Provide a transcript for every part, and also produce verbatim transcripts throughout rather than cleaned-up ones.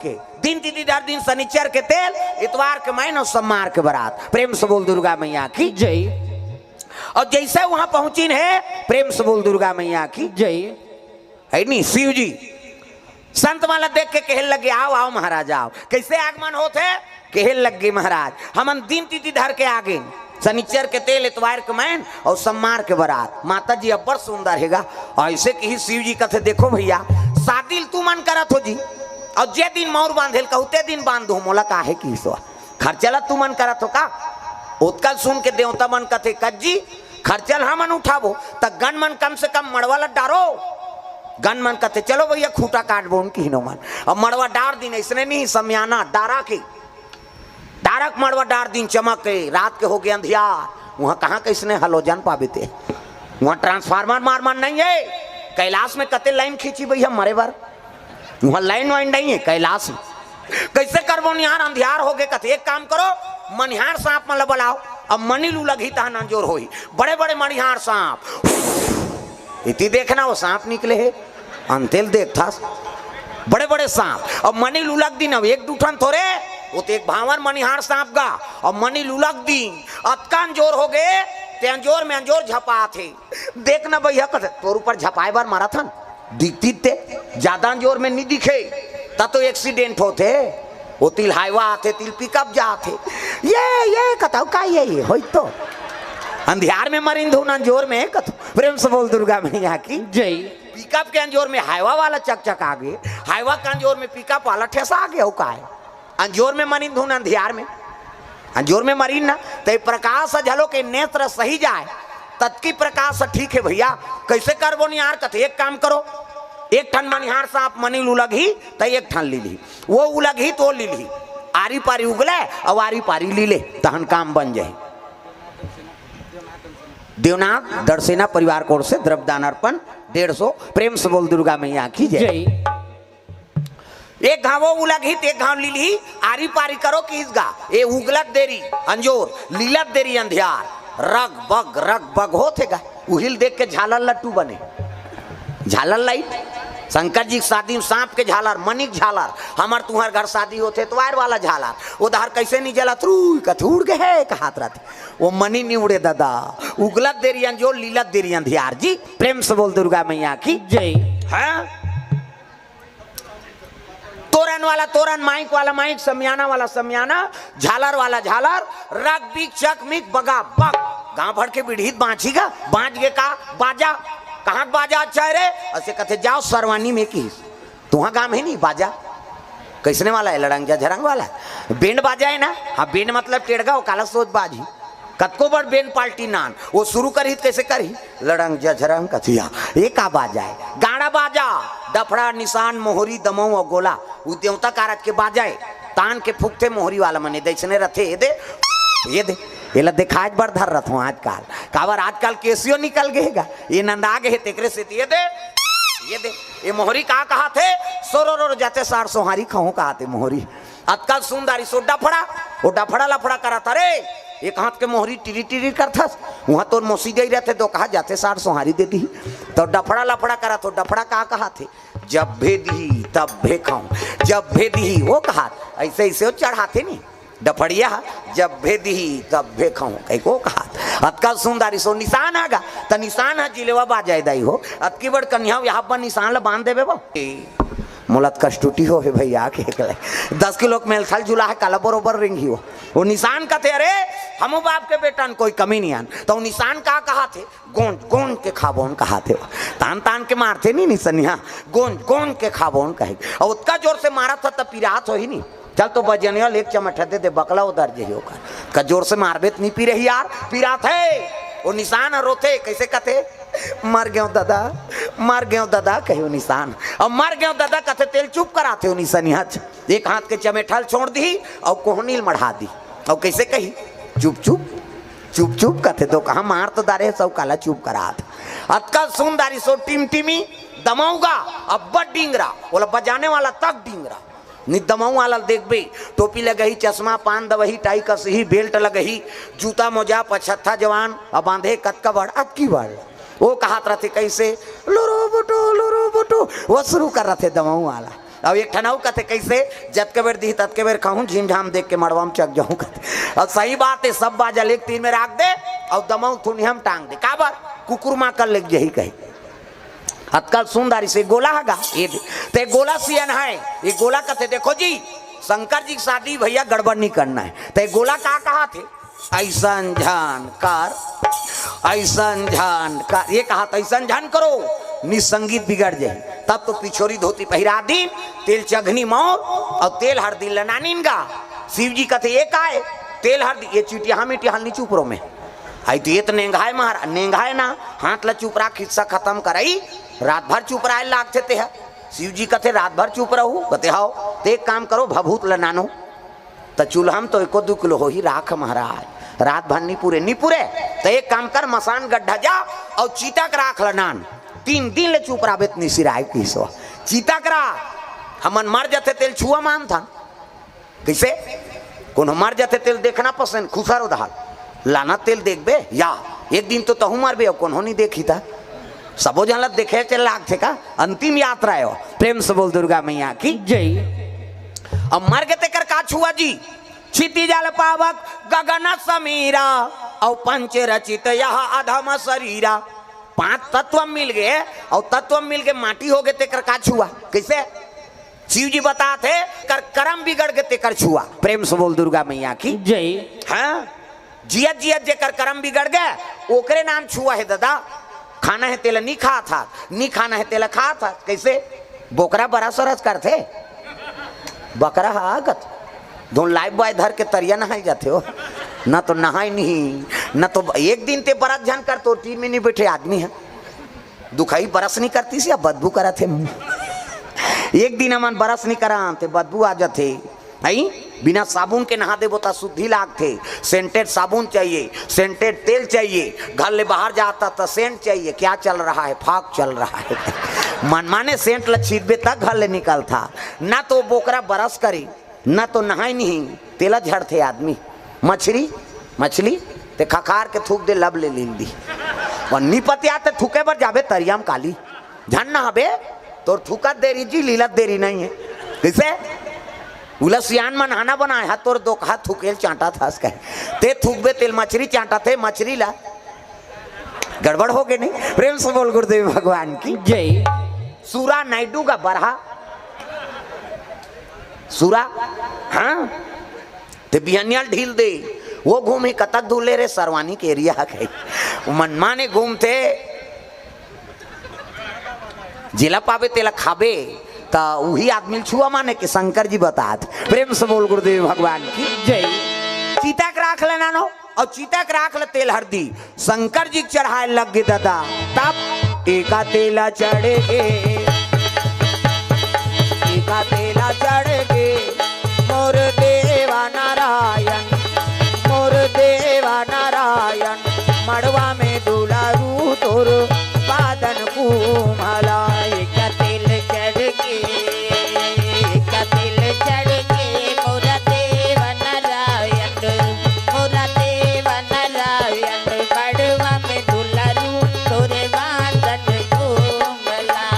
के दिन तिथि धर दिन, शनिचर के तेल, इतवार के मैन अउ सम्मार के बरात। प्रेम से बोल दुर्गा मैया की। जय। अउ जइसे उहाँ पहुँचिन हे, प्रेम से बोल दुर्गा मैया की। जय। हे नी, शिव जी संत मन ला देख के कहे लगे, "आओ, आओ महाराज, आओ।" कइसे आगमन होत हे? कहे लगे, "महाराज, हमन दिन तिथि धर के आगेन, शनिचर के तेल, इतवार के मैन अउ सम्मार के बरात।" माता जी अब्बड़ सुंदर हे गा। अइसे कहिस शिव जी, कथे, "देखो भइया, शादी ल तुमन करत हो जी, अउ जे दिन मउर बांधे ल कहूँ, ते दिन बांध दूँ, मोला काहे?" कहिस ओ। "खर्चा ल तुमन करत हो का?" ओतका ल सुन के देवता मन कथे, "कस जी, खर्चा ल हमन उठाबो, त गन मन कम से कम मड़वा ल डारो।" गन मन कथे, "चलो भइया, खूंटा काटबो न," किहिन ओमन। अब मड़वा डार दिन, अइसने नहीं, समियाना डारा के, डारा के मड़वा डार दिन, चमक के, रात के होगे अंधियार। उहाँ कहाँ कइसने हलोजन पाबे ते? उहाँ ट्रांसफार्मर मार मार नहीं हे। कैलाश में कते लाइन खींची भइया मरे बर? उहाँ लाइन वाइन नहीं हे कैलाश में। कइसे करबो निहार, अंधियार होगे। कथे, "एक काम करो, मनिहार सांप मन ल बलाओ, अब मनी लू लगही तहन अंजोर होही।" बड़े बड़े मनिहार सांप इति देखना, ओ सांप निकले हे, अंते ल देखथस। बड़े बड़े सांप। अब मनी लू लग दिन, अब एक दू ठन थोरे, ओ तो एक भांवर मनिहार सांप गा। अब मनी लू लग दिन, अतका अंजोर होगे, ते अंजोर में अंजोर झपात हे। देखना भइया, कथे, "तोर ऊपर झपाए बर मरत हन, दिखतिस ते, जादा अंजोर में नी दिखे, त तो एक्सीडेंट होथे।" ओ तिल हाईवा आथे, तिल पिकअप जाथे। "ये, ये," कथव, "का ये, ये होई तो?" अंधियार में मरिन धुन अंजोर में, कथव। प्रेम से बोल दुर्गा मैया की। जय। पिकअप के अंजोर में हाईवा वाला चकचका गे, हाईवा के अंजोर में पिकअप वाला ठेसा गे, अउ काय? अंजोर में मरिन धुन अंधियार में, अंजोर में मरिन ना, त ए प्रकाश ह झलो के नेत्र सही जाय, ततकी प्रकाश ह ठीक हे भइया। कइसे करबो निहार? कथे, "एक काम करो, एक ठन मनिहार सांप मनी लू लगही, त एक ठन लीलही, ओ उलगही त ओ लीलही, आरी पारी उगले अउ आरी पारी लीले, तहन काम बन जाही।" देवनाथ दड़सेना परिवार कोर से द्रव्यदान अर्पण डेढ़ सौ। प्रेम से बोल दुर्गा मैया की जय। जय। एक घांव ओ उलगही त एक घांव लीलही, आरी पारी करो किहिस गा। ए उगलत देरी अंजोर, लीलत देरी अंधियार, रग बग रग बग होत हे गा। उही ल देख के झालर लट्टू बने, झालर लाइट। शंकर जी के शादी में सांप के झालर, मनी के झालर, हमर तुंहर घर शादी होथे त वायर वाला झालर, ओ डहर कइसे नी जलत, रुई कथे उड़ गे हे कहात रथे। ओ मनी नी उड़े ददा, उगलत देरी अंजोर, लीलत देरी अंधियार जी। प्रेम से बोल दुर्गा मैया की। जय। हाँ? तोरन वाला तोरन, माइक वाला माइक, समियाना वाला समियाना, झालर वाला झालर, रग बिग चक मिक बगा बग। गांव भर के बिढ़ीत बांची गा, बांच गे का? बाजा। कहाँ के बाजा अच्छा हे रे? अइसे कथे, "जाव सरवानी में," किहिस। तुंहर गांव में हे नी बाजा? कइसने वाला हे? लड़ंग झझरंग वाला? बेंड बाजा हे ना? हाँ, बेंड मतलब टेड़गा, ओ काला सोज बाजही। कतको बड़ बेंड पाल्टी नान, ओ सुरू करही त कइसे करही? लड़ंग झझरंग कथिया, ए का बाजा हे? गाड़ा बाजा, डफड़ा, निसान, मोहरी, दमऊ अउ गोला, ओ देवता कारज के बाजा हे। तान के फूंकथे मोहरी वाला मन, ए दे अइसने रथे, ए दे, ए दे, एला देखाय बर धर रथों आजकाल। काबर आजकाल केसियो निकल गे हे गा, ए नंदा गे हे तेकरे सेती, ए दे, ए दे, ए मोहरी का कहाथे? सोरोरोर जाते सार सोहारी खाहूं कहाथे मोहरी। अतका सुंदर इसो डफड़ा, ओ डफड़ा लफड़ा करत, "अरे, एक हाथ के मोहरी टिरी टिरी करथस, उहाँ तोर मौसी गई रथे, तो कहा जाते सार सोहारी दे दिही।" तो डफड़ा लफड़ा करत हो, डफड़ा का कहाथे? "जब भे दिही, तब भे खाऊं, जब भे दिही," ओ कहात, अइसे अइसे ओ चढ़ाथे नी, डफड़िया, "जब भे दिही, तब भे खाऊं," कहिके ओ कहात। अतका सुंदर इसो निसान आगा, त निसान ह जिलेवा बाजाय दाई हो, अतकी बड़ कन्या, यहाँ पर निसान ल बांध देबे बा। मोला त कष्टुटी हो हे भइया, के एकले दस किलो के मेलथल झुला हे, काला बरोबर रेंगही हो। ओ निसान कथे, "अरे, हमू बाप के बेटा न, कोई कमी नइ आन।" त ओ निसान का कहाथे? "गोंज, गोंज के खाबोन," कहाथे हो। तान, तान के मारथे नी निसनिया, "गोंज, गोंज के खाबोन," कहे। अउ ओतका जोर से मारत ह त पिरात होही नी। चल तो बजनिया ले एक चमट दे दे, बकला उधर जही ओकर। का जोर से मारबे त नी पिरही यार, पिरात हे। ओ निसान ह रोथे, कइसे कथे? "मर गेंव ददा, मर गेंव ददा," कहे ओ निसान। अब "मर गेंव ददा" कथे तेल चुप कराथे ओ निसनिया। एक हाथ के चमेठा ल छोड़ दिही अउ कोहनी ल मढ़ा दिही। अउ कइसे कही? "चुप चुप, चुप चुप," कथे तो कहाँ मार तो डारे, सौ काला चुप करात। अतका सुंदर इसो टिमटिमी दमऊ गा, अब्बड़ डिंगरा, ओला बजाने वाला तक डिंगरा। नी दमऊ वाला ल देखबे, टोपी लगही, चश्मा, पान दवही, टाई कसही, बेल्ट लगही, जूता मोजा, पछत्था जवान, अब बांधे कतका बड़, अतकी बड़। ओ कहात रथे कइसे, "लुरु बुटु, लुरु बुटु," ओ सुरू कर रथे दमऊ वाला। अब एक ठन अउ कथे, "कइसे? जतके बेर दिही, ततके बेर खाहूं, झिमझाम देख के मड़वा म चक जाहूं," कथे। अब सही बात हे, सब बाजा ल एक तीर में राख दे, अउ दमऊ थुनिया म टांग दे। काबर? कुकुर माकर लेग जही कही। अतका सुंदर इसे गोला हगा, ये दे। ते गोला सियन है, ये गोला कथे, "देखो जी, शंकर जी की शादी भैया गड़बड़ नहीं करना है।" ते गोला का कहा थे? "अइसन झन कर, अइसन झन कर।" ये कहा था, "अइसन झन करो, निसंगीत बिगड़ जाए।" तब तो पिछोरी धोती पहिरा दीन, तेल चघनी मौर अउ तेल हरदी ल नानिन गा। शिव जी कथे, "ये काय? तेल हरदी, ये चिटिया मिटिया हल नहीं चुप रो में।" आई तो ये तो नेंगाय महाराज, नेंगाय ना, हाथ ल चुप रख, खिस्सा खत्म करई, रात भर चुप रहे लागथे ते ह। शिव जी कथे, "रात भर चुप रहू?" कथे, "हव।" "ते एक काम करो, भभूत ल नानो।" त चूल्हा म तो एको दू किलो होही राख महाराज, रात भर नी पुरे, नी पुरे। त एक काम कर, मसान गड्ढा जा अउ चीता के राख ल नान, तीन दिन ले चुप रहबे त निसिराय किसो। चीता के राख, हमन मर जथे तेल छुआ मानथन। कइसे? कोनो मर जथे तेल देखना पसंद, खुसर उधार लाना तेल देखबे या एक दिन तो तहू मरबे अउ कोनो नी देखी त सबो झन ल देखे चल लागथे का? अंतिम यात्रा हे वो। प्रेम से बोल दुर्गा मैया की। जय। अब मर गे तेकर का छुआ जी? "क्षिति जल पावक गगन समीरा, अउ पंच रचित यह अधम शरीरा।" पांच तत्व मिल गे, अउ तत्व मिल गे माटी हो गे, तेकर का छुआ? कइसे? शिव जी बताथे, कर करम बिगड़ गे तेकर छुआ। प्रेम से बोल दुर्गा मैया की। जय। हाँ, जियत जियत जेकर करम बिगड़ गे, ओकरे नाम छुआ हे ददा। खाना हे तेला नी खात हाथ, नी खाना हे तेला खात हाथ। कइसे? बोकरा बरस वरस करथे, बकरा ह आगत धुन लाइफ बॉय धर के तरिया नहाय जाथे हो, न तो नहाय नहीं, न तो एक दिन ते बरस झन कर, तो टीम में नहीं बैठे आदमी है। दुखई बरस नहीं करती सी, अब बदबू करत हे। एक दिन हमन बरस नहीं करा, ते बदबू आ जाथे। हई, बिना साबुन के नहा देबो त शुद्धि लागथे। सेंटेड साबुन चाहिए, सेंटेड तेल चाहिए, घर ले बाहर जाता त सेंट चाहिए। क्या चल रहा है? फाग चल रहा है। मनमाने सेंट ल छींचबे त घर ले निकलथा, ना तो बोकरा बरस करी, ना तो नहाय नहीं, तेला झड़थे आदमी। मछरी, मछली, ते खखार के थूक दे, लब ले लील दी। अउ नी पतिया ते थूके बर जाबे तरिया म काली। झन नहाबे, तोर थूकत देरी जी, लीलत देरी नहीं है। कइसे? उला सियान मन हाना बनाए हा, तोर दोकहा थूकेल चांटत हस कहे। ते थूकबे तेल मछरी चांटथे, मछरी ला। गड़बड़ हो गे नहीं? प्रेम से बोल गुरुदेव भगवान की। जय। सुरा नायडू का बरहा। सुरा, हाँ? ते बिहनिया ल ढील दे, वो घूमी कतक धूले रे, सरवानी के एरिया ह कहे। मनमाने घूमथे, जेला पाबे तेला खाबे, त उही आदमी ल छुआ माने के शंकर जी बतात। प्रेम से बोल गुरुदेव भगवान की। जय। चीता के राख ल नानो, अउ चीता के राख ल तेल हरदी शंकर जी के चढ़ाए लग गे ददा। तब एका तेला चढ़ गे, एका तेला चढ़ गे मोर देवा नारायण, मोर देवा नारायण, मड़वा में दुलारू तोर बादन कुमला। एका तेल चढ़ गे, एका तेल चढ़ गे मोर देवा नारायण, मोर देवा नारायण, मड़वा में दुलारू तोर बादन कुमला।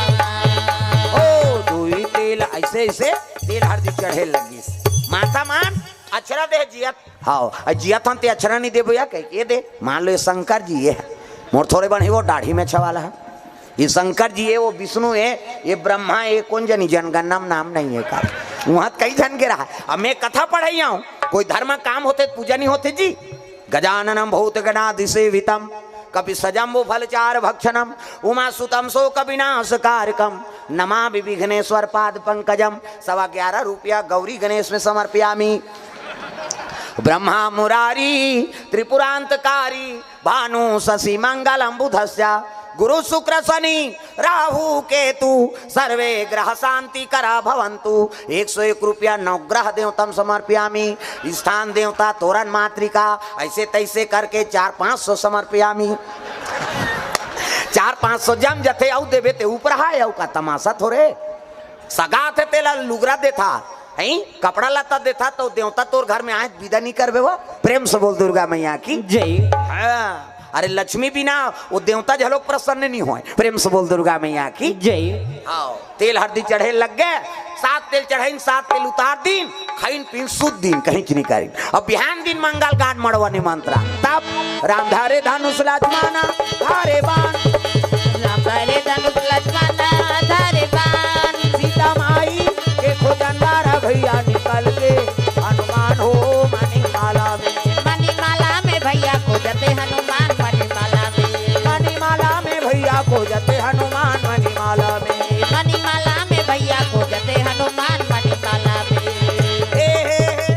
ओ दुई तेल अइसे अइसे तेल हरदी चढ़े लगिस। माता मन अछरा दे जियत। हव, अउ जियत हन ते अछरा नहीं देबो या कहि के दे। मान लो ये शंकर जी ये हे, मोर थोरे बन हे वो दाढ़ी में छवाला हे। ये शंकर जी हे, वो विष्णु हे, ये ब्रह्मा हे, कोन जनी जनगणना म नाम नहीं हे का? उहाँ त कई झन के रहा। अब मैं कथा पढ़ई हूँ, कोई धर्म काम होथे त पूजा नहीं होथे जी। गजाननं भूतगणादिसेवितं कपिसजम्बुफलचारुभक्षणं उमासुतं शोकविनाशकारकं नमामि विघ्नेश्वर पाद पंकजम। सवा ग्यारह रुपया गौरी गणेश में समर्पयामी। ब्रह्मा मुरारी त्रिपुरांतकारी भानु शशि मंगलम बुधस्य गुरु शुक्र शनि राहु केतु सर्वे ग्रह शांति करा भवंतु। एक सौ एक रुपया नवग्रह देवतम समर्पयामी। स्थान देवता तोरण मातृका, ऐसे तैसे करके चार पाँच सौ समर्पयामी। चार पाँच सौ जम जथे, अउ देबे ते ऊपर हाय, अउ का तमाशा थोरे। सगा थे तेला लुगरा देथा, हैं? कपड़ा लत्ता देथा, तो देवता तोर घर में आए, विदा नहीं करबे वो। प्रेम से बोल दुर्गा मैया की। जय। हाँ, अरे लक्ष्मी बिना वो देवता झलोक प्रसन्न नहीं होय। प्रेम से बोल दुर्गा मैया की। जय। हाँ, तेल हरदी चढ़े लग गे, सात तेल चढ़ाइन, सात तेल उतार दिन, खाइन पीन सुत दिन, कहीं नहीं करिन। अब बिहान दिन मंगल गान मड़वा निमंत्रण। तब राम धरे धनुष लक्ष्मण धरे बाण। राम धरे धनुष लक्ष्मण धरे बाण। सीता माई के खोजन दारा भैया निकल के हनुमान हो मणिमाला में। मणिमाला में भैया खोजते हनुमान मणिमाला में। मणिमाला में भैया खोजते हनुमान मणिमाला में। मणिमाला में भैया खोजते हनुमान मणिमाला में। हे, हे, हे।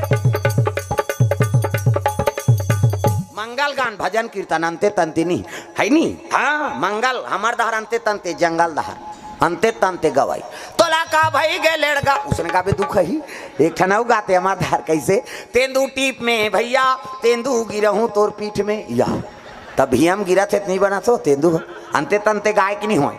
मंगल गान, भजन कीर्तन, अंते तंते नहीं, है नी? हाँ, मंगल हमर डहर अंते तंते, जंगल डहर अंते तंते गवाई। तोला का भई गे लेड़गा, उसने का भी दुख ही। एक ठन अउ गाथे हमर डहर, कइसे? तेंदू टीप में भैया, तेंदू गिरहूं तोर पीठ में, या। तब भी हम गिरत हे, नहीं बनत हो, तेंदू अंते तंते गाय की नहीं होय।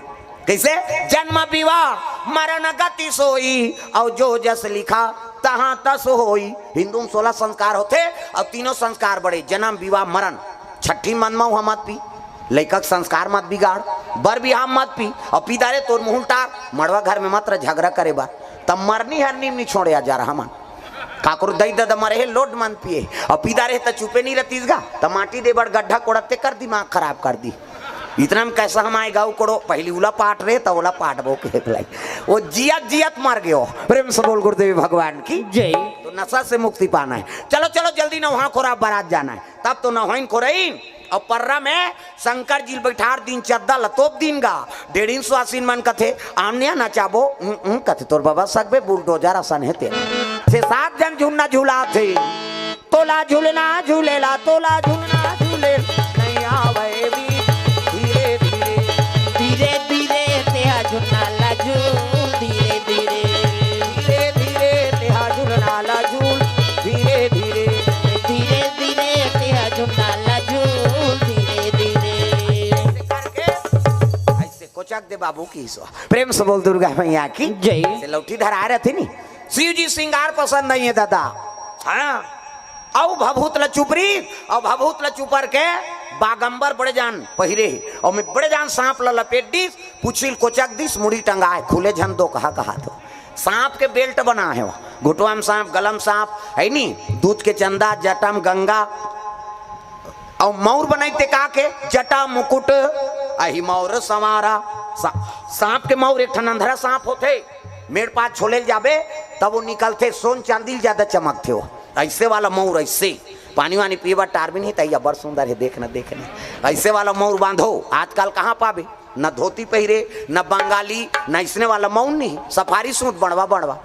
कइसे? जन्म विवाह मरण गति सोई, अउ जो जस लिखा तहां तस होई। हिंदू में सोलह संस्कार होथे, अउ तीनों संस्कार बड़े, जन्म, विवाह, मरण। छठी मन में उहा मत पी, लइका के संस्कार मत बिगाड़, बर बिहाव मत पी, अउ पी दारे तोर मुंह उल्टार, मड़वा घर में मत रह झगड़ा करे बर। तब मरनी हरनी में नहीं छोड़े आ जा रहा मन। काकरो दई ददा मरे हे, लोट मन पिए, अउ पी दारे त चुपे नहीं रहतीस गा, त माटी दे बर गड्ढा कोड़त ते कर दिमाग खराब कर दी। इतना में कैसा हम आए गाँव कोड़ो, पहली उला पाट रहे, त ओला पाट बो के लाई। वो जियत जियत मर गयो। प्रेम से बोल गुरुदेव भगवान की। जय। तो नशा से मुक्ति पाना है। चलो, चलो, जल्दी नौहा खोरा बारात जाना है। तब तो नौहाइन खोरइन, अउ पर्रा में शंकर जी ल बैठार दिन, चद्दा ल तोप दिन गा। डेढ़िन सुवासिन मन कथे, "आमनिया नचाबो?" "उं, उं," कथे, "तोर बबा सकबे बुलडोजर असन हे तेला।" छे सात झन झुलना झुलाथे। तोला झुलना झुलेला, तोला झुलना झुलेला, नहीं आवे भी धीरे धीरे। धीरे धीरे तेहा झुलना ला झूल, धीरे धीरे। धीरे धीरे तेहा झुलना ला झूल, धीरे धीरे। धीरे धीरे तेहा झुलना ला झूल, धीरे धीरे। ऐसे करके, ऐसे कोचक दे बाबू की सो। प्रेम से बोल दुर्गा मैया की जय। से लौठी धरा रहे थे नी। शिव जी श्रृंगार पसंद नहीं है दादा। हाँ। अउ भभूत ल चुपरी, अउ भभूत ल चुपर के बागंबर बड़े जान पहिरे हे। अउ मैं बड़े जान सांप ल लपेट दिस, पुछिल कोचक दिस, मुड़ी टंगाए, खुले झन दो कहा कहा तो। सांप के बेल्ट बना हे वो। घुटवा में सांप, गलम सांप, है नी? दूध के चंदा, जटा में गंगा। अउ मौर बनाई ते का के? जटा मुकुट, अहि मौर संवारा। सा-, सांप के मौर एक ठन अंधरा सांप होथे, मेड़ पास छोले ल जाबे, तब वो निकलथे, सोन चांदी ल ज्यादा चमकथे वो। ऐसे वाला मौर, ऐसे पानी वानी पीबा टार भी नहीं, तैया बड़ सुंदर है, देख न, देख न। ऐसे वाला मौर बांधो, आजकल कहाँ पाबे? न धोती पहिरे, न बंगाली, न इसने वाला मौर नहीं, सफारी सूट बड़वा बड़वा।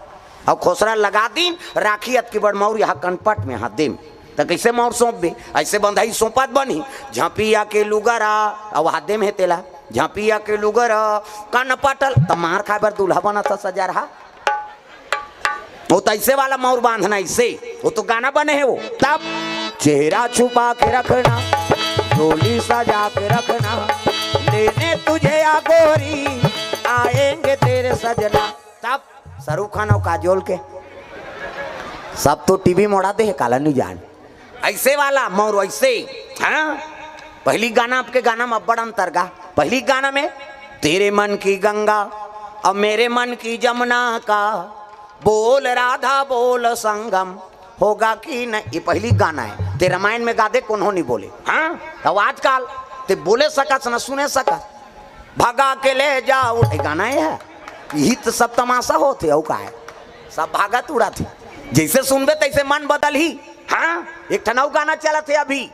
अब खोसरा लगा दीन, राखी अतकी बड़ मौर यहाँ कनपट में हाथ देम, त कैसे मौर सौंपबे? ऐसे बंधाई सौंपत बनी, झपिया के लुगरा, अब हाथ देम है तेला, झपिया के लुगरा, कनपटल, त मार खाए बर दूल्हा बना था सजा रहा। वो तो ऐसे वाला मौर बांधना, ऐसे। वो तो गाना बने है वो। तब चेहरा छुपा के रखना, डोली सजा के रखना, लेने तुझे या गोरी, आएंगे तेरे सजना। तब शाहरुख खान अउ काजोल के सब तो टीवी मोड़ा दे हे, काला नहीं जान। ऐसे वाला मौर ऐसे, हाँ? पहली गाना, आपके गाना में अब्बड़ अंतर गा। पहली गाना में तेरे मन की गंगा, अब मेरे मन की जमुना का, बोल राधा बोल संगम, होगा कि नहीं, ये पहली गाना है। ते रामायण में गा दे, कोनो नहीं बोले। हाँ, अब आजकल ते बोले सकस न सुने सकस। भगा के ले जाओ, ये गाना है। यही तो सब तमाशा होथे, अउ का है? सब भागत उड़त हे। जैसे सुनबे तैसे मन बदल ही। हाँ, एक ठन अउ गाना चलत हे अभी,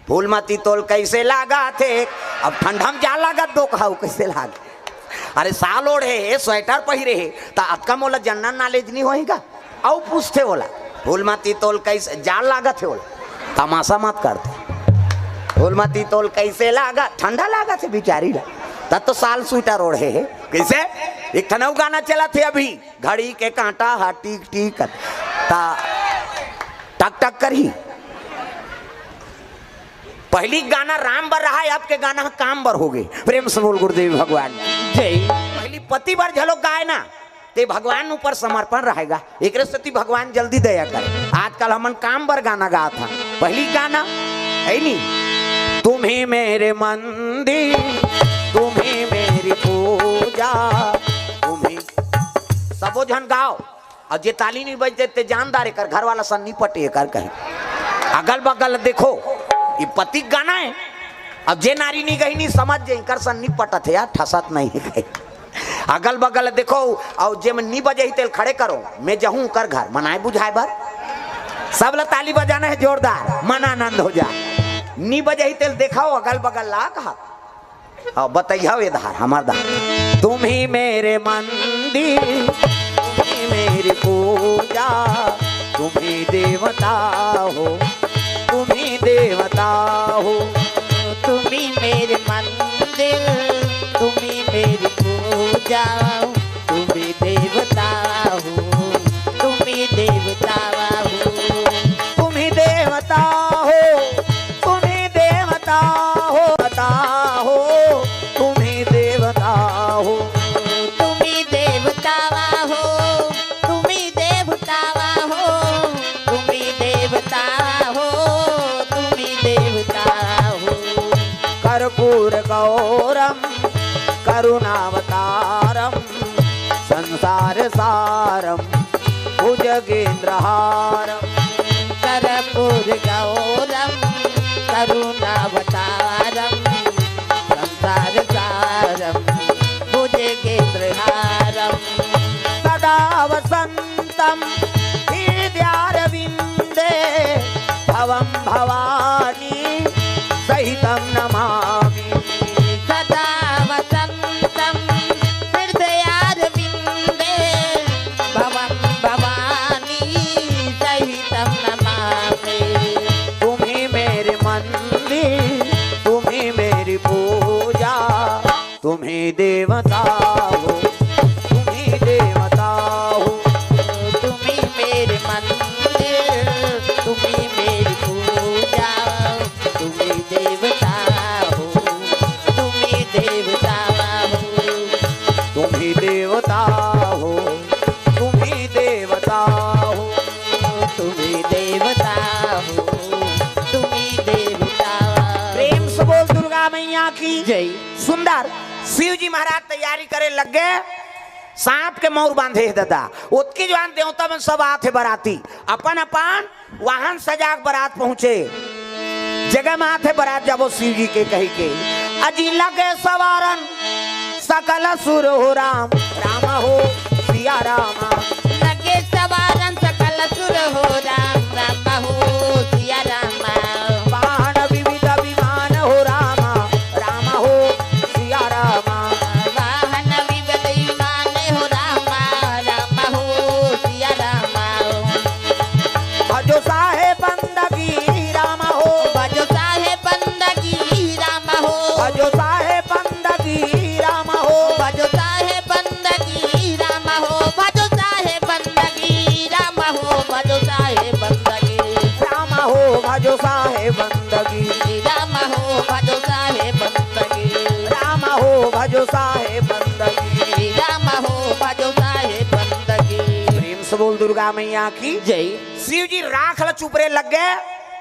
फूलमती तोल कैसे लागत हे। अब ठंडा में जा लागत दो कहाऊ कैसे लाग। अरे साल ओढ़े हे, स्वेटर पहिरे हे, त अतका मोला जनरल नॉलेज नहीं होही का? अउ पूछथे ओला, फूलमती तोल कैसे जा लागत हे ओला, तमाशा मत करते। फूलमती तोल कैसे लागत, ठंडा लागत हे बिचारी ला, तब तो साल स्वेटर ओढ़े हे। कैसे? एक ठन अउ गाना चलत हे अभी, घड़ी के कांटा हा टीक टीक ता टक टक करही। पहली गाना राम बर रहा है, आपके गाना काम बर हो गए। प्रेम से बोल गुरुदेव भगवान की जय। पहली पति बर झलो गाए ना, ते भगवान ऊपर समर्पण रहेगा, एकरे सेती भगवान जल्दी दया करे। आजकल हमन काम बर गाना गात हन, पहली गाना है नी, तुम ही मेरे मंदिर, तुम ही मेरी पूजा, तुम ही सब वो झन गाव। अउ जे ताली नहीं बजते ते जानदार एकर घर वाला सन नहीं पटे एकर कहीं। अगल बगल देखो, ये पति गाना है। अब जे नारी नहीं गई नहीं समझ जे एकर सन नहीं पटत है यार, ठसत नहीं है कहीं। अगल बगल देखो, अउ जे मन नहीं बजे ही तेल खड़े करो, मैं जहूं कर घर मनाए बुझाए बर। सब ला ताली बजाना है जोरदार, मन आनंद हो जा। नहीं बजे ही तेल देखाओ अगल बगल ला कहा। अउ बतैया ये धार, हमार धार। तुम ही मेरे मंदिर, तुम ही मेरी पूजा, तुम ही देवता हो, तुम ही देवता हो। तुम ही मेरे मंदिर, तुम ही मेरी पूजा, तुम ही देवता हो, तुम ही देवता हो। तुम ही देवता हो, तुम ही देवता हो, देवता हो, तुम ही देवता हो। तुम ही देवता हो, तुम ही देवता हो, तुम ही देवता हो, तुम ही देवता हो। कर्पूर गौरम करुणावतारम संसार सारम भुजगेंद्रहारम। कर्पूर गौरम करुणावतारम संसार सारम भुजगेंद्रहारम। सदा वसंतम हृदयारविंदे भवम भवानी सहितं नमामि। सदा वसन्तं हृदयारविन्दे भवं भवानी सहितं नमामि। तुम ही मेरे मंदिर, तुम ही मेरी पूजा, तुम ही देवता हो, तुम ही देवता हो। तुम ही मेरे मंदिर, तुम ही मेरी पूजा, तुम ही देवता हो, तुम ही देवता हो। तुम ही देवता हो, तुम ही देवता हो, तुम ही देवता हो, तुम ही देवता हो। प्रेम से बोल दुर्गा मैया की जय। सुंदर। शिव जी महाराज तैयारी करे लग गए, सांप के मौर बांधे हे दादा। ओतकी जुवान देवता मन सब आत हे बराती, अपन अपन वाहन सजा के बरात पहुंचे। जगह में आत हे बरात जाबो शिव जी के कही के। अजी लगे सवारन सकल सुर हो राम, राम हो सिया राम। लगे सवारन सकल सुर हो राम, राम हो सिया राम। वाहन विविध विमान हो राम, राम हो सिया राम। वाहन विविध विमान हो राम, राम हो सिया राम। भजो साहेब बंदगी राम हो। भजो साहेब बंदगी राम हो। भजो साहेब बंदगी राम हो। भजो साहेब बंदगी राम हो। भजो साहेब बंदगी राम हो। भजो साहेब बंदगी राम हो। भजो साहेब बंदगी राम हो। भजो साहेब बंदगी राम हो। भजो साहेब बंदगी राम हो। भजो साहेब बंदगी। प्रेम से बोल दुर्गा मैया की जय। शिव जी राख ला चुपरे लग गए।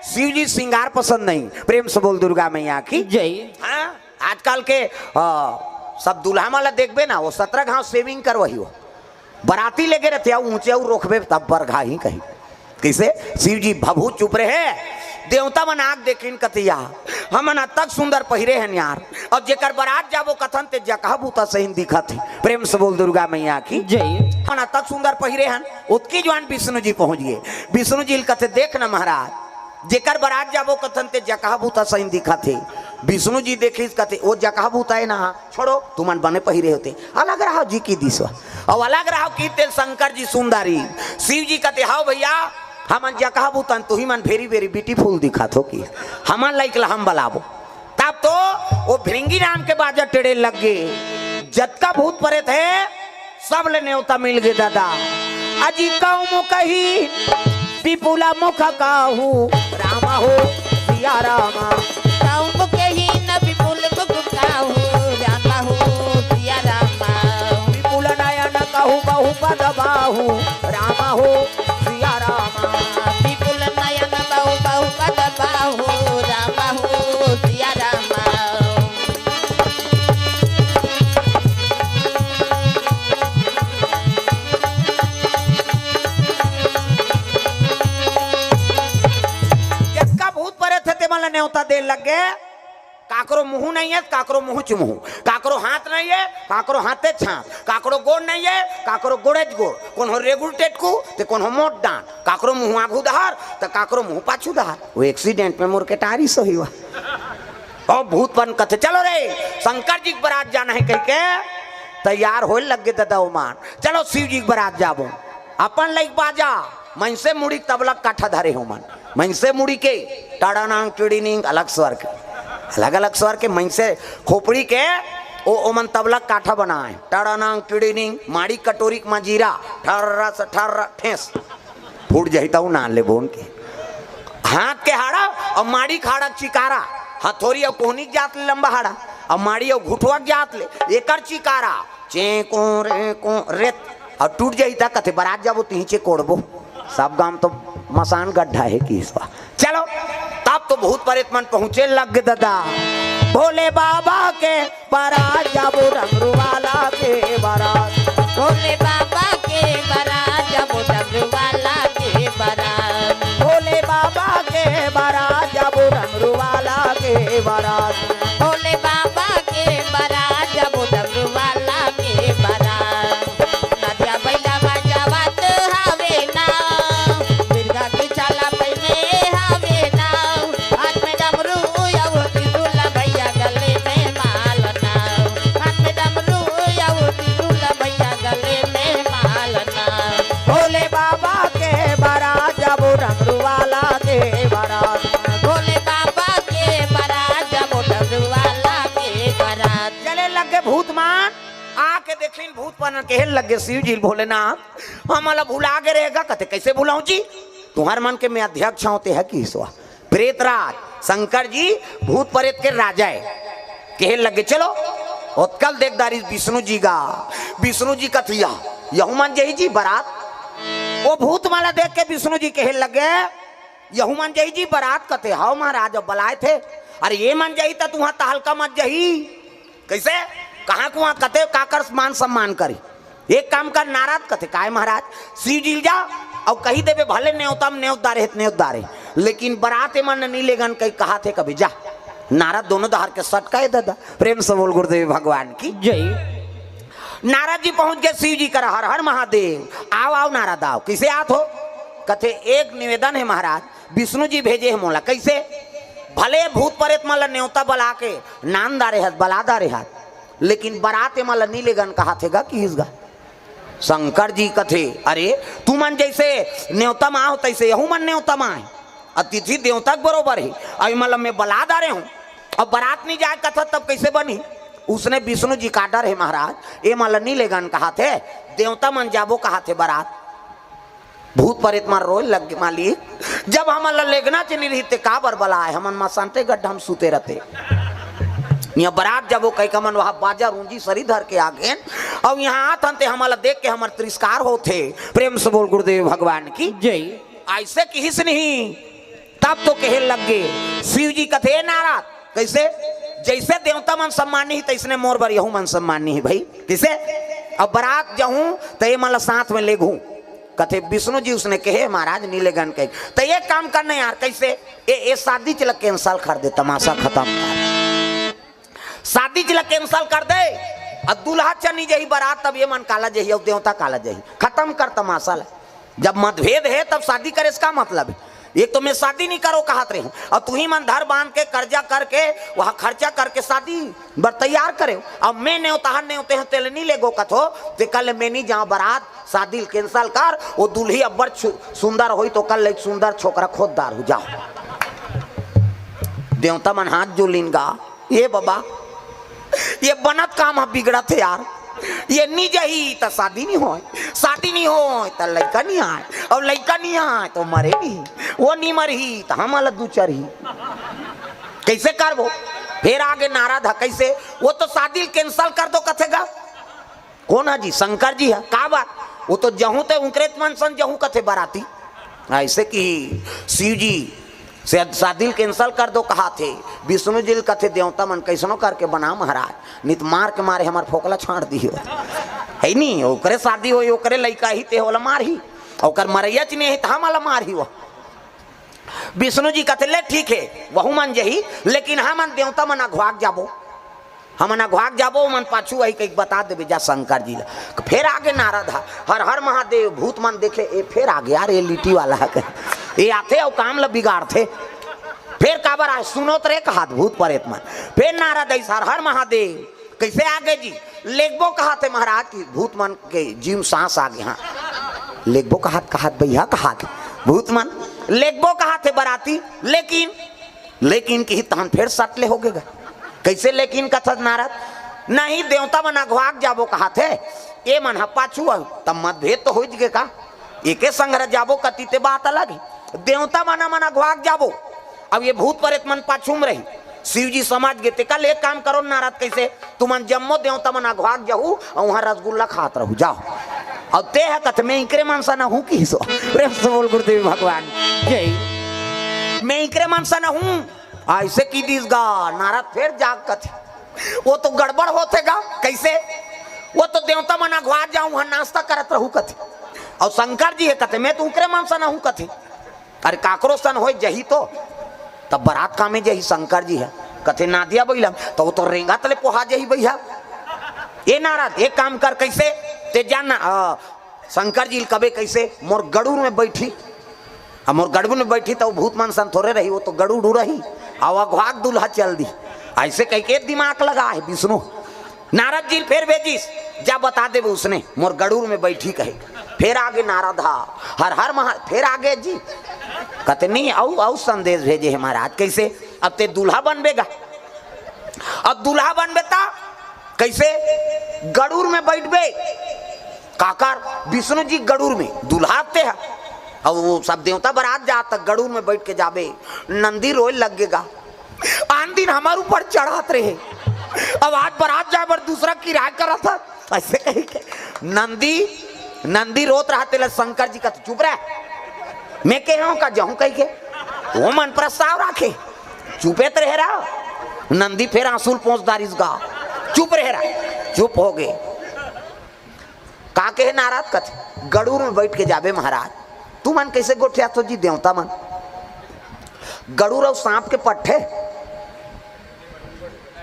शिव जी श्रृंगार पसंद नहीं। प्रेम से बोल दुर्गा मैया की जय। हाँ, आजकल के आ, सब दूल्हा मन ला देखबे ना, वो सत्रह घाव सेविंग करवही हो। बराती लेके रहते हो ऊंचे और रोकबे तब पर घा ही कहीं। कैसे शिव जी भभूत चुप रहे, देवता मन आग देखिन कतिया, हमन अतक सुंदर पहिरे हन यार। अब जेकर बरात जाबो कथन ते जकहा भूता सहिन दिखत हे। प्रेम से बोल दुर्गा मैया की जय। हमन अतक सुंदर पहिरे हन। ओतकी जुवान विष्णु जी पहुंच गए। विष्णु जी ल कथे, देख न महाराज, जेकर बरात जाबो कथन ते जकहा भूता सहिन दिखत हे। विष्णु जी देखिस कथे, ओ जकहा भूता हे ना, छोड़ो, तुमन बने पहिरे होते, अलग रहो जी की दिसवा। अउ अलग रहो की तेल शंकर जी सुंदरी। शिव जी कथे, हाव भैया, हमन जकहा भूतन, तुही मन very very beautiful दिखत हो कि हमन लाइक ला हम बलाबो। तब तो वो भृंगी नाम के बाजा टेढ़े लग गए। जतका भूत प्रेत हे, सब ले नेवता मिल गए दादा। अजी कहूँ मुखहीन विपुल मुख काहू, राम हो सिया राम। कहूँ मुखहीन विपुल मुख काहू, राम हो सिया राम। विपुल नयन कहू बहु पद बाहू, राम हो सिया राम। विपुल नयन बहु बहु पद बाहू, राम हो सिया राम। नेवता दे लगे। काकरो मुंह नहीं है, काकरो मुंह च मुंह, काकरो हाथ नहीं है, काकरो हाथे च हाथ, काकरो गोड़ नहीं है, काकरो गोड़े च गोड़, कोनो रेगुल टेटकू ते कोनो मोट डांट, काकरो मुंह आगू दहार ते काकरो मुंह पाछू दहार। वो एक्सीडेंट में मोर के टारी सो ही हुआ। और भूत परेत कथे, "चलो रे, शंकर जी के बरात जाना है," कह के तैयार होए लग गे ददा ओमन। "चलो शिव जी के बरात जाबो।" अपन लइक बाजा, मनसे मुड़ी तबला काठा धरे हो मन, मनसे मुड़ी के टाड़ानांग टिड़ीनिंग, अलग स्वर के, अलग अलग स्वर के मनसे खोपड़ी के ओ ओमन तबला काठा बनाए, टाड़ानांग टिड़ीनिंग, माड़ी कटोरी के मजीरा, ठर्रा से ठर्रा ठेस, फूट जाही तऊ ना ले बोन के। हाथ के हाड़ा और माड़ी खाड़ा चिकारा, हथोरी और कोहनी के जात ले लंबा हाड़ा, और माड़ी और घुटवा के जात ले एकर चिकारा, चे को रे को रेत, और टूट जाही त कथे बरात जाबो तिही चे कोड़बो। सब गांव तो मसान गड्ढा है कि इस बार। चलो, तब तो भूत परेत मन पहुंचे लग गे ददा। भोले बाबा के बरात जाबो डमरू वाला के बरात। भोले बाबा के बरात जाबो डमरू वाला के बरात। भोले बाबा के बरात जाबो डमरू वाला के बरात। भोले बाबा के बरात जाबो डमरू वाला के बरात। नदिया बैला बजावत हवे ना, मिर्गा के छाला पहिने हवे ना, हाथ में डमरू अउ त्रिशूल भैया गले में माला ना, हाथ में डमरू अउ त्रिशूल भैया गले में माला ना। भोले बाबा के बरात जाबो डमरू वाला के बरात। भोले बाबा के बरात जाबो डमरू वाला के बरात। चले लगे भूत मन, आके देखिन भूत परेत मन, कहे लगे शिव जी भोलेनाथ, हमला भुला गे रहेगा। कथे, "कैसे भुलाऊं जी? तुम्हार मन के मैं अध्यक्ष हूं, ते है कि ईश्वर?" प्रेतराज शंकर जी भूत परेत के राजा है। कहे लगे, "चलो।" ओतकल देख डारिस विष्णु जी गा। विष्णु जी कथिया, "यहू मन जाही जी बरात।" वो भूत मन ला देख के विष्णु जी कहे लगे, "यहू मन जाही जी बरात?" कथे, "हव महाराज, अब बलाए थे।" "अरे ये मन जाही त तुहा तहलका मच जाही।" "कैसे? कहाँ कुहाँ कथे काकर मान सम्मान करी? एक काम कर नारद।" कथे, "काय महाराज?" "शिव जी ल जा अउ कही देबे भले नेवता म नेवत डारे हे त नेवत डारे, लेकिन बरात एमन ल नी लेगन कही कहाथे कभी, जा।" नारद दोनों डहर के सटकाए ददा। प्रेम से बोल गुरुदेव भगवान की। जय। नारद जी पहुंच गे शिव जी करा, "हर हर महादेव।" "आव आव नारद आव।" "किसे आत हो?" कथे, "एक निवेदन हे महाराज, विष्णु जी भेजे हे मोला।" "कैसे?" "भले भूत परेत मन ल नेवता बला के नान डारे हत, बला डारे हत, लेकिन बरात एमन ल नी लेगन कहाथे गा किहिस गा।" शंकर जी कथे, "अरे तुमन जैसे नेवता म आव तैसे यहू मन नेवता म आए, अतिथि देवता के बरोबर हे। अब एमन ल मैं बला डारे हूं, अब बरात नी जाए कथत तब कैसे बनही?" उसने विष्णु जी का डर हे महाराज, एमन ल नी लेगन कहाथे, देवता मन जाबो कहाथे बरात। भूत परेत मन रोए लग गे, "मालिक, जब हमन ल लेगना च नी रहिते काबर बलाए, हमन मसानते गड्ढा म सुते रहते। इहां बरात जाबो कहिके हमन वहां बाजा रूंजी सरी धर के आ गेन, अउ इहां आत हन ते हमन ल देख के हमर तिरस्कार होथे।" प्रेम से बोल गुरुदेव भगवान की। जय। ऐसे किहिस नहीं, तब तो कहे लग गे शिव जी कथे, "ए नारद, कैसे? जैसे देवता मन सम्मानी ही तैसने मोर बर यहू मन सम्मानी ही भाई। किसे? अब बरात जाहूं त एमन ल साथ में लेगहूं।" कथे, "विष्णु जी उसने कहे महाराज नी लेगन कहे, त एक काम करना यार, कैसे? ए, ए शादी चला कैंसिल कर दे, तमाशा खतम कर। शादी चला कैंसिल कर दे, अउ दूल्हा चल नी जाही बरात, तब एमन काला जाही अउ देवता काला जाही, खतम कर तमाशा ला। जब मतभेद हे तब शादी करे से का मतलब हे? एक तो मैं शादी नी करो कहत रहे हूं, अउ तुही मन धर बांध के कर्जा करके वहां खर्चा करके शादी बर तैयार करे हो। अब मैं नेवता हर नेवते हूं, तेल नी लेगो कथो, ते कल मैं नी जांव बरात, शादी ल कैंसिल कर, वो दुल्ही अब्बड़ छु-, सुंदर होई तो कल एक सुंदर छोकरा खोजदार हो जाओ।" देवता मन हाथ जोलिन गा, "ए बाबा, ये बनत काम ह बिगड़त हे यार, ये नी जाही त शादी नी होय, शादी नी होय त लइका नी आय, अउ लइका नी आय त मरे नी, वो नी मरही त हमन ल दू चरही।" कैसे करबो? फेर आगे नारद ह, "कैसे? वो तो शादी ल कैंसिल कर दो कथे गा।" कोन ह जी? शंकर जी ह। "का बात?" "वो तो जहूं ते उंकरेच मन सन जहूं कथे बराती।" ऐसे कि शिव जी से शादी ल कैंसिल कर दो कहाथे, विष्णु जी ल कथे, "देवता मन कैसनो करके बना महाराज, नी त मार के मारे हमर फोकला छांट दियो।" हे नी, ओकरे शादी होई, ओकरे लइका ही ते ओला मारही, ओकर मरैया च नी हे त हमला मारही वो। विष्णु जी कथे, "ले ठीक हे, वहू मन जही, लेकिन हमन देवता मन अघवाक जाबो, हमन अघवाक जाबो, ओमन पाछू आही," कहिके बता देबे जा शंकर जी ला। फेर आगे नारद हा, "हर हर महादेव।" भूत मन देखे, "ए फेर आगे यार, ए लिट्टी वाला हा, ए आथे अउ काम ला बिगाड़थे।" फेर काबर आए, "सुनोत रे," कहात भूत परेत मन। फेर नारद आइस, "हर हर महादेव।" कइसे आगे जी? "लेगबो," कहाथे महाराज, कि भूत मन के जीव सांस आगे। हाँ, "लेगबो," कहात, कहात भैया कहात भूत मन, "लेगबो," कहाथे बराती, "लेकिन, लेकिन," किही तहन फेर सट ले होगे गा। कइसे लेकिन कथस नारद? "नहीं, देवता मन अघवाक जाबो," कहाथे, "ए मन ह पाछू अउ तब मतभेद तो होइच गे का? एके संघरा जाबो कति ते बात अलग हे। देवता मन, मन अघवाक जाबो, अब ये भूत परेत मन पाछू म रही।" शिव जी समझ गे, "ते कल एक काम करो नारद, कइसे? तुमन जम्मो देवता मन अघवाक जाहू अउ उहाँ रसगुल्ला खात रहू, जाओ।" अब ते ह कथे, "मैं इकरे मन सन हूँ," किहिस ओ। प्रेम से बोल गुरुदेव भगवान जय। "मैं इकरे मन सन हूँ।" अइसे किहिस गा, नारद फेर जाग कथे, "वो तो गड़बड़ होथे गा।" कइसे? "वो तो देवता मन अघवाक जाहू, उहाँ नाश्ता करत रहू," कथे। अउ शंकर जी हे कथे, "मैं तो उकरे मन सन हूँ," कथे। अरे काकरो सन होय जही तो, तब बरात कामे जही शंकर जी हे। कथे, "नादिया बइलम," त वो तो रेंगत ले पोहा जही भैया। "ए नारद, एक काम कर," कइसे? "ते जान ना, अ, शंकर जी ल कबे कइसे, मोर गड़ूर में बइठी, अब मोर गड़ूर में बइठी, त वो भूत मन सन थोरे रही, वो तो गड़ूर उड़ही, अउ अघवाक दूल्हा चल दी।" अइसे कहिके दिमाग लगा हे विष्णु। नारद जी ल फेर भेजिस, "जा बता देबे उसने, मोर गड़ूर में बइठी," कहे। फेर आगे नारद हा, "हर हर महा-," फेर आगे जी। कथे, "नहीं, अउ, अउ संदेश भेजे हे महाराज।" कइसे? "अब ते दूल्हा बनबे गा, अब दूल्हा बनबे ता कइसे? गड़ूर में बइठबे।" काकर? विष्णु जी गड़ूर में, दूल्हा ते हा। अब वो सब देवता बरात जात, गड़ूर में बइठ के जाबे, नंदी रोय लग गे गा। "आन दिन हमर ऊपर चढ़त रहे, अब आज बरात जाए बर दूसरा किराया करत हस," अइसे कहिके। नंदी, नंदी रोत रहा, तेला शंकर जी कथे, "चुप रह, मैं कहे हूँ का जाहूँ," कहिके। वो मन प्रस्ताव राखे, चुपे त रहे रहा। नंदी फेर आंसू ल पोंछ डारिस गा, "चुप रहे रहा।" चुप होगे। का कहे नारद? कथे, "गड़ूर में बइठ के जाबे महाराज।" तुमन कइसे गोठियाथो जी देवता मन? गड़ूर अउ सांप के पट्ठे?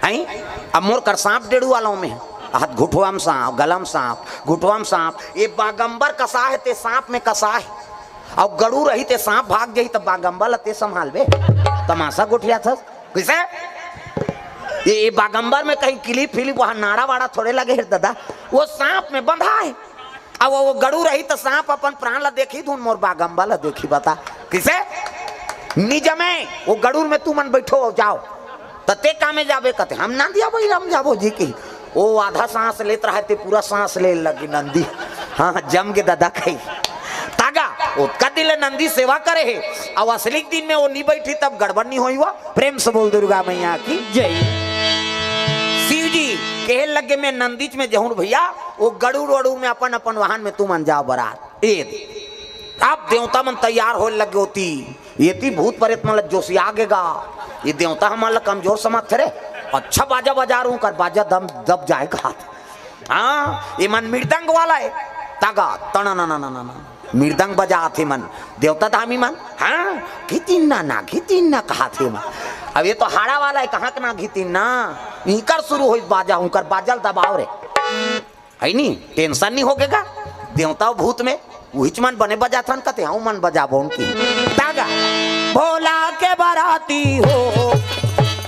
हैं? अब मोर कर सांप डेड़ू वाला में, हाथ घुटवा म सांप, गला म सांप, घुटवा म सांप, ये बागंबर कसा हे ते सांप में कसा हे। अउ गड़ूर रही ते सांप भाग जाही त बागंबर ल ते संभालबे? तमाशा गोठियाथस। कइसे? ये, ये बागंबर में कहीं किलिप फिलिप, वहाँ नाड़ा वाड़ा थोरे लगे हे दादा, वो सांप में बंधा हे। अब वो गड़ूर रही त सांप अपन प्राण ला देखही धुन, मोर बागंबर ला देखही, बता। कइसे? निजमे, वो गड़ूर में तुमन बइठो अउ जाओ। त ते कामे जाबे? कथे, "हम नंदिया बइला म जाबो जी," किही। वो आधा सांस लेत रहा हे ते पूरा सांस ले लगी नंदी। हाँ, जम गे दादा कही। तागा, ओतका दिन ले नंदी सेवा करे हे, अउ असली दिन में वो नी बइठी तब गड़बड़ नी होही वो। प्रेम से बोल दुर्गा मैया की जय। शिव जी कहे लगे, "मैं नंदीच में जाहूँ भैया, वो गड़ूर वड़ूर में अपन अपन वाहन में तुमन जाओ बरात।" ए दे। अब देवता मन तैयार होय लगे होती, एती भूत परेत मन ल जोशिया गे गा, ये देवता हमन ल कमजोर समझथे रे, अच्छा बाजा बजा रहूं कर बाजा दम दब जाए कहाथे। हाँ, ये मन मृदंग वाला हे, तागा, तना ना ना ना ना ना, मृदंग बजाथे मन, देवता धामी मन, हाँ, घितिन ना ना, घितिन ना कहाथे मन। अब ये तो हाड़ा वाला हे, कहाँ के ना घितिन ना, इनकर शुरू होई बाजा, उनकर बाजा ल दबाओ रे। है नी, tension नी होगे गा। देवता भूत में उहिच मन बने बजाथन कथे, हूँ मन बजाबो उनकी। तागा, भोला के बराती हो,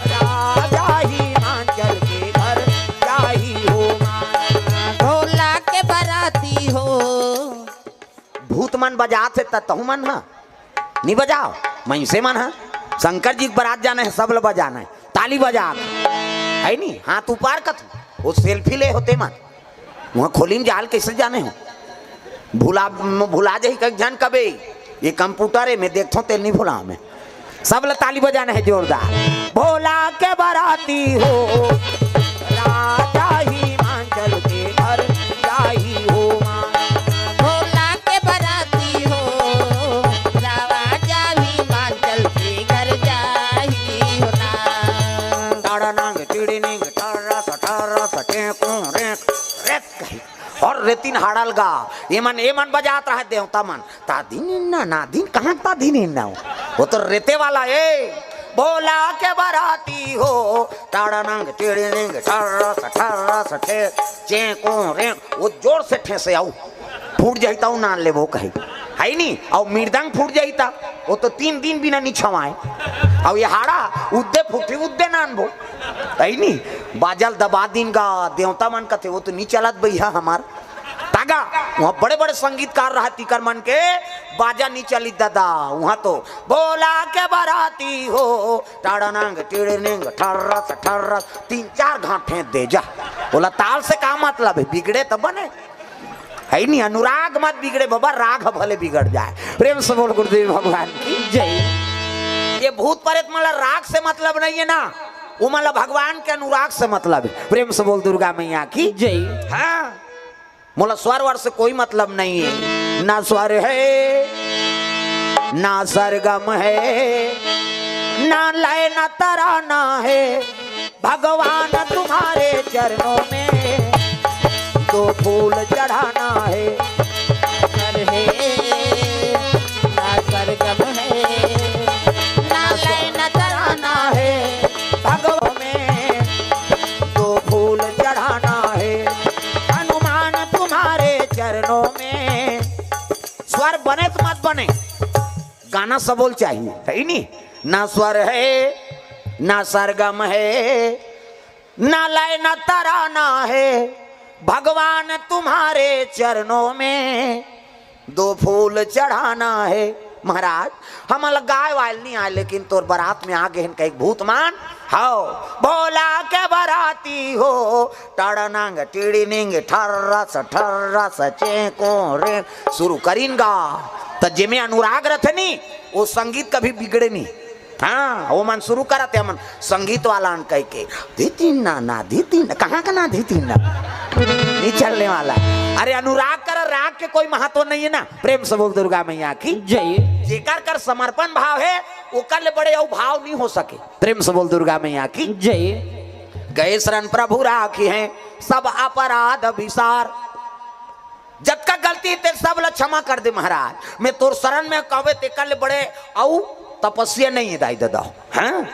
राजा हिमाचल के घर जाही हो माँ। भोला के बराती हो। भूत मन बजात हे त तहू मन ह नी बजाओ, मइनसे मन ह। शंकर जी के बरात जाना हे, सब ल बजाना हे, ताली बजा, है नी, हाथ ऊपर कथू, वो selfie ले होते मन। वहाँ खोली में जाल कैसे जाने हो? भुला, भुला जाही कई झन कबे। ये computer हे, मैं देखथों, तेल नहीं भुला मैं। सब ल ताली बजाना हे जोरदार। भोला के बराती हो, राजा हिमाचल के घर जाही हो माँ। भोला के बराती हो, राजा हिमाचल के घर जाही हो ना। ताड़ा नांग टिड़ी निंग टारा सा टारा सा टेकू रेक रेक कही। और रेतिन हाड़ल गा, ये मन, ये मन बजात रहे देवता मन। ता दिन इन्ना ना दिन, कहाँ ता दिन इन्ना हो? वो तो रेते वाला है। भोला के बराती हो, टाड़ानंग टिड़िनिंग ठर्रस ठर्रस ठे, चेंको रें, वो जोर से ठेसे आऊ, फूट जाई ता नान लेबो कही, है नी? अउ मृदंग फूट जाई ता वो तो तीन दिन बिना नी छवाए। अउ ये हाड़ा उद्दे फूटी उद्दे नानबो, है नी? बाजल दबा दिन गा, देवता मन कथे वो तो नी चलत भैया हमार। तागा, वहाँ बड़े बड़े संगीतकार रहा, तिकर मन के बाजा नी चली दादा। वहाँ तो भोला के बराती हो, टाड़ानंग टिड़निंग ठर्रस ठर्रस, तीन चार घाट फेंक दे जा। बोला ताल से का मतलब है, बिगड़े तो बने, है नी? अनुराग मत बिगड़े बाबा, राग भले बिगड़ जाए। प्रेम से बोल गुरुदेव भगवान की जय। ये भूत प्रेत मला राग से मतलब नहीं है ना, वो मला भगवान के अनुराग से मतलब है। प्रेम से बोल दुर्गा मैया की जय। हाँ, मोला स्वर वर से कोई मतलब नहीं है, ना स्वर है, ना सरगम है, ना लय ना तराना है। भगवान तुम्हारे चरणों में दो फूल चढ़ाना है। स्वर है, ना सरगम है, ना लय ना तराना है। भगवान में दो फूल चढ़ाना है। हनुमान तुम्हारे चरणों में। स्वर बने तो मत बने, गाना सबोल चाहिए, है नी? ना स्वर है, ना सरगम है, ना लय ना तराना है। भगवान तुम्हारे चरणों में दो फूल चढ़ाना है। महाराज, हमला गाय वाल नहीं आए, लेकिन तोर बरात में आ गए हैं कई भूत मान। हाओ, भोला के बराती हो, टड़नंग टिड़िनिंग ठर्रस ठर्रस चेंको रे। शुरू करिन गा, त जेमे अनुराग रथे नी, वो संगीत कभी बिगड़े नी। हाँ, वो मन शुरू करत हे, मन संगीत वाला न कह के, "धी तीन ना, ना धी तीन ना।" कहाँ का ना धी तीन ना? नहीं चलने वाला। अरे, अनुराग कर राग के कोई महत्व नहीं है ना। प्रेम से बोल दुर्गा मैया की जय। जेकर कर समर्पण भाव है, ओकर ले बड़े अउ भाव नहीं हो सके। प्रेम से बोल दुर्गा मैया की जय। गए शरण प्रभु राखी हैं सब अपराध विसार। जतका गलती हे ते सब ला क्षमा कर दे महाराज। मैं तोर शरण में कहवे तेकर ले बड़े अउ तपस्या नहीं है दाई ददा। हाँ,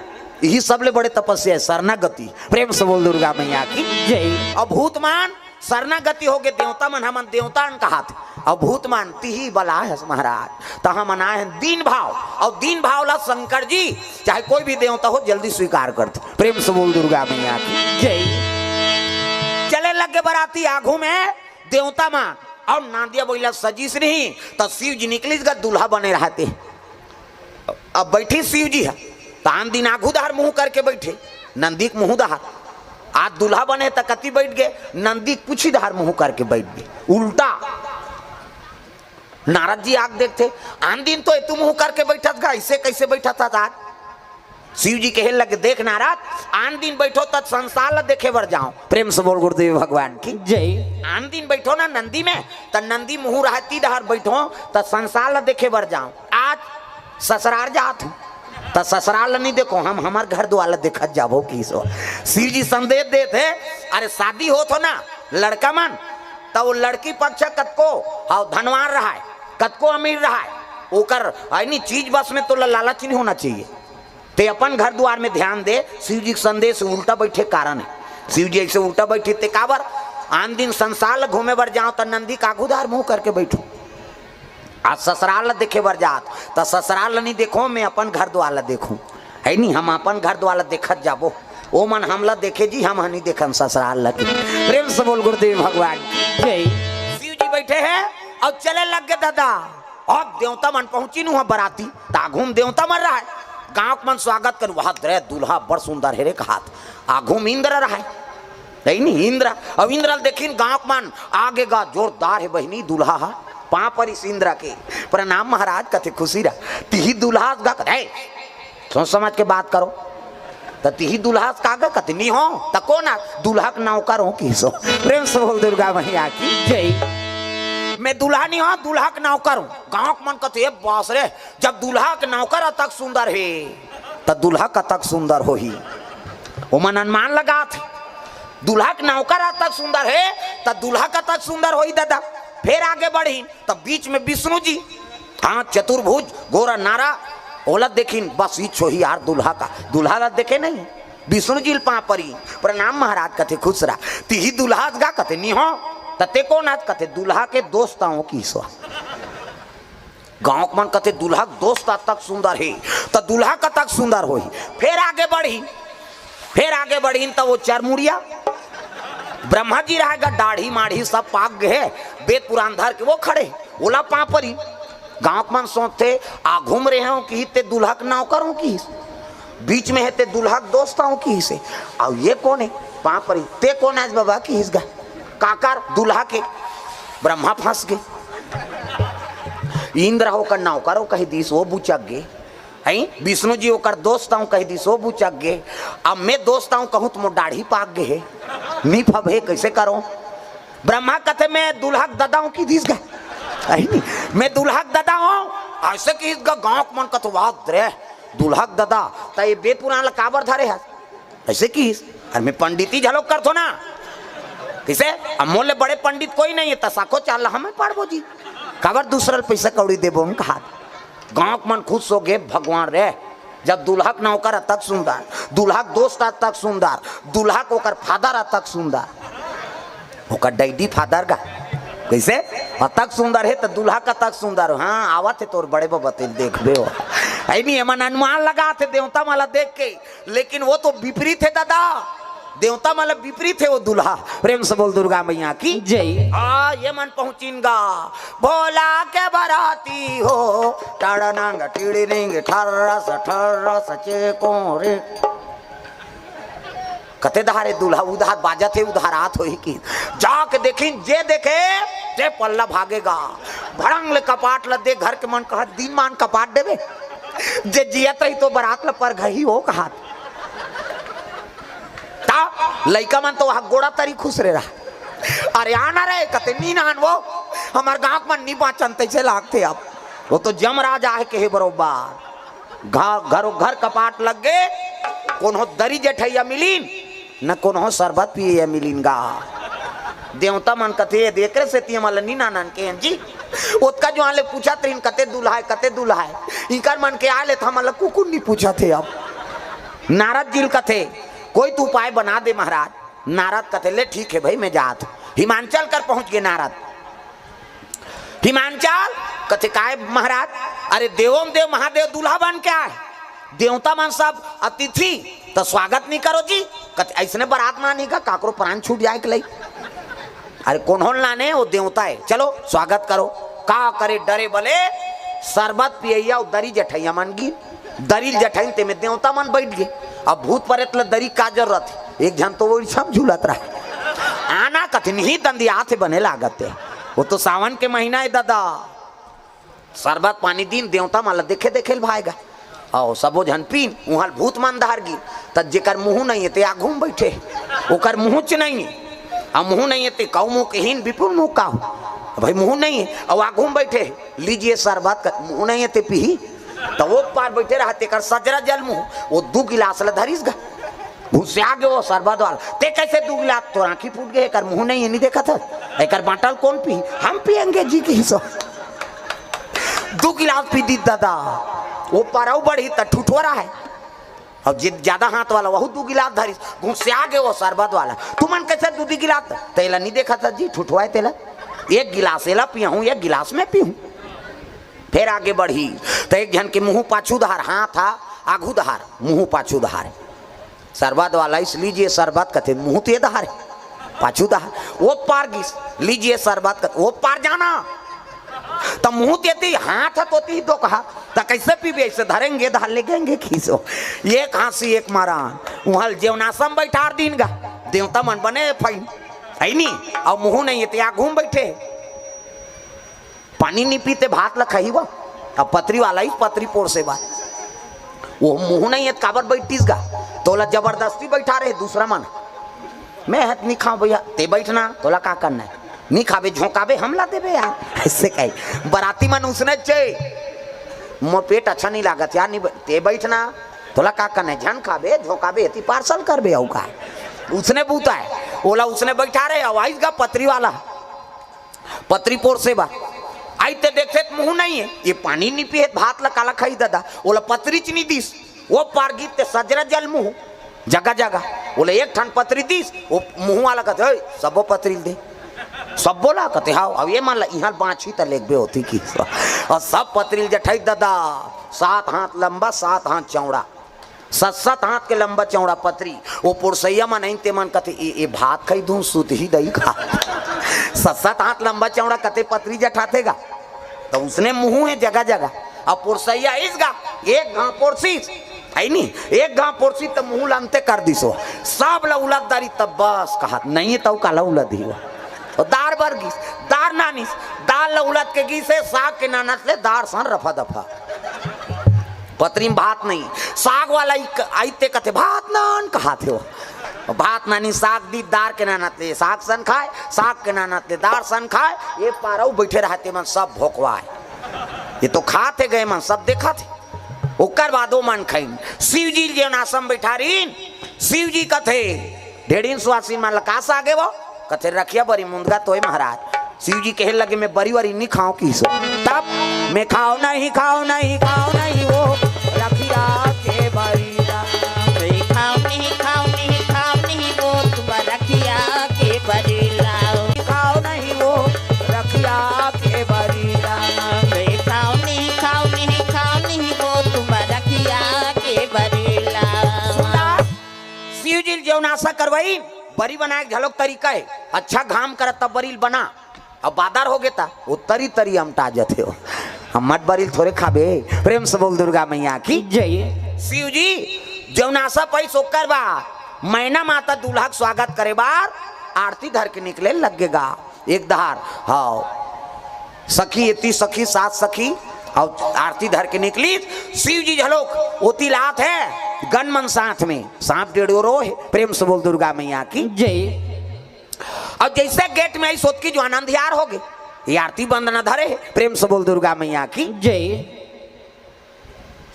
यही सब ले बड़े तपस्या है शरणागति। प्रेम से बोल दुर्गा मैया की जय। अब भूत मान शरणागति हो गए, देवता मन हमन देवता न कहात। अब भूत मान तिही बला है महाराज, त हमन आए हैं दीन भाव। और दीन भाव ला शंकर जी चाहे कोई भी देवता हो जल्दी स्वीकार कर दे। प्रेम से बोल दुर्गा मैया की जय। चले लग गए बराती आगू में देवता मान, और नांदिया बइला सजीस नहीं, त शिव जी निकलिस गा दूल्हा बने रहते। अब बैठी शिव जी है, त आन दिन आगू धार मुंह करके बैठे, नंदी के मुंह धार। आज दूल्हा बने त कति बैठ गए, नंदी के पुछी धार मुंह करके बैठ गए, उल्टा। नारद जी आग देखते, आन दिन तो एतू मुंह करके बैठत गा, ऐसे कैसे बैठत था आज? शिव जी कहे लगे, "देख नारद, आन दिन बैठो त संसार ला देखे बर जाओ।" प्रेम से बोल गुरुदेव भगवान की जय। आन दिन बैठो ना नंदी में, त नंदी मुंह रहती डहर बैठो त संसार ला देखे बर जाओ। आज ससुरार जात हो त ससुरार ला नहीं देखो, हम हमार घर द्वार ला देखत जाबो की सो। शिव जी संदेश देत हे, अरे शादी होत हो ना लड़का मन, त वो लड़की पक्ष कतको हाव धनवान रहाय, कतको अमीर रहाय, ओकर आइनी चीज बस में तो ला-, लालच नहीं होना चाहिए। ते अपन घर द्वार में ध्यान दे। शिव जी के संदेश उल्टा बैठे कारण है। शिव जी ऐसे उल्टा बैठे ते काबर? आन दिन संसार ला घूमे बर जाओ त नंदी कागुदार मुंह करके बैठो, आज ससुराल ला देखे बर जात त ससुराल ला नहीं देखो, मैं अपन घर द्वार ला देखूं, है नी? हम अपन घर द्वार ला देखत जाबो, ओ मन हमला देखे जी, हम हनी देखन ससुराल ला के। प्रेम से बोल गुरुदेव भगवान की जय। शिव जी बैठे हैं और चले लग गए दादा। अब देवता मन पहुंची नु बराती, त आघू म देवता मन रहा है। गांव के मन स्वागत कर, "वाह रे दूल्हा बड़ सुंदर है रे," कहात। आघू म इंद्र रहा है, नहीं नहीं इंद्र। अब इंद्र ल देखिन गांव के मन, "आगे गा जोरदार है बहिनी दूल्हा हा।" पांव परिस इंद्र के, "प्रणाम महाराज," कथे खुशी रहा। "तिही दूल्हा हस गा?" कथे, "ए, सोच समझ के बात करो।" त तिही दूल्हा हस का गा? कथे, "नी हो।" त कोन हस? "दूल्हा के नौकर हो," किसो। प्रेम से बोल दुर्गा मैया की जय। "मैं दूल्हा नी हो, दूल्हा के नौकर हूं।" गांव के मन कथे, "ए बास रे, जब दूल्हा के नौकर अतक सुंदर हे, त दूल्हा कतक सुंदर होही।" ओमन अनुमान लगात हे, दूल्हा के नौकर अतक सुंदर हे, त दूल्हा कतक सुंदर होही दादा। फिर आगे बढ़िन, त बीच में विष्णु जी, हाँ, चतुर्भुज, गोरा नारा, ओला देखिन, बस इच्छा होही यार दूल्हा का, दूल्हा ला देखे नहीं। विष्णु जी ल पाँव परी, "प्रणाम महाराज।" कथे, "खुश रह।" "तिही दूल्हा हस गा?" कथे, "नी हो।" "त तें कोन हस?" कथे, "दूल्हा के दोस्त आंव किहिस।" गाँव के मन कथे, "दूल्हा के दोस्त अतक सुंदर हे, त दूल्हा कतक सुंदर होही?" फेर आगे बढ़ी, फेर आगे बढ़िन त ओ चरमुड़िया ब्रह्मा जी रहे गा, दाढ़ी माढ़ी सब पाक गे हे, बेद पुरान धर के ओ खड़े, ओला पाँव परी। गाँव के मन सोचथे, "आघू म रहेंव किहिस, तें दूल्हा के नौकर आंव किहिस, बीच में हे तें दूल्हा के दोस्त आंव किहिस हे, अउ ये कोन हे?" पाँव परी, "तें कोन हस बबा?" किहिस गा, "काकर?" "दूल्हा के।" ब्रह्मा फंस गे। इंद्र ह ओकर नौकर आंव कहि दिस, ओ बुचक गे। हैं? विष्णु जी ओकर दोस्त आंव कहि दिस, ओ बुचक गे। अब मैं दोस्त आंव कहूं त मोर दाढ़ी पाक गे हे, नी फबे, कइसे करंव? ब्रह्मा कथे, "मैं दूल्हा के ददा आंव" किहिस गा। अइ नी, "मैं दूल्हा के ददा आंव।" अइसे किहिस गा, गाँव के मन कथे, "वाह रे, दूल्हा के ददा, त ये बेद पुरान ला काबर धरे हस?" अइसे किहिस, "अरे मैं पंडिती घलो करथों ना, कइसे? अब मोर ले बड़े पंडित कोई नहीं हे, त साखोचार ला हमें पाड़बो जी, काबर दूसरा ल पइसा कौड़ी देबो?" हम कहा, गाँव के मन खुश हो गे, "भगवान रे, जब दूल्हा के नौकर अतक सुंदर, दूल्हा के दोस्त अतक सुंदर, दूल्हा के ओकर फादर अतक सुंदर, ओकर डैडी फादर गा, कइसे? अतक सुंदर हे त दूल्हा कतक सुंदर हो।" "हाँ, आवत हे तोर बड़े बबा, तें देखबे हो।" अइ नी, एमन अनुमान लगाथे देवता मन ला देख के, लेकिन ओ तो विपरीत हे दादा, देवता मन ला विपरीत हे ओ दूल्हा। प्रेम से बोल दुर्गा मैया की जय। आ, ये मन पहुंचिन गा, "भोला के बराती हो, टड़नंग टिड़निंग ठर्रस ठर्रस चेकों रे।" कथे, "दहारे दूल्हा उधार बाजत हे, उधार आत होही कि?" जाके देखिन, जे देखे, ते पल्ला भागे गा। भड़ंग ले कपाट ल देख, घर के मन कहत, "दिन मान कपाट देबे, जे जियत रही तो बरात ल परघही हो," कहत। त लइका मन तो वहाँ गोड़ा तरी खुसरे रहा। "अरे आना रे," कथे, "नी नान वो, हमर गाँव के मन नी बाँचन," तइसे लागथे। अब ओ तो जमराज आहे कहे बरोबर। घ-, घरो घर कपाट लग गे, कोनो दरी जेठइया मिलिन, न कोनो सरबत पियइया मिलिन गा। देवता मन कथे, "ए, एकरे सेती हमन ल नी नानन कहेन जी।" ओतका जुवार ले पूछत रहिन, "कते दूल्हा हे, कते दूल्हा हे?" इंकर मन के आय ले त हमन ल कुकुर नी पूछत हे। अब नारद जी ल कथे, "कोई तो उपाय बना दे महाराज।" नारद कथे, "ले ठीक हे भई, मैं जात हूँ।" हिमांचल कर पहुँच गे नारद। हिमांचल कथे, "काय महाराज?" "अरे देवों में देव महादेव दूल्हा बन के आय, देवता मन सब अतिथि, त स्वागत नी करो जी?" कथे, "अइसने बरात म आनी का, काकरो प्राण छूट जाय के लई?" "अरे कोनो ल नाने, ओ देवता हे, चलो स्वागत करो।" का करे, डरे बले सरबत पियइया अउ दरी जेठइया मन गिन। दरी ल जेठाइन, तेमे देवता मन बइठ गे। अब भूत परेत ल दरी का जरूरत हे? एक झन तो ओइसम झूलत रहा। आना कथे, "नी दंदियाथे, बने लागत हे।" ओ तो सावन के महीना हे दादा। सरबत पानी दिन, देवता मन ल देखे देखे ल भाय गा। अउ सबो झन पीन, उहाँ ल भूत मन धर गिन। त जेकर मुँह नइ हे ते आघू म बइठे हे, ओकर मुँहच नइ हे। अउ मुँह नइ हे ते कउ मुँह के हीन, बिपुल मुँह का हो? भई मुँह नइ हे अउ आघू म बइठे हे, "लीजिए सरबत।" कथे, "मुँह नइ हे ते पीही?" त ओ पार बइठे रहा, तेकर सजरा जल मुँह, ओ दू गिलास ल धरिस गा। घुसिया गे ओ सरबत वाला, "ते कइसे दू गिलास? तोर आँखी फूट गे, एकर मुँह नइ हे, नी देखत हस? एकर बाँटा ल कोन पीही? हम पियेंगे जी," किहिस ओ। दू गिलास पी दिस दादा, ओ पार अउ बढ़िस त ठुठोरा हे। अउ जे जादा हाथ वाला, वहू दू गिलास धरिस, घुसिया गे ओ सरबत वाला। "तुमन कइसे दू दू गिलास?" "तेला नी देखत हस जी, ठुठोरा हे तेला। एक गिलास एला पियहूँ, एक गिलास मैं पीहूँ।" फेर आगे बढ़िस, त एक झन के मुँह पाछू डहार, हाथ हा आघू डहार, मुँह पाछू डहार। सरबत वाला आइस, "लीजिए सरबत," कथे, "मुँह तो ए डहार हे, पाछू डहार।" ओ पार गिस, "लीजिए सरबत," कथे, "ओ पार जाना।" त मुँह तो एती, हाथ ह तो ओती दो कहा, त कइसे पीबे? "अइसे धरेंगे, डहार ले जाएंगे," किहिस ओ। एक हाँसी, एक मारा, उहाँ ल जेवनासम बइठार दीन गा, देवता मन बने फइन, हे नी? अउ मुँह नइ हे ते आघू म बइठे हे। पानी नी पीते, भात ल खाही वो। अब पतरी वाला ही पतरी पोरसे बर। ओ मुँह नइ हे त काबर बइठिस गा? तोला जबरदस्ती बइठारे हे दूसरा मन। "मैं हत नी खाँव भइया।" "ते बइठ ना, तोला का करना हे? नी खाबे, झोंकाबे, हमला देबे यार।" अइसे कही। बराती मन उसने चे, "मोर पेट अच्छा नी लागत यार, नी ब-, ते बइठ ना, तोला का करना हे? झन खाबे, झोंकाबे, एती पार्सल करबे, अउ का?" उसने बूता हे, ओला उसने बइठारे, अउ आइस गा पतरी वाला। पतरी पोरसे बर। अइते देखथे त मुहूं नइ हे, ये पानी नइ पिए, भात ला काला खाही ददा, ओला पतरीच नइ दिस। ओ पार गिस ते सजरा जल मुहूं, जगह जगह। ओला एक ठन पतरी दिस, ओ मुहूं वाला कथे, "ओए, सबो पतरी ल दे।" "सबो ला?" कथे, "हाव।" "अब ये मन ला इहां बांचही त लेगबे होती की।" अउ सब पतरी ल जठाइस ददा, सात हाथ लंबा, सात हाथ चौड़ा, सत सत हाथ के लंबा चौड़ा पतरी। ओ पुरसइया मन आइन ते मन कथे, "ए, ए भात खाही धुन सुतही दई का?" सत सत हाथ लंबा चौड़ा कते पतरी जठाथे गा। त उसने मुहूं हे जगह जगह। अब पुरसइया आइस गा, एक घांव पोरसिस, हइ नी, एक घांव पोरसिस त मुहूं ल अंते कर दिस ओ। सब ल उलत डारिस, तब बस कहत, "नइ हे तउ काला उलत दिही ओ।" अउ दार बर गिस, दार नानिस, दार ल उलत के गिस हे, साग के नानत ले दार सन रफा दफा। पतरी म भात नइ, साग वाला ही क-, आइस ते कथे, "भात नान," कहाथे ओ। भात नानिस, साग दिस, दार के नानत ले साग सन खाय, साग के नानत ले दार सन खाय। ए पार अउ बइठे रहय ते मन सब भोकवाय। ये तो खाथे गा ए मन, सब देखथे। ओकर बाद ओ मन खाइन। शिव जी जेन आसन बइठारिन, शिव जी कथे, "ढेड़हिन सुवासिन मन ल का सागे ओ?" कथे, "रखिया बरी मुंदगा तोय महाराज।" शिव जी कहे लगे, "मैं बरी वरी नइ खांव किहिस ओ।" तब, "मैं खांव नहीं, खांव नहीं, खांव नहीं ओ रखिया के बरी ला।" "मैं खांव नहीं, खांव नहीं, खांव नहीं ओ तुम रखिया के बरी ला।" "खांव नहीं ओ रखिया के बरी ला।" "मैं खांव नहीं, खांव नहीं, खांव नहीं ओ तुम रखिया के बरी ला।" सुन ला, शिव जी ल जेन आसन करवाइन, बरी बनाय के घलोक तरीका हे। अच्छा घाम करत तब बरी ल बना, अब बादर होगे त ओ तरी तरी अमटा जथे ओ। हम मट बरी ल थोरे खाबे। प्रेम से बोल दुर्गा मैया की। जय। शिव जी जेन आसन पाइस ओकर बाद मैना माता दूल्हा के स्वागत करे बर आरती धर के निकले लगे गा। एक धार, हाव, सखी एती सखी, सात सखी, अउ आरती धर के निकलिस। शिव जी घलोक ओती ल आत हे, गन मन साथ में, सांप डेढ़ो रो हे। प्रेम से बोल दुर्गा मैया की। जय। अउ जइसे गेट में आइस ओतकी जुवार अंधियार होगे। ये आरती बंदना धरे हे, प्रेम से बोल दुर्गा मैया की। जय।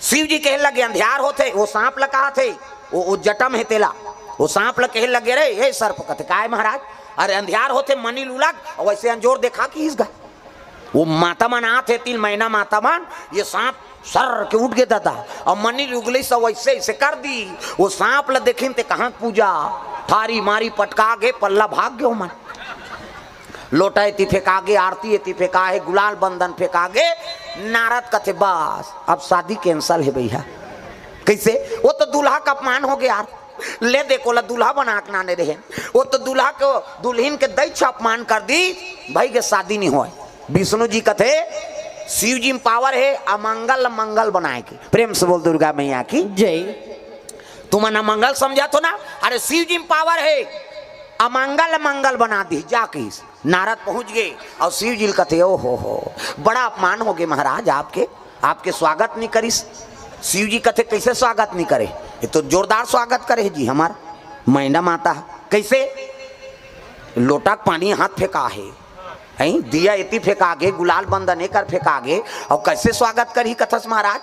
शिव जी कहे लगे, "अंधियार होथे," ओ सांप ल कहत हे, ओ, ओ जटा म हे तेला, ओ सांप ल कहे लगे, "रे, ए सर्प," कथे, "काय महाराज?" "अरे अंधियार होथे, मनी ल उलग," अउ अइसे अंजोर देखा किहिस गा। ओ माता मन आत हे, तीन महीना माता मन, ये सांप सर के उठ गे ददा, अउ मनी ल उगलिस अउ अइसे, अइसे कर दिस। ओ सांप ल देखिन ते कहां पूजा, ठारी मारी पटका गे, पल्ला भाग गे ओ मन। लोटा एती फेंका गे, आरती एती फेंका हे, गुलाल बंदन फेंका गे। नारद कथे, "बस, अब शादी cancel हे भइया।" "कइसे?" "ओ तो दूल्हा के अपमान होगे यार। ले देख, ओला दूल्हा बना के लाने रहेन, ओ तो दूल्हा के, दुल्हिन के दइछ अपमान कर दिस, भइगे शादी नइ होय।" विष्णु जी कथे, शिव जी म power हे अमंगल ल मंगल बनाय के। प्रेम से बोल दुर्गा मैया की। जय। तुमन अमंगल समझत हो ना? अरे शिव जी म power हे, अमंगल ल मंगल बना दिस, जा किहिस। नारद पहुंच गे अउ शिव जी ल कथे, "ओ हो हो, बड़ा अपमान होगे महाराज आपके, आपके स्वागत नइ करिस।" शिव जी कथे, "कइसे स्वागत नइ करे? ये तो जोरदार स्वागत करे हे जी हमर मैना माता।" "कइसे?" "लोटा के पानी हाथ फेंका हे, हैं? दिया एती फेंका गे, गुलाल बंदन एकर फेंका गे, अउ कइसे स्वागत करही कथस महाराज?"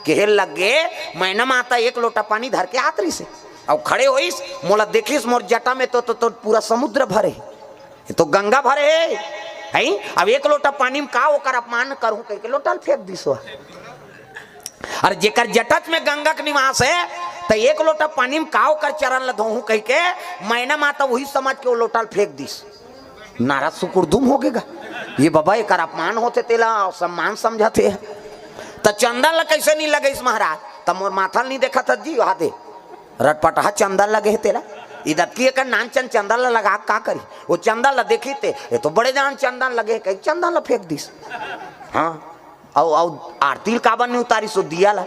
कहे लगे, "मैना माता एक लोटा पानी धर के आत रहिस हे, अउ खड़े होइस, मोला देखिस, मोर जटा में तो, तो, तो पूरा समुद्र भरे हे, ये तो गंगा भरे हे, हैं? अब एक लोटा पानी म का ओकर अपमान करहूं," कहिके लोटा ल फेंक दिस ओ। अरे जेकर जटच में गंगा के निवास हे, त एक लोटा पानी म का ओकर चरण ल धोहूं कहिके मैना माता उही समझ के ओ लोटा ल फेंक दिस। नारद सुकुरदुम होगे गा, "ये बबा, एकर अपमान होथे, तेला सम्मान समझत हे।" "त चंदन ल कइसे नइ लगइस महाराज?" "त मोर माथा ल नइ देखत हस जी, ओहा दे, रटपटहा चंदन लगे हे तेला। इदतकी एकर नान चन चंदन ल लगा के का करी?" ओ चंदन ल देखिस ते, "ये तो बड़े जान चंदन लगे हे," कहिके चंदन ल फेंक दिस। हां, अउ, अउ आरती ल काबर नइ उतारिस ओ दिया ल?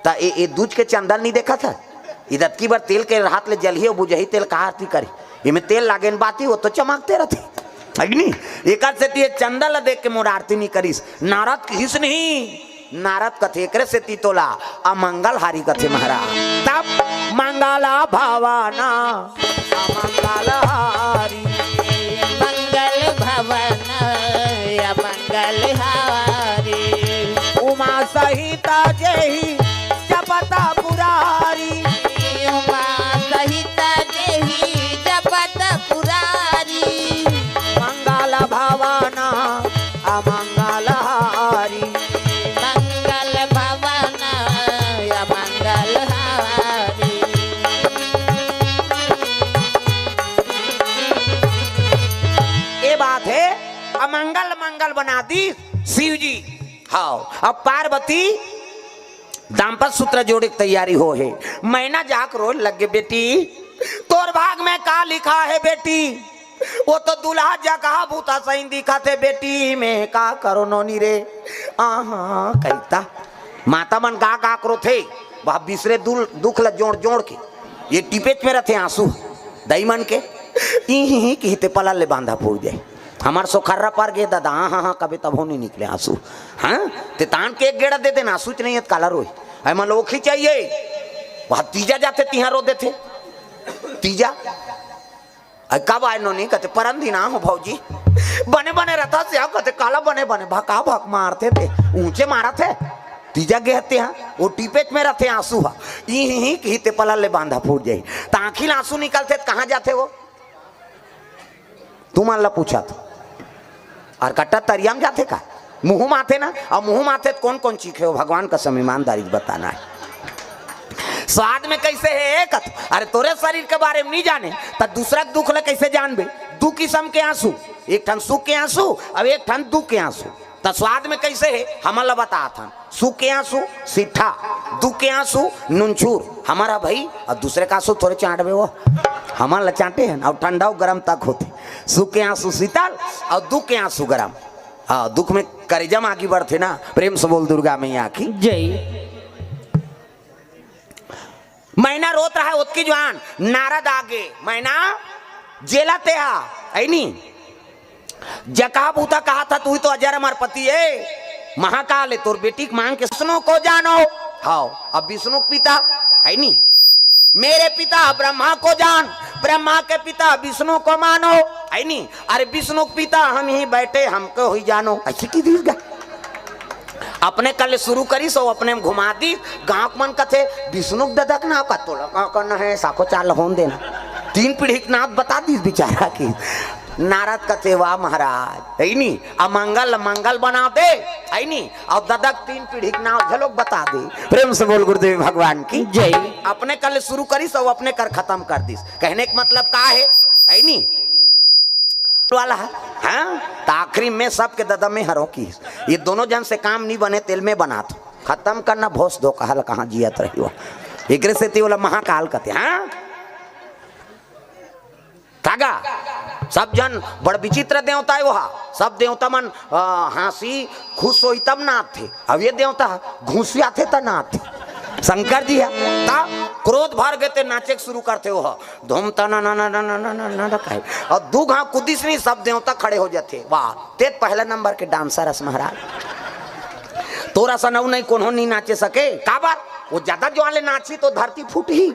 त ए, ए दूज के चंदन नइ देखत हस? इदतकी बर तेल के हाथ ले जलही अउ बुझही, तेल का आरती करही? एमे तेल लागे न बाती, ओ तो चमकते रथे। अग्नि, एकर सेती ए चंदन ल देख के मोर आरती नइ करिस। नारद किहिस नहीं, नारद कथे, "एकरे सेती तोला अमंगल हारी कथे महाराज।" तब मंगल भवन अमंगल हारी। मंगल भवन अमंगल हारी। उमा सहित जेहि जपत पुरारी। उमा सहित जेहि जपत पुरारी। मंगल भवन अमंगल हाव, अब पार्वती दाम्पत्य सूत्र जोड़े के तैयारी हो हे। मैना जाके रोए लगे, बेटी, तोर भाग में का लिखा हे बेटी? वो तो दूल्हा जकहा भूता सही दिखत हे बेटी, मैं का करो नोनी रे। आहा, कहिता माता मन गा गा के रोथे, वह बिसरे दुल-, दुख ल जोड़ जोड़ के, ये टिपेच में रथे आंसू, दई मन के, ई ही ही किहिते पलल ले बांधा फूट जाए। हमार सोखर्रा पर गे दादा, हाँ, हाँ, हाँ, कभी तभो नहीं निकले आंसू। हाँ, ते तान के एक गेड़ा दे देना, आंसू च नहीं है, काला रोई। ऐ मन लोग ही चाहिए, वह तीजा जाथे, तिहां रो देथे। तीजा, "अरे कब आए नोनी?" कहते, "परन दिन आ हो भौजी।" "बने बने रहता से आओ?" कहते, "काला बने बने, भका भक मारथे ते, ऊंचे मारत हे।" तीजा गे हते हाँ, वो टिपेच में रहते आंसू हा। ई ही ही किहिते पलल ले बांधा फूट जाई। त आंखी ले आंसू निकलथे त कहाँ जाथे वो? तुमन ला पूछत। अउ कट्टा तरिया म जाथे का? मुंह म आथे ना। अउ मुंह म आथे त कोन कोन चीखे हो? भगवान कसम ईमानदारी से बताना हे। स्वाद में कैसे हे एक? अरे तोरे शरीर के बारे में नहीं जाने त दूसरा के दुख ला कैसे जानबे? दू किसम के आंसू, एक ठन सुख के आंसू अउ एक ठन दुख के आंसू। त स्वाद में कैसे हे, हमन ला बतात हन। सुख के आंसू सीठा, दुख के आंसू नुनछुर। हमर भई, अउ दूसरे के आंसू थोरे चांटबे वो, हमन ला चांटे हन। अउ ठंडा अउ गरम तक होथे। सुख के आंसू शीतल अउ दुख के आंसू गरम। हाँ, दुख में करेजा म आगी बढ़थे ना। प्रेम से बोल दुर्गा मैया की। जय। मैना रोत रहा ओतकी जुवार, नारद आगे, "मैना, जेला तेहा, ऐनी, जकहा भूता कहाथा, तू ही तो अजर अमर पति हे, महाकाल हे, तोर बेटी के मांग के विष्णु को जानो।" हाव, अब विष्णु के पिता, ऐनी, "मेरे पिता ब्रह्मा को जान, ब्रह्मा के पिता विष्णु को मानो।" ऐनी, "अरे विष्णु के पिता हम ही बैठे, हमको ही जानो।" ऐसे कहि दिस गा। अपने कल शुरू करिस अउ अपने म घुमा दिस। गांव के मन कथे, "विष्णु के ददा के नाव का तोला का करना हे, साखो चाल होन देना।" तीन पीढ़ी के नाव बता दिस बिचारा की। नारद कथे, "वाह महाराज, ऐनी, अमंगल मंगल बना दे, ऐनी, अउ ददा के तीन पीढ़ी के नाव घलोक बता दे।" प्रेम से बोल गुरुदेव भगवान की। जय। अपने कल शुरू करिस अउ अपने कर खतम कर दिस। कहने के मतलब का हे, ऐनी? वाला हे, हाँ? त आखिरी में सबके ददा में हरों की। ये दोनों जन से काम नहीं बने, तेल में बना दो। खतम करना, भोस दो, कहा ला कहाँ जियत रही हो। एकरे सेती ओला महाकाल कथे, हाँ? तागा, सब जन बड़ विचित्र देवता हे वहा। सब देवता मन, अ, हाँसी खुश होई तब नाचथे। अब ये देवता घुसियाथे त नाचथे। शंकर जी हे, त क्रोध भर गे ते नाचे के शुरू करथे वहा। धूम तना ना ना ना ना ना ना ना ना कहे। अउ दू घांव कुदिस नहीं, सब देवता खड़े हो जाथे। वाह, ते पहला नंबर के डांसर हस महाराज। तोर असन अउ नहीं कोनो नहीं नाचे सके। काबर? वो ज्यादा जोर ले नाचही तो धरती फूटही।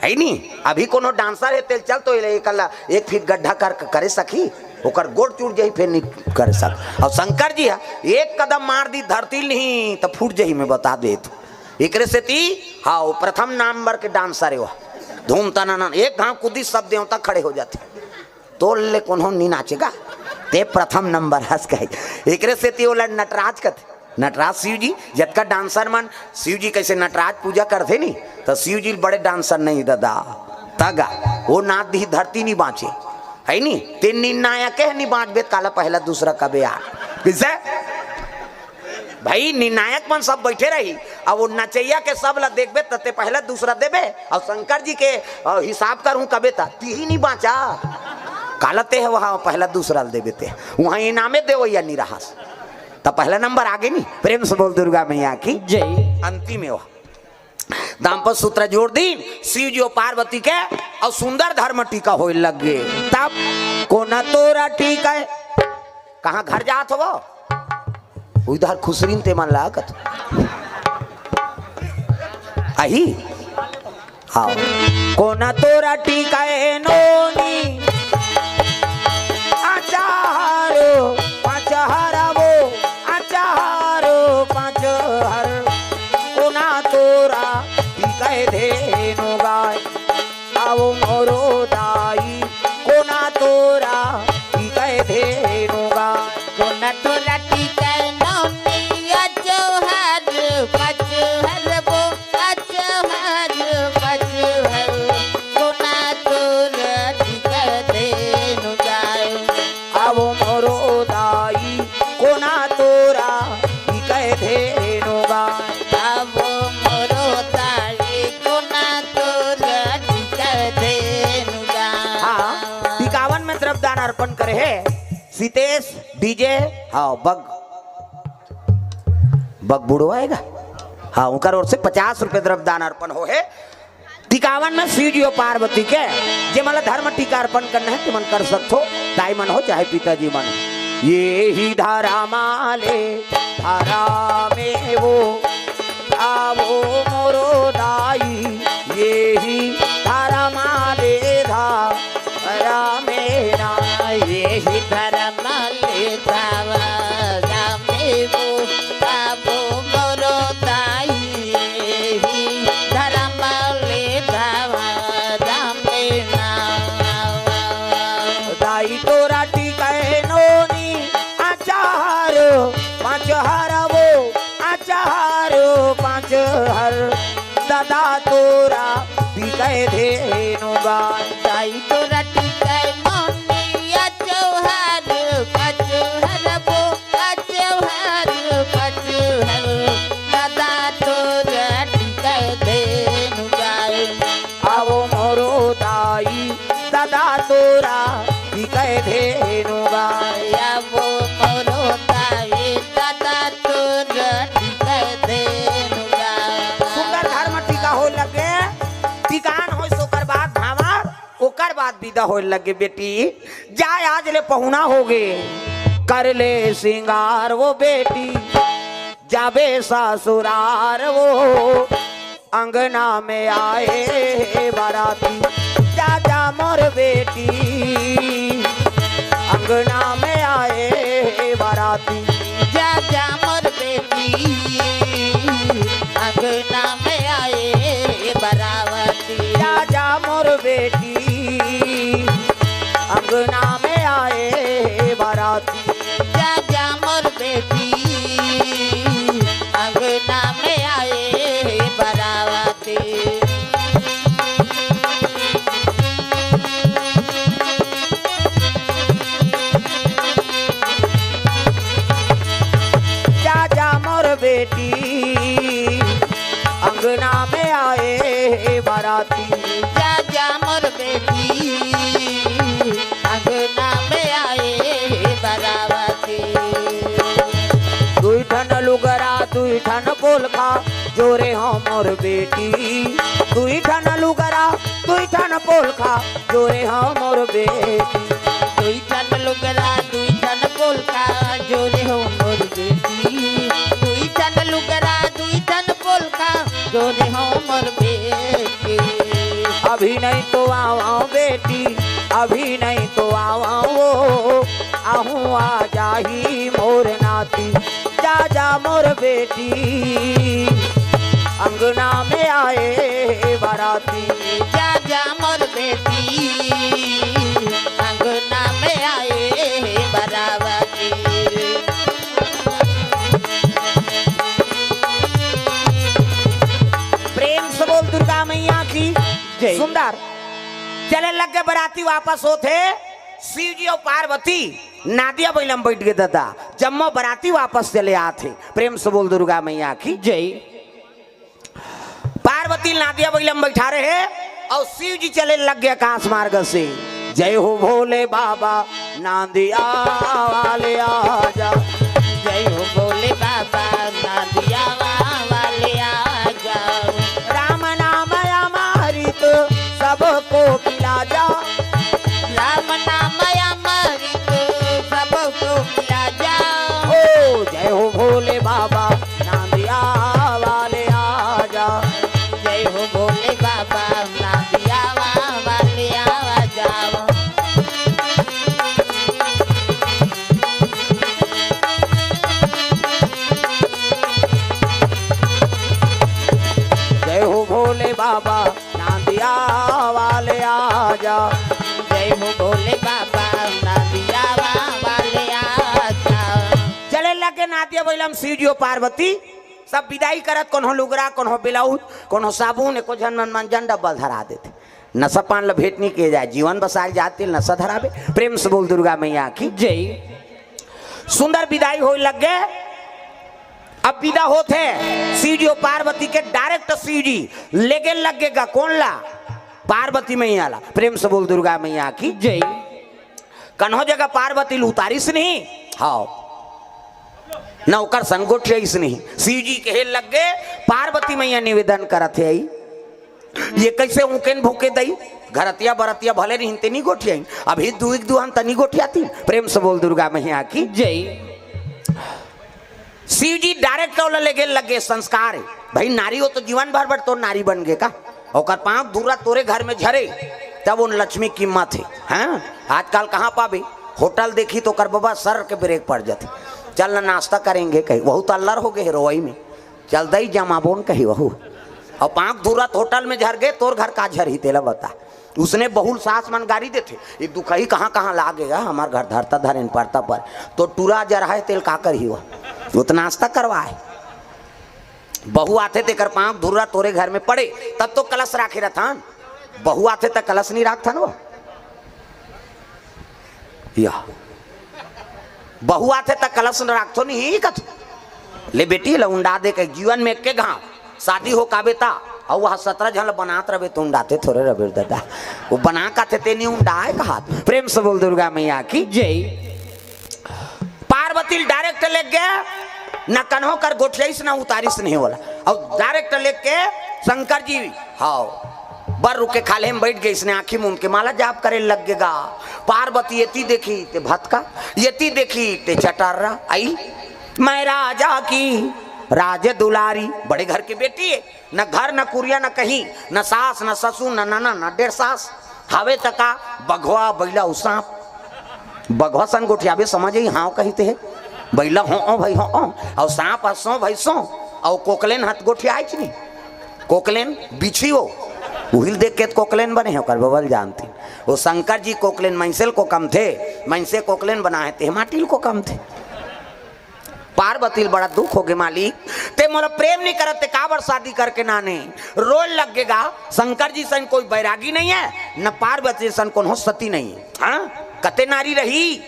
हे नी? अभी कोनो डांसर हे तेल चल तो एला एक, एक फीट गड्ढा कर, करे सकही, ओकर गोड़ टूट जाही, फेर नहीं करे सक। अउ शंकर जी हे, एक कदम मार दिस धरती ल नहीं त फूट जाही, मैं बता देत। एकरे सेती, हाँ, वो प्रथम नंबर के डांसर हे वो। धूम तना ना, एक घांव कुदिस सब देवता खड़े हो जाथे। तोर ले कोनो नहीं नाचे गा, ते प्रथम नंबर हस कहे। एकरे सेती ओला नटराज कथे। नटराज शिव जी, जतका डांसर मन शिव जी कैसे नटराज पूजा करथे नी, त शिव जी बड़े डांसर नहीं ददा। तगा, वो नाच दिही धरती नहीं बांचे। हे नी? ते निर्णायक हे, नहीं बांचबे त काला पहला दूसरा कबे यार। किसे? भाई, निर्णायक मन सब बैठे रही, अब वो नचैया के सब ला देखबे त ते पहला दूसरा देबे, अउ शंकर जी के, अ, हिसाब करहूं कबे त तिही नहीं बांचा। काला ते हे वहां पहला दूसरा ल देबे ते, वहां इनामे देवैया नहीं रहस। त पहला नंबर आगे नहीं। प्रेम से बोल दुर्गा मैया की। जय। अंतिम हे वो। दाम्पत्य सूत्र जोड़ दिन, शिव जी अउ पार्वती के, अउ सुंदर धर्म टीका होए लग गे। तब कोना तोरा टीका हे? कहाँ घर जात हो वो? उधर खुसरिन ते मन लागत। अही? हाँ। कोना तोरा टीका हे नोनी? अचारो, पचहरबो, अचारो, पचहर। कोना तोरा टीका हे धेनु गाय। अउ मोरो दाई, कोना तोरा टीका हे धेनु गाय। कोना तोरा टीका हे नोनी, अचहर, पचहरबो, अचहर, पचहर। कोना तोरा टीका हे धेनु गाय। अउ मोरो दाई, कोना तोरा हे सीतेश डीजे। हाँ, बग बग बुढ़वा आएगा। हाँ, उनकर ओर से पचास रुपये द्रव्यदान अर्पण हो हे। टिकावन में शिव जी और पार्वती के, जे मन ला धर्म टीका अर्पण करना है, ते मन कर सकथो। दाई मन हो चाहे पिताजी मन हो। ये ही धर्म ले धरा में वो, आवो मोरो दाई, ये ही धर्म ले धरा में ना। ये ही धर्म ले धरा में वो, आवो मोरो दाई, ये ही धर्म ले धरा में ना। दाई तोरा टिकै नोनी आचार पाँच हरवो, आचार पाँच हर। दादा तोरा टिकै धेनु गाय। दाई तोरा टिकै नोनी आचार पाँच हरवो, आचार पाँच हर। दादा तोरा टिकै धेनु गाय। आवो मोरो दाई, दादा तोरा टिकै धेनु गाय। आवो मोरो दाई, दादा तोरा टिकै धेनु गाय। सुंदर धर्म टीका होय लगे, टिकान होय, ओकर बाद भांवर, ओकर बाद बिदा होय लगे। बेटी, जा आज ले पहुना होगे, कर ले सिंगार वो बेटी, जाबे ससुरार वो, अंगना में आए बाराती। जा जा मोर बेटी, अंगना में आए बाराती। जा जा मोर बेटी, अंगना में आए बाराती। जा जा मोर बेटी, अंगना में आए बाराती। जा जा मोर बेटी, अंगना में आए बाराती। जा जा मोर बेटी, अंगना में आए बाराती। जा जा मोर बेटी, अंगना में आए बाराती। दुई ठन लुगरा, दुई ठन पोलखा, जोरे हो मोर बेटी। दुई ठन लुगरा, दुई ठन पोलखा, जोरे हो मोर बेटी। दुई ठन लुगरा, दुई ठन पोलखा, जोरे हो मोर बेटी। दुई ठन लुगरा, दुई ठन पोलखा, जोरे हो मोर बेटी। अभी नहीं तो आवा बेटी, अभी नहीं तो आवा वो, आहू आ जाही मोर नाती। जा जा मोर बेटी, अंगना में आए बाराती। जा जा मोर बेटी, अंगना में आए बाराती। प्रेम से बोल दुर्गा मैया की जय। सुंदर चले लग गे बराती, वापस होत हे शिव जी और पार्वती नादिया बैलम बैठ गे दादा। जम्मो बराती वापस चले आत हे। प्रेम से बोल दुर्गा मैया की जय। पार्वती नादिया बैलम बैठा रहे और शिव जी चले लग गे आकाश मार्ग से। जय हो भोले बाबा नांदिया वाले आजा। जय हो भोले बाबा नांदिया वाले आजा। राम नाम अमृत सबको पिला जा। राम नाम अमृत सबको पिला जा। ओ जय हो भोले बाबा नांदिया वाले आजा। जय हो भोले बाबा नांदिया वाले आजा। जय हो भोले बाबा नांदिया वाले आजा। जय हो भोले बाबा नांदिया वाले आजा। चले लगे नादिया बैलम शिव जी और पार्वती, सब बिदाई करत, कोनो लुगरा, कोनो ब्लाउज, कोनो साबुन, एको झन मन मंजन डब्बल धरा देथे। नशा पान ल भेंट नहीं किए जाए, जीवन बसाए जाते नशा धरावे। प्रेम से बोल दुर्गा मैया की जय। सुंदर बिदाई होय लग गे। अब बिदा होत हे शिव जी और पार्वती के, डायरेक्ट शिव जी लेगे लग गे गा कोन ला? पार्वती मैया ला। प्रेम से बोल दुर्गा मैया की जय। कन्हो जगह पार्वती ल उतारिस नहीं, हाँ, न ओकर संग गोठियाइस नहीं। शिव जी कहे लग गे, "पार्वती मैया निवेदन करत हे, आई, ये कैसे ऊँकेन भूके दई? घरतिया बरतिया भले रहिन ते नी गोठियाइन, अभी दुई के दुहन त नी गोठियातिन।" प्रेम से बोल दुर्गा मैया की जय। शिव जी डायरेक्ट ओला लेगे लगे संस्कार हे। भाई, नारी हो तो जीवन भर बर तो नारी बन गे का? ओकर पाँव धूरा तोरे घर में झरे, तब उन लक्ष्मी कीमत हे। हाँ, आजकल कहाँ पाबे? होटल देखी तो ओकर बबा सर के ब्रेक पड़ जाथे। "चल ना, नाश्ता करेंगे," कही, वहू तो अल्लर हो गे हे रोवई में। "चल दई, जमाबोन," कही वहू। अउ पाँव धूरा होटल में झर गे, तोर घर का झरही तेला बता। उसने बहुल सास मन गारी देथे, "ये दुखही कहाँ कहाँ लागे गा, हमार घर धरता धरेन परता पर, तो टूरा जरहा हे तेल का करही वह, वो तो नाश्ता करवाए।" बहू आथे तेकर पाँव धूरा तोरे घर में पड़े, तब तो कलश राखे रथन। बहू आथे त कलश नहीं राखथन वो। या बहू आथे त कलश न राखथो नहीं कथो। ले बेटी, ल उंडा दे के जीवन में एके घाव शादी हो काबे ता, अउ वह सतरा झन ल बनात रबे तो उंडाते थोरे रबे दादा। वो बना काथे ते नहीं उंडाए कहात। प्रेम से बोल दुर्गा मैया की जय। पार्वती ल डायरेक्ट लेग गे, न कन्हो कर गोठियाइस, न उतारिस नहीं ओला। अउ डायरेक्ट लेग के शंकर जी, हाँ, बर रुक के खाल्हे में बैठ गे, इसने आँखी मूंद के माला जाप करे लग गे गा। पार्वती एती देखी ते भतका, एती देखी ते चटर्रा। आई, मैं राजा की राज दुलारी, बड़े घर की बेटी हे, न घर न कुरिया न कहीं, न सास न ससुर न नना न डेढ़ सास। हावे त का, बघवा, बैला अउ सांप। बघवा सन गोठियाबे समझ ही हाँ कहिते हे, बैला हो ओ भाई हो ओ, अउ सांप ह सो भाई सो, अउ कोकलेन हत गोठियाइच नहीं। कोकलेन बिछी हो, उहिल देख के त कोकलेन बने हे, ओकर बबल जानती। वो शंकर जी कोकलेन मइसेल को कम थे, मइसे कोकलेन बनाए ते माटिल को कम थे। पार्वती ल बड़ा दुख हो गे, "मालिक, ते मोला प्रेम नहीं करत, ते काबर शादी करके नाने?" रोए लग गे गा। शंकर जी सन कोई बैरागी नहीं हे, न पार्वती सन कोनो सती नहीं हे। हाँ, कते नारी रही।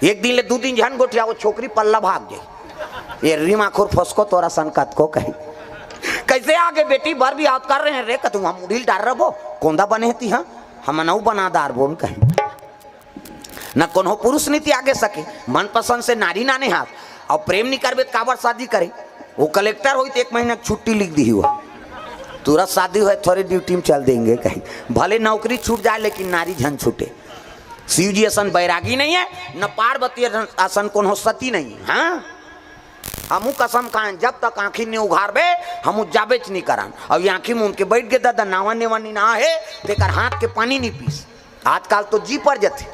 एक दिन ले दू दिन झन गोठिया, वो छोकरी पल्ला भाग गई। ये रीमा खुर फसको तोरा सन कतको कही। "कैसे आगे बेटी, बर भी आवत कर रहे हैं रे, कतू हम मुड़ी ल डार रबो, कोंदा बने हती, हाँ, हम नऊ बना दार बोन," कही। न कोनो पुरुष नहीं त्यागे सके, मनपसंद से नारी नाने हाथ। अउ प्रेम नहीं करबे त काबर शादी करे? वो कलेक्टर होई त एक महीना के छुट्टी लिख दी हुआ, तुरंत शादी होए, थोड़ी ड्यूटी में चल देंगे कहीं, भले नौकरी छूट जाए लेकिन नारी झन छूटे। शिव जी असन बैरागी नहीं हे, न पार्वती असन कोनो सती नहीं हे। हाँ, हमू कसम खाएन, जब तक आँखी नहीं उघारबे, हमू जाबेच नहीं करन। अउ ये आँखी मूंद के बैठ गे दादा, नावा नेवा नी ना हे, तेकर हाथ के पानी नहीं पीस। आजकल तो जी पर जथे,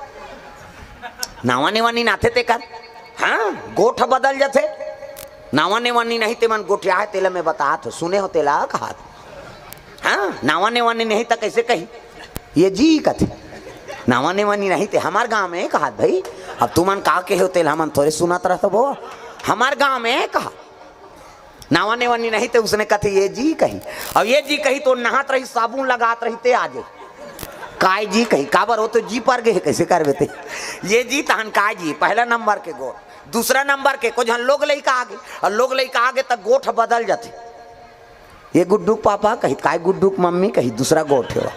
नावा नेवा नी नाथे तेकर। हाँ, गोठ बदल जथे। नावा नेवा नी नहीं ते मन गोठिया हे, तेला मैं बतात हो, सुने हो तेला कहात। हाँ, नावा नेवा नी नहीं त कैसे कही? ये जी कथे। नावा नेवा नी नहीं ते हमार गाँव में कहात भाई। अब तुमन का कहे हो तेला हमन थोरे सुनत रहत बो। हमार गाँव में कहा, नावा नेवा नी नहीं ते उसने कथे, "ये जी कही।" अब ये जी कही तो नहात रही, साबुन लगात रही ते आजे। "काय जी कही, काबर हो तो जी पर गे, कैसे करबे ते?" ये जी तहन काय जी, पहला नंबर के गोठ, दूसरा नंबर के कुछ लोग लइका आगे, अउ लोग लइका आगे त गोठ बदल जाथे। "ये गुड्डू के पापा कही, काय गुड्डू के मम्मी कही," दूसरा गोठ हे वो।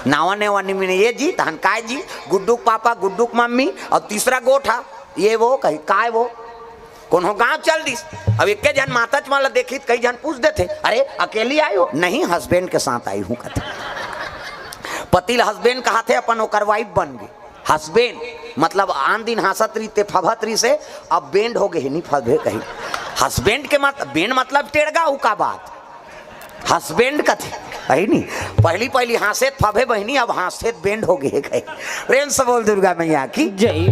नावा नेवा नी मिने, "ये जी तहन काय जी, गुड्डू के पापा, गुड्डू के मम्मी," अउ तीसरा गोठ हा, "ये वो कही, काय वो?" कोनो गांव चल दिस। अब एके झन माताच मन ला देखी त कई झन पूछ देथे, "अरे, अकेली आई हो?" "नहीं, हस्बैंड के साथ आई हूँ," कथे। पति ल हस्बैंड कहाथे, अपन ओकर वाइफ बन गे। हस्बैंड मतलब आन दिन हाँसत रहिते, फभत रहिसे, अब बैंड हो गे हे, नी फभे कही। हस्बैंड के मत, बैंड मतलब टेड़गा, उ का बात? हस्बैंड कथे, है नी? पहली पहली हाँसे त फभे बहिनी, अब हाँसे त बैंड हो गे हे कही। प्रेम से बोल दुर्गा मैया की जय।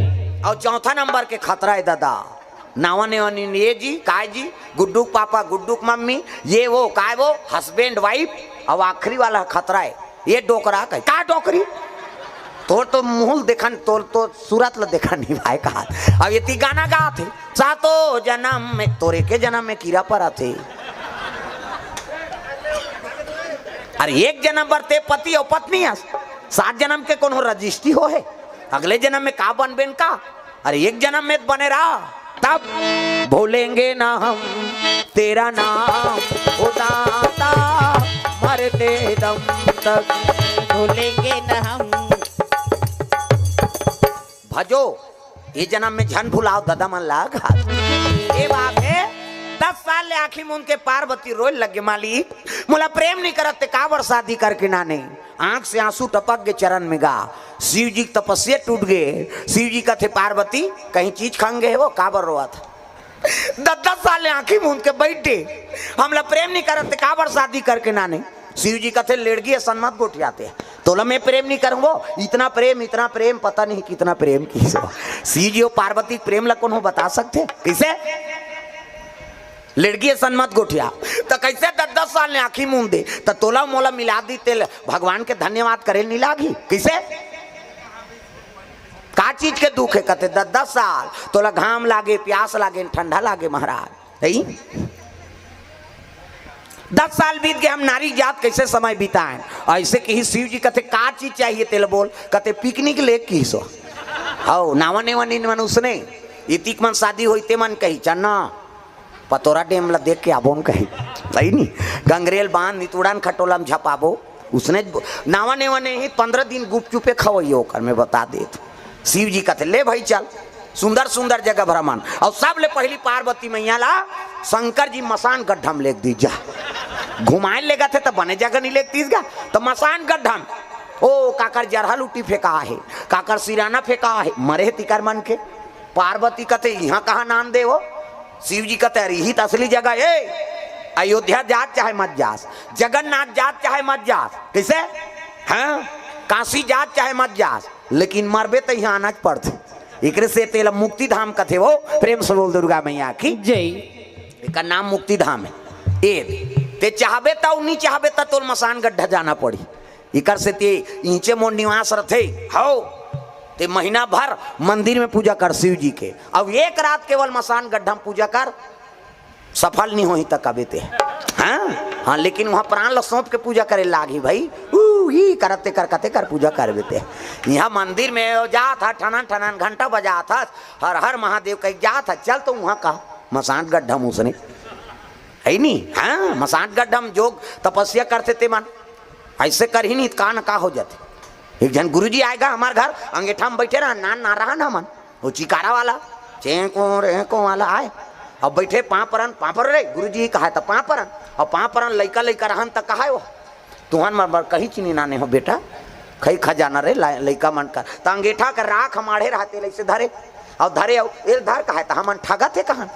अउ चौथा नंबर के खतरा हे दादा, नावा नेवा नी, ये जी, काय जी, गुड्डू के पापा, गुड्डू के मम्मी, ये वो, काय वो, हस्बैंड वाइफ। अउ आखिरी वाला खतरा हे, ये डोकरा कही, का डोकरी? तोर तो मुंह ल देखन, तोर तो सूरत ल देखन नहीं भाई कहा। अब एती गाना गाथे, "सातों जनम में, तोर एके जनम में कीरा परथे।" अरे एक जनम बर ते पति अउ पत्नी हस, सात जनम के कोनो रजिस्ट्री हो हे? अगले जनम में का बनबेन का? अरे एक जनम में त बने रहा, तब भूलेंगे ना हम तेरा नाम, ओ दाता, मरते दम तक। भूलेंगे ना हम। भजो, ये जनम में झन भुलाव ददा मन ला घात। ये बात हे, दस साल ले आँखी मूंद के पार्वती रोए लगे, मालिक, मोला प्रेम नहीं करत ते काबर शादी करके नाने? आँख से आँसू टपक गे चरण में गा। शिव जी के तपस्या टूट गे। शिव जी कथे, पार्वती, कहीं चीज खंग गे हे वो, काबर रोवत? दस दस साल ले आँखी मूंद के बैठे, हमला प्रेम नहीं करत ते काबर शादी करके नाने? शिव जी कथे, लेड़गी असन मत गोठियाते, तोला मैं प्रेम नहीं करूँगो। इतना प्रेम, इतना प्रेम, पता नहीं कितना प्रेम किहिस। शिव जी अउ पार्वती के प्रेम ला कोनो बता सकथे? कइसे? लेड़गी असन मत गोठिया। त कइसे दस दस साल ले आँखी मूंद दे, त तोला मोला मिला दी, तेल भगवान के धन्यवाद करे नहीं लागी? कइसे? का चीज के दुख हे? कथे, दस दस साल तोला घाम लागे, प्यास लागे, ठंडा लागे महाराज। हे? दस साल बीत गे, हम नारी जात कइसे समय बिताएं? अइसे किहिस शिव जी, कथे, का चीज चाहिए तेला बोल? कथे, पिकनिक ले किहिस। हव, नावा नेवा नीन मन उसने, इतिक मन शादी होई ते मन कही, चन्ना, पतोरा डेम ला देख के आबो न कही। सही नी? गंगरेल बांध, नितुड़न खटोला म झपाबो। उसने ज-, नावा नेवा नहीं, पंद्रह दिन गुपचुपे खवइयो ओकर, मैं बता देत। शिव जी कथे, ले भाई चल, सुंदर सुंदर जगह भ्रमण। अउ सबले पहिली पार्वती मैया ला शंकर जी मसान गड्ढा म लेग दीस जा। घुमाए लेगथे त बने जगह नहीं लेग दीस गा, त मसान गड्ढा म। ओ, काकर जरहा लूटी फेंका हे, काकर सिराना फेंका हे, मरे हे तिकर मन के। पार्वती कथे, इहाँ कहाँ नान दे हो? शिव जी कथे, अरे, इही त असली जगह हे। अयोध्या जात चाहे मत जास, जगन्नाथ जात चाहे मत जास, कइसे? हाँ, काशी जात चाहे मत जास, लेकिन मरबे त इहाँ आना च पड़थे। एकरे से तेला मुक्ति धाम कथे हो। प्रेम से बोल दुर्गा मैया की। जय। एकर नाम मुक्ति धाम हे। ए, ते चाहबे त अउ नहीं चाहबे त तोल मसान गड्ढा जाना पड़ी। इकर से ते इहिंचे मोर निवास रथे। हव, ते महीना भर मंदिर में पूजा कर शिव जी के, अउ एक रात केवल मसान गड्ढा म पूजा कर, सफल नहीं होही त कबे ते। हाँ, हाँ, लेकिन उहाँ प्राण ल सौंप के पूजा करे लागही भाई। ऊ, ई करत ते कर, कते कर पूजा करबे ते। इहाँ मंदिर में जात ह, ठनन ठनन घंटा बजात ह, हर हर महादेव कहि जात ह, चल तो उहाँ का मसान गड्ढा म उसने। हे नी? हाँ, मसान गड्ढा म जोग तपस्या करथे ते मन। अइसे करही नहीं त का न का हो जाथे। एक झन गुरुजी आय गा हमर घर, अंगेठा म बइठे रहन, नान नान रहन हमन, वो चिकारा वाला, चेंको रेंको वाला आय। अब बइठे पाँव परन, पाँव पर रे, गुरुजी कहाय त पाँव परन, अउ पाँव परन लइका लइका रहन त कहाय वो, तुहन मन बर कही चीनी नाने हो बेटा, खई खजाना रे ला-, लइका मन कर। त अंगेठा कर राख माढ़े रहते ल अइसे धरे, अउ धरे अउ एल धर कहाय त हमन ठगत हे कहन।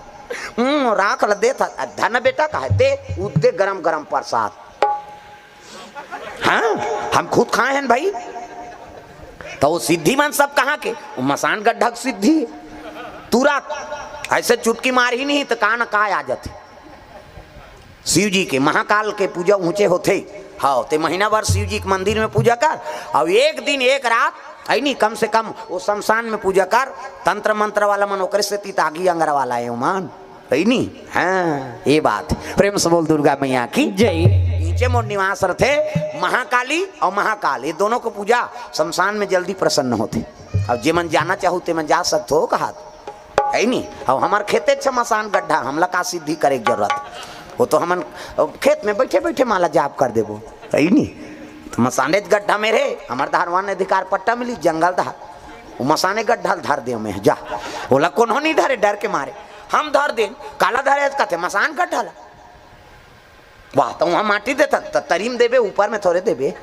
हम्म, राख ल देत ह, धन बेटा कहाय ते, उद्दे गरम गरम प्रसाद। हाँ, हम खुद खाए हन भाई। त वो सिद्धि मन सब कहाँ के? वो मसान गड्ढा के सिद्धि। तुरत अइसे चुटकी मारही नहीं त का न का आ जाथे। शिव जी के महाकाल के पूजा ऊंचे होथे। हव, ते महीना भर शिव जी के मंदिर में पूजा कर, अउ एक दिन एक रात, हे नी, कम से कम वो शमशान में पूजा कर। तंत्र मंत्र वाला मन ओकरे सेती त आगी अंगरा वाला हे ओमन। हे नी? हाँ, ये बात। प्रेम से बोल दुर्गा मैया की। जय। इहिंचे मोर निवास रथे। महाकाली अउ महाकाल, ये दोनों को पूजा शमशान में जल्दी प्रसन्न होथे। अब जे मन जाना चाहू ते मन जा सकथो कहात। हे नी? अब हमर खेते छ मसान गड्ढा, हमला का सिद्धि करे के जरूरत? वो तो हमन, अब खेत में बइठे बइठे माला जाप कर देबो। हे नी? त मसानेच गड्ढा में रे, हमर धारवान अधिकार पट्टा मिली, जंगल धार। वो मसाने गड्ढा ल धर दे में, जा। ओला कोनो नहीं धरे, डर के मारे। हम धर देन, काला धरे कथे, मसान गड्ढा ला। वाह, त उहाँ माटी देथन, त तरी म देबे, ऊपर में थोरे देबे।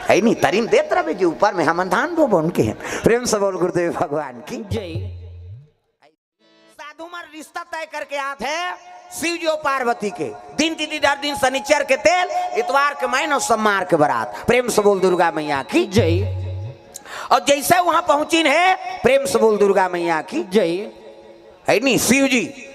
हे नी, तरी म देत रहबे जी, ऊपर में हमन धान बोबो उनके। प्रेम से बोल गुरुदेव भगवान की। जय। साधु मन रिश्ता तय करके आत हे शिव जी अउ पार्वती के। दिन तिथि धर दिन, शनिचर के तेल, इतवार के मैन अउ सोमवार के बरात। प्रेम से बोल दुर्गा मैया की। जय। अउ जइसे उहाँ पहुँचिन हे, प्रेम से बोल दुर्गा मैया की। जय। हे नी, शिव जी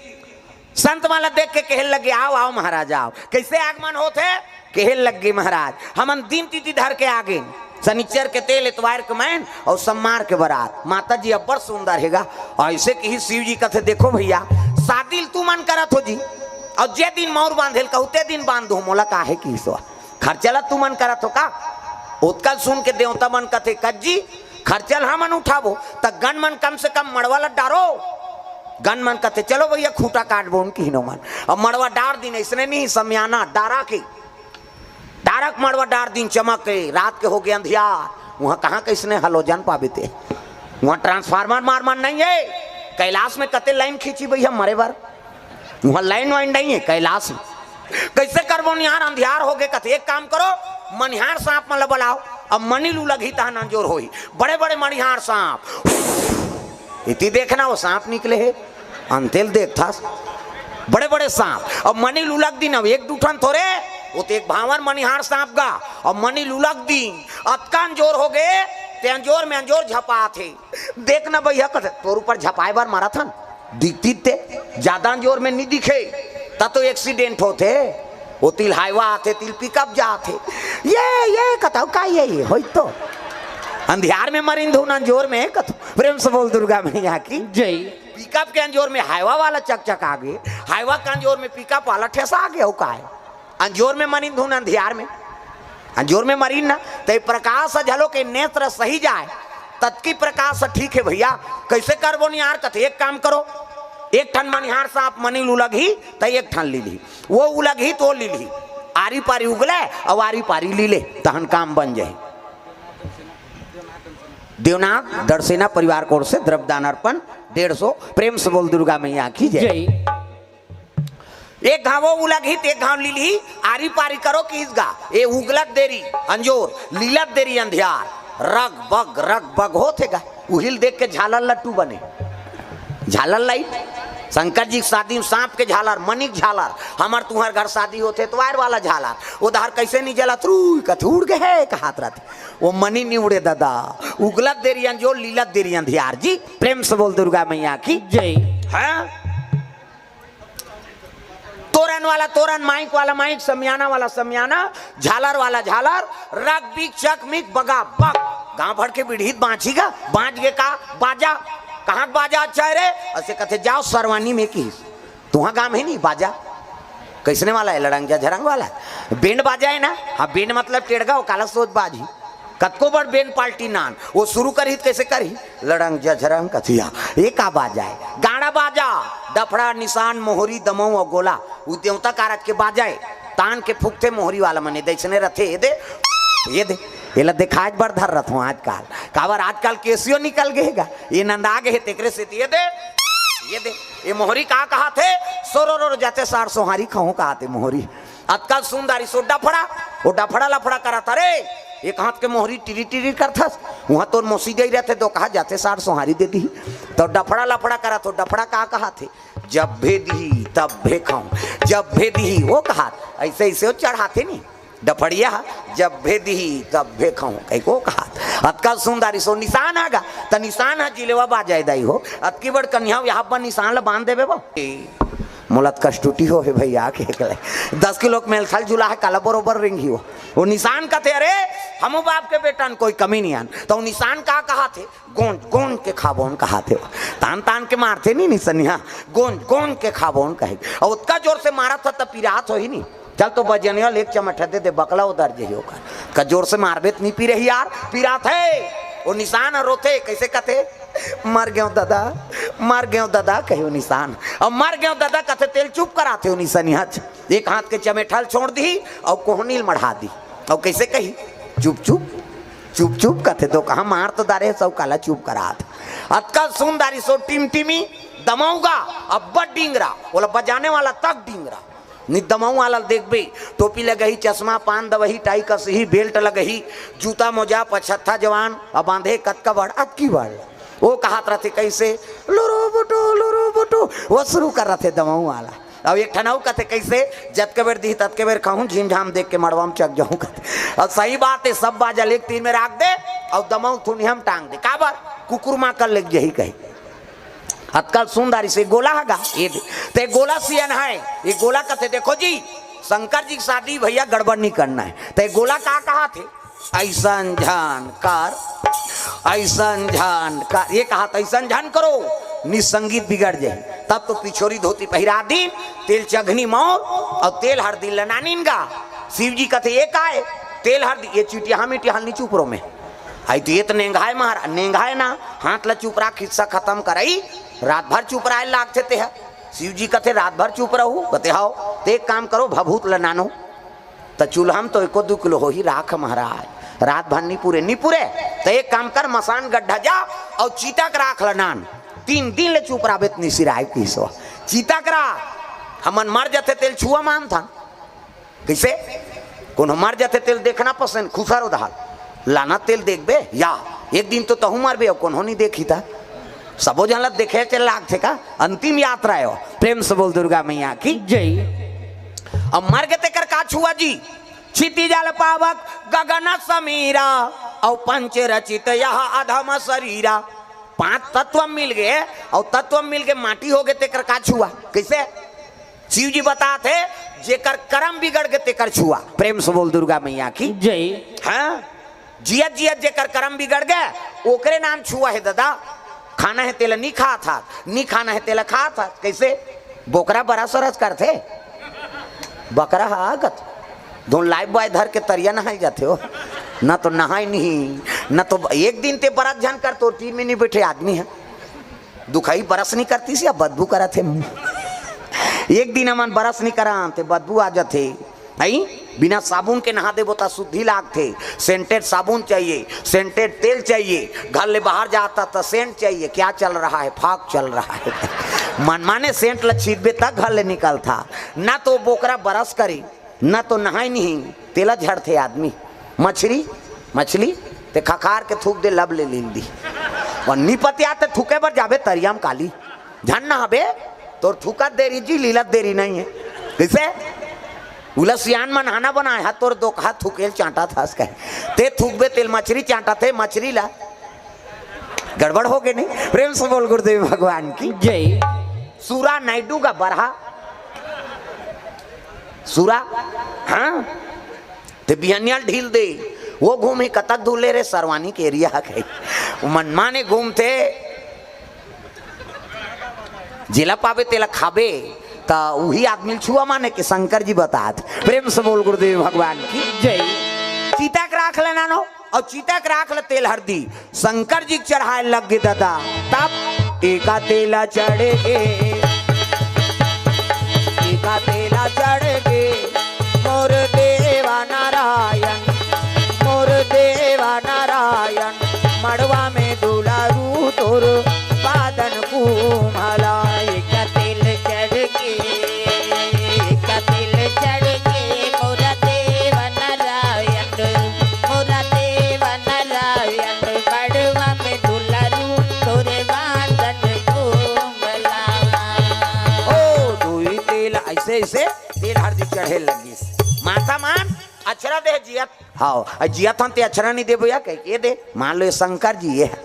संत मन ला देख के कहे लगे, "आओ, आओ महाराज, आओ।" कइसे आगमन होत हे? कहे लगे, "महाराज, हमन दिन तिथि धर के आगेन, शनिचर के तेल, इतवार के मैन अउ सोमवार के बरात।" माता जी अब्बड़ सुंदर हे गा। अइसे किहिस शिव जी, कथे, "देखो भइया, शादी ल तुमन करत हो जी, अउ जे दिन मउर बांधे ल कहू, ते दिन बांध दो, मोला काहे किहिस हो? खर्चा ल तुमन करत हो का?" ओतका ल सुन के देवता मन कथे, "कज्जी, खर्चा ल हमन उठाबो, त गन मन कम से कम मड़वा ल डारो।" गन मन कथे, "चलो भइया, खूंटा काटबो न," किहिन ओमन। अब मड़वा डार दिन, अइसने नहीं, समियाना डारा के, डारा के मड़वा डार दिन, चमक के, रात के होगे अंधियार, उहाँ कहाँ कइसने हलोजन पाबे ते। वहाँ ट्रांसफार्मर मार मार नहीं है। कैलाश में कते लाइन खींची भैया मरे बर, वहाँ लाइन वाइन नहीं है कैलाश में। कैसे करबो निहार, अंधियार हो गए। कथे एक काम करो, मनिहार सांप मन ल बुलाओ, अब मनी लू लगही तहन अंजोर होही। बड़े बड़े मनिहार सांप, इति देखना वो सांप निकले हे, अंतेल देखथस। बड़े बड़े सांप, अब मनी लू लग दिन, अब एक दू ठन थोरे, वो तो एक भांवर मनिहार सांप गा, अब मनी लू लग दिन, अतका अंजोर हो गए, ते अंजोर में अंजोर झपा थे। देख ना भैया, कथे तोर ऊपर झपाए बर मारा थन, दिखती ते ज्यादा अंजोर में नहीं दिखे, त तो एक्सीडेंट होथे। वो तिल हाईवा आथे, तिल पिकअप जाथे। ये, ये कथव का ये, ये होई तो। अंधियार में मरिन धुन अंजोर में कथव। प्रेम से बोल दुर्गा मैया की। जय। पिकअप के अंजोर में हाईवा वाला चकचका गे, हाईवा के अंजोर में पिकअप वाला ठेसा गे, हो का है? अंजोर में मरिन धुन अंधियार में, अंजोर में मरिन ना, त ये प्रकाश ह झलो के नेत्र सही जाए, ततकी प्रकाश ह ठीक है भैया। कैसे करबो निहार, कथे एक काम करो, एक ठन मनिहार सांप मनी लू लगही, त एक ठन लीलही, वो उलगही तो लीलही, आरी पारी उगले, अउ आरी पारी लीले, तहन काम बन जाए। देवनाथ दरसेना परिवार कोर से द्रव्यदान अर्पण डेढ़ सौ। प्रेम से बोल दुर्गा मैया की जय। जय। एक घाव वो उलगही, त एक घाव लीलही, आरी पारी करो किहिस गा। ये उगलत देरी अंजोर, लीलत देरी अंधियार, रग बग रग बग होथे गा। उहिल देख के झालर लट्टू बने, झालर लाइट। शंकर जी के शादी में सांप के झालर, मनी के झालर, हमर तुंहर घर शादी होथे त वायर वाला झालर, वो डहर कैसे नहीं जलत, रुई कथे उड़ गए हे कहात रथे। वो मनी नहीं उड़े दादा, उगलत देरी अंजोर, लीलत देरी अंधियार। जी प्रेम से बोल दुर्गा मैया की। जय। हाँ? तोरन वाला तोरन, माइक वाला माइक, समियाना वाला समियाना, झालर वाला झालर, रग बिग चक मिक बगा बग। गांव भर के बिढ़ीत बांची गा, बांच गे का बाजा। कहाँ के बाजा अच्छा है रे? असे कथे जाओ सरवानी में किहिस। तुहा गांव है नहीं बाजा, कैसने वाला है? लड़ंग झरंग वाला बेंड बाजा है ना। हाँ, बेंड मतलब टेड़गा, वो काला सोच बाजी। कतको बड़ बेंड पार्टी नान, वो शुरू करही त कैसे करही? लड़ंग झरंग कथिया, ये का बाजा है? गाड़ा बाजा, डफड़ा, निशान, मोहरी, दमऊ अउ गोला, वो देवता कारज के बाजा है। तान के फूकथे मोहरी वाला मने, दैसने रथे, ये दे, ये दे, ये ला देखाज बर धर रथों आजकल। काबर आजकल केसियो निकल गए गा, ये नंदा गे हे, तेकरे से ये दे, ये दे, ये मोहरी का कहाथे? सोरो रो जाते सार सोहारी खाऊं कहाथे मोहरी। अतका सुंदर इसो डफड़ा, वो डफड़ा लफड़ा करत, अरे, एक हाथ के मोहरी टिरी टिरी करथस, वहां तोर मौसी गई रहते तो कहा जाते सार सोहारी दे दी, तो डफड़ा लफड़ा करत हो। डफड़ा का कहाथे? जब भेदी तब भे खाऊं, जब भेदी वो कहात, ऐसे ऐसे वो चढ़ाथे नहीं डफड़िया, जब भेदी तब भे खाऊं कहीं को कहात। अतका सुंदर इसो निशान आगा, त निशान ह जिलेवा बाजाय दाई हो। अतकी बड़ कन्या यहाँ पर निशान ला बांध देबे बा। मोला त कष्टुटी हो हे भैया, के एकले दस किलो के मेलथल झुला है, काला बरोबर रिंगी हो। वो निशान कथे, अरे, हमू बाप के बेटन, कोई कमी नहीं आन। तो निशान का कहाथे? गोंज गोंज के खाबोन कहाथे। तान तान के मारथे नहीं निसनिया, गोंज गोंज के खाबोन कहे। और उतका जोर से मारत था तब पिरात हो ही नहीं। चल तो बजनिया ले एक चमट दे दे, बकला उधर जही ओकर। का जोर से मारबे त नहीं पी रही यार, पिरात है। वो निशान ह रोथे, कैसे कथे? मर गयो दादा, मर गयो दादा, कहे वो निशान। अब मर गयो दादा कथे, तेल चुप कराथे वो निशानिया। एक हाथ के चमेठल छोड़ दी और कोहनील मढ़ा दी। और कैसे कही? चुप चुप, चुप चुप कथे। तो कहा मार तो दारे सब काला चुप करात। अतका सुंदर इसो टिमटिमी दमऊगा, अब्बड़ डिंगरा, ओला बजाने वाला तक डिंगरा। नि दमऊ वाला देखबे, टोपी लगही, चश्मा, पान दवही, टाई कसही, बेल्ट लगही, जूता मोजा, पछत्था जवान, अब बांधे कतका बड़, अतकी बड़। वो कहात रथे कैसे, लुरु बुटु, लुरु बुटु, वो शुरू कर रथे दमऊ वाला। अब एक ठन अउ कथे कैसे, जतके बेर दिही ततके बेर खाहूं, झीम झाम देख के मड़वा में चक जाहूं कथे। अब सही बात है, सब बाजा लेग तीन में राख दे, और दमऊ थुनिया में टांग दे, काबर? कुकुर मां कर लेग जही कही। अतका सुंदर इसे गोला हगा, ये दे। ते गोला सियन है, ये गोला कथे, देखो जी, शंकर जी की शादी भैया गड़बड़ नहीं करना है। ते गोला का कहाथे? ऐसन झन कर, ऐसन झन कर, ये कहाथे ऐसन झन करो, नि संगीत बिगड़ जाए। तब तो पिछोरी धोती पहिरा दीन, तेल चघनी मौर और तेल हरदी लनानिन गा। शिव जी कथे, ये का है? तेल हरदी, ये चिटिया मिटिया हल नहीं चुप रो में। आई तो ये तो नेंघाए महाराज, नेंघाए ना, हाथ ला चुप रख, हिस्सा खत्म करई, रात भर चुप रहे लागथे ते ह। शिव जी कथे, रात भर चुप रहू? कथे, हाव। ते एक काम करो, भभूत ल नानो, त चूल्हा म तो एको दू किलो होही राख महाराज, रात भर नी पुरे, नी पुरे। त एक काम कर, मसान गड्ढा जा अउ चिता के राख ल नान। तीन दिन ले चुप रहिबे त निसिराय किसो। चिता के राख, हमन मर जथे तेल छुआ मानथन। कइसे? कोनो मर जथे तेल देखना पसंद, खुसर उधार। लाना तेल देखबे या? एक दिन तो तहूं मरबे अउ कोनो नहीं देखी त। सबो झन ल देखे चल लागथे का? अंतिम यात्रा हे वो। प्रेम से बोल दुर्गा मैया की। जय। अब मर गे तेकर का छुआ जी? क्षिति जल पावक गगन समीरा, अउ पंच रचित यह अधम शरीरा। पांच तत्व मिल गे, अउ तत्व मिल गे माटी हो गे, तेकर का छुआ? कइसे? शिव जी बतात हे, जेकर करम बिगड़ गे तेकर छुआ। प्रेम से बोल दुर्गा मैया की। जय। हाँ, जियत जियत जेकर करम बिगड़ गे, ओकरे नाम छुआ हे ददा। खाना हे तेला नी खात हस, नी खाना हे तेला खात हस। कइसे? बोकरा बरस सरस करथे, बकरा ह आगत धुन लाइफ बॉय धर के तरिया नहाय जाथे हो। न तो नहाय नहीं, न तो एक दिन ते बरस झन कर, तोर टीम में नहीं बैठे आदमी हे। दुखई बरस नहीं करतिस या बदबू करत हे। एक दिन हमन बरस नहीं करान ते बदबू आ जाथे। हई, बिना साबुन के नहा देबो त शुद्धि लागथे। सेंटेड साबुन चाहिए, सेंटेड तेल चाहिए, घर ले बाहर जाता त सेंट चाहिए। क्या चल रहा है? फाग चल रहा है। मनमाने सेंट ल छींचबे त घर ले निकलथा। ना तो बोकरा बरस करे, ना तो नहाय नहीं, तेला झड़थे आदमी। मछरी, मछली ते खखार के थूक दे, लब ले लील दी। अउ नी पतिया ते थूके बर जाबे तरिया म काली। झन नहाबे, तोर थूकत देरी जी, लीलत देरी नहीं हे। कइसे? उला सियान मन हाना बनाय हे, तोर दोकहा थूकेल चांटत हस कहे। ते थूकबे तेल मछरी चांटथे, मछरी ला। गड़बड़ हो गे नहीं? प्रेम से बोल गुरुदेव भगवान की। जय। सुरा नायडू का बरहा। सुरा, हाँ? ते बिहनिया ल ढील दे, वो घूम ही कतक धूले रे, सरवानी के एरिया ह कहे। मनमाने घूमथे, जेला पाबे तेला खाबे, त उही आदमी ल छुआ माने के शंकर जी बतात। प्रेम से बोल गुरुदेव भगवान की। जय। चिता के राख ल नानो, अउ चिता के राख ल तेल हरदी शंकर जी के चढ़ाय लग गे ददा। तब एका तेला चढ़ गे, एका तेला चढ़ गे, मोर देवा नारायण, मोर देवा नारायण, मड़वा में दुलारू तोर पादन कुमला। एका तेल चढ़ गे, एका तेल चढ़ गे, मोर देवा नारायण, मोर देवा नारायण, मड़वा में दुलारू तोर पादन कुमला। ओ, दुई तेल अइसे, अइसे तेल हरदी चढ़े लगिस। माथा मान, अछरा दे जियत। हाँ, अउ जियत हन ते अछरा नहीं देबो या कह के दे। मान लो ये शंकर जी ये हे,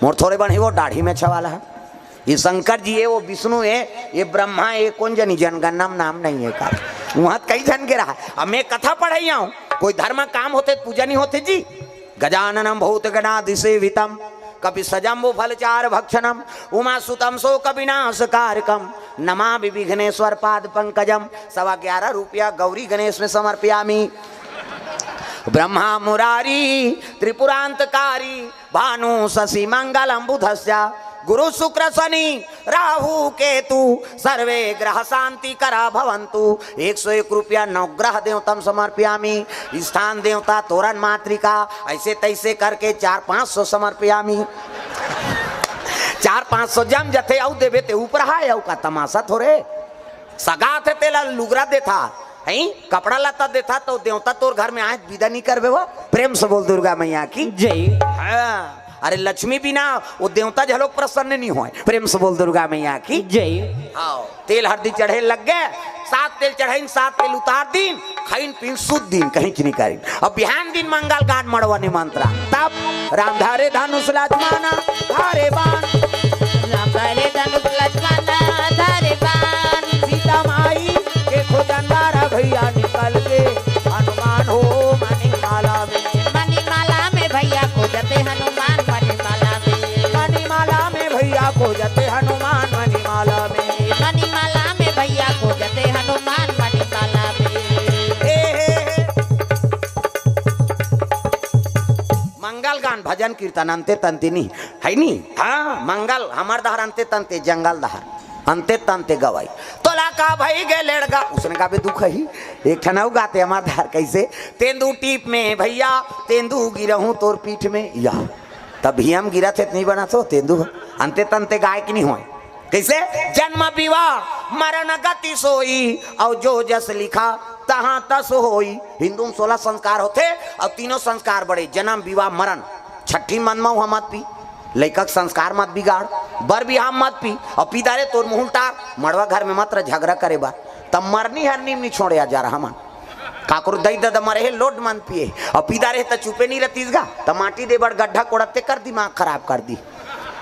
मोर थोरे बन हे वो दाढ़ी में छवाला हे। ये शंकर जी हे, वो विष्णु हे, ये ब्रह्मा हे, कोन जनी जनगणना में नाम नहीं हे का? उहाँ कई झन के रहा। अब मैं कथा पढ़ई आंव, कोई धर्म काम होथे, पूजा नहीं होथे जी। गजाननं भूतगणादिसेवितं कपित्थजम्बूफलचारुभक्षणं उमासुतं शोकविनाशकारकं नमामि विघ्नेश्वर पाद पंकजम। सवा ग्यारह रुपया गौरी गणेश में समर्पयामी। ब्रह्मा मुरारी त्रिपुरांतकारी भानु शशि मंगलम बुधस्य गुरु शुक्र शनि राहु केतु सर्वे ग्रह शांति करा भवंतु। एक सौ एक रुपया नवग्रह देवतम समर्पयामी। स्थान देवता तोरण मातृका, ऐसे तैसे करके चार पाँच सौ समर्पयामी। चार पाँच सौ जम जथे, अउ देबे ते ऊपर हाय, अउ का तमाशा थोरे। सगा थे तेला लुगरा देथा, हैं? कपड़ा लत्ता देथा, तो देवता तोर घर में आए, विदा नहीं करबे वो। प्रेम से बोल दुर्गा मैया की। जय। हाँ, अरे लक्ष्मी बिना वो देवता झलोक प्रसन्न नहीं होय। प्रेम से बोल दुर्गा मैया की। जय। हाँ, तेल हरदी चढ़े लग गे, सात तेल चढ़ाइन, सात तेल उतार दीन, खाइन पीन सुत दीन, कहीं नहीं करीन। अब बिहान दिन मंगल गान मड़वा निमंत्रण। तब राम धारे धनुष लक्ष्मण धारे बाण। राम धारे धनुष लक्ष्मण धारे बाण। सीता माई के खोजंदारा भैया निकल के हनुमान हो मणिमाला में। मणिमाला में भैया खोजते हनुमान मणिमाला में। मणिमाला में भैया खोजते हनुमान मणिमाला में। मणिमाला में भैया खोजते हनुमान मणिमाला में। हे, हे, हे। मंगल गान, भजन कीर्तन, अंते तंते नहीं, है नी? हाँ, मंगल, हमर डहर अंते तंते, जंगल डहर, अंते तंते गवाई। तोला का भई गे लेड़गा, उसने का भी दुख ही। एक ठन अउ गाते हमर डहर, कैसे? तेंदू टीप में भैया, तेंदू गिरहूं तोर पीठ में, या। तभी हम गिरत हे त नहीं बनत हो तेंदू। अंते तंते गाय की नहीं होय। कैसे? जन्म विवाह मरण गति सोई, और जो जस लिखा तहाँ तस होई। हिंदू में सोलह संस्कार होथे, और तीनों संस्कार बड़े, जन्म विवाह मरण। छठी मन में मत पी, लइका के संस्कार मत बिगाड़, बर बिहाव मत पी, और पी दारे तोर मुहुल टार, मड़वा घर में मत रह झगड़ा करे बर। तब मरनी हरनी में नहीं छोड़े आ जा रहा मन। काकरो दई ददा मरे हे, लोट मन पिए, और पी दारे त चुपे नहीं रहतीस गा, त माटी दे बर गड्ढा कोड़त ते कर दिमाग खराब कर दी।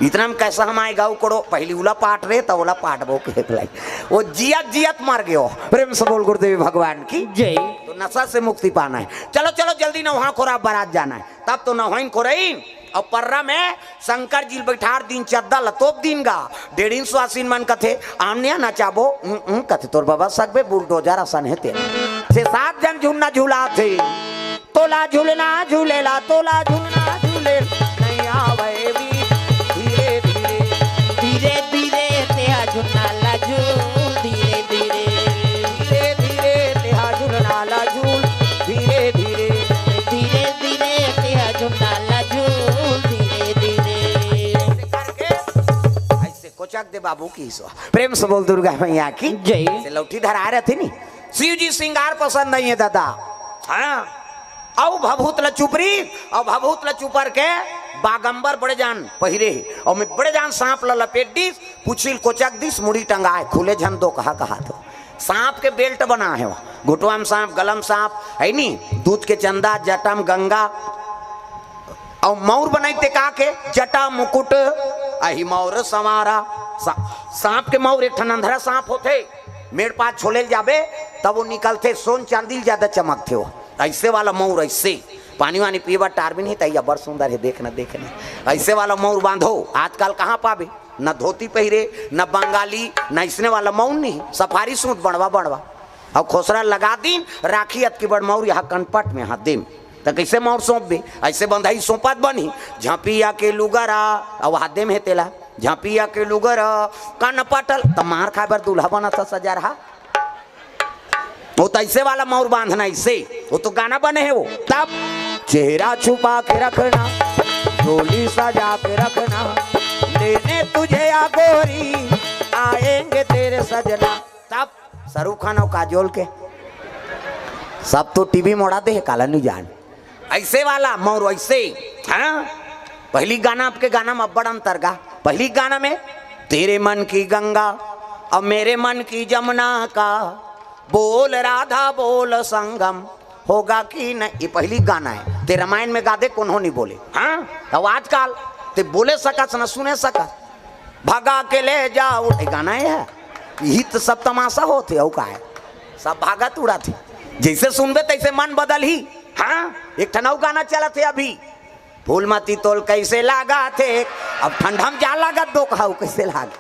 इतना में कैसा हम आए गाँव कोड़ो, पहली उला पाट रहे, त ओला पाट बो के लाई। वो जियत जियत मर गयो। प्रेम से बोल गुरुदेव भगवान की। जय। तो नशा से मुक्ति पाना है। चलो, चलो, जल्दी नौहा खोरा बारात जाना है। तब तो नौहाइन खोरइन, और पर्रा में शंकर जी बैठार दिन, चद्दा लतोप दिन गा। डेढ़िन सुवासिन मन कथे, "आमनिया नचाबो?" "उं, उं," कथे, "तोर बाबा सकबे बुलडोजर असन हे तेल।" छे सात झन झुलना झुलाथे। तोला झुलना झुलेला, तोला झुलना झुले, नहीं आवे भी धीरे धीरे। धीरे धीरे तेहा झुलना ला झूल, धीरे धीरे। धीरे धीरे तेहा झुलना ला झूल, धीरे धीरे। धीरे धीरे तेहा झुलना ला झूल, धीरे धीरे। ऐसे करके, ऐसे कोचक दे बाबू की सो। प्रेम से बोल दुर्गा मैया की। जय। से लौठी धरा रहे थे नी। शिव जी श्रृंगार पसंद नहीं है दादा। हाँ। अउ भभूत ल चुपरी, अउ भभूत ल चुपर के बागंबर बड़े जान पहिरे हे। अउ में बड़े जान सांप ल लपेट दिस, पुछिल कोचक दिस, मुड़ी टंगाए, खुले झन दो कहा कहा तो। सांप के बेल्ट बना हे वो। घुटवा में सांप, गलम सांप, है नी? दूध के चंदा, जटम गंगा। अउ मौर बनाई ते का के? जटा मुकुट, अहि मौर संवारा। सा-, सांप के मौर एक ठन अंधरा सांप होथे। मेड़ पास छोले ल जाबे, तब वो निकलथे, सोन चांदी ल ज्यादा चमकथे वो। ऐसे वाला मौर ऐसे। पानी वानी पीए बर टार भी नहीं, तैया बड़ सुंदर है, देख न, देख न। ऐसे वाला मौर बांधो, आजकल कहाँ पाबे? न धोती पहिरे, न बंगाली, न इसने वाला मौर नहीं, सफारी सूट बड़वा बड़वा। अब खोसरा लगा दीन, राखी अतकी बड़ मौर यहाँ कनपट में हाथ देम। त कैसे मौर सौंपबे? ऐसे बंधाई सौंपत बनी, झपिया के लुगरा, अब हाथ देम है तेला, झपिया के लुगरा, कनपटल, त मार खाए बर दूल्हा बनत सजा रहा। वो तो ऐसे वाला मौर बांधना, ऐसे। वो तो गाना बने है वो। तब चेहरा छुपा के रखना, डोली सजा के रखना, लेने तुझे या गोरी, आएंगे तेरे सजना। तब शाहरुख खान और काजोल के सब तो टीवी मोड़ा दे, काला नहीं जान। ऐसे वाला मौर ऐसे, हाँ? पहली गाना, आपके गाना में अब्बड़ अंतर गा। पहली गाना में तेरे मन की गंगा और मेरे मन की जमुना का बोल राधा बोल संगम होगा कि नहीं, ये पहली गाना है। ते रामायण में गा दे, कोनो नहीं बोले। हाँ, तो आजकल ते बोले सकस न सुने सकस। भगा के ले जाओ, ये गाना है। यही तो सब तमाशा होथे, अउ का है? सब भागत उड़ाथे। जैसे सुनबे तैसे मन बदलही। हाँ, एक ठन अउ गाना चलत हे अभी, फूलमती तोल कैसे लागत हे। अब ठंडा में जा लागत दो कहाऊ कैसे लाग।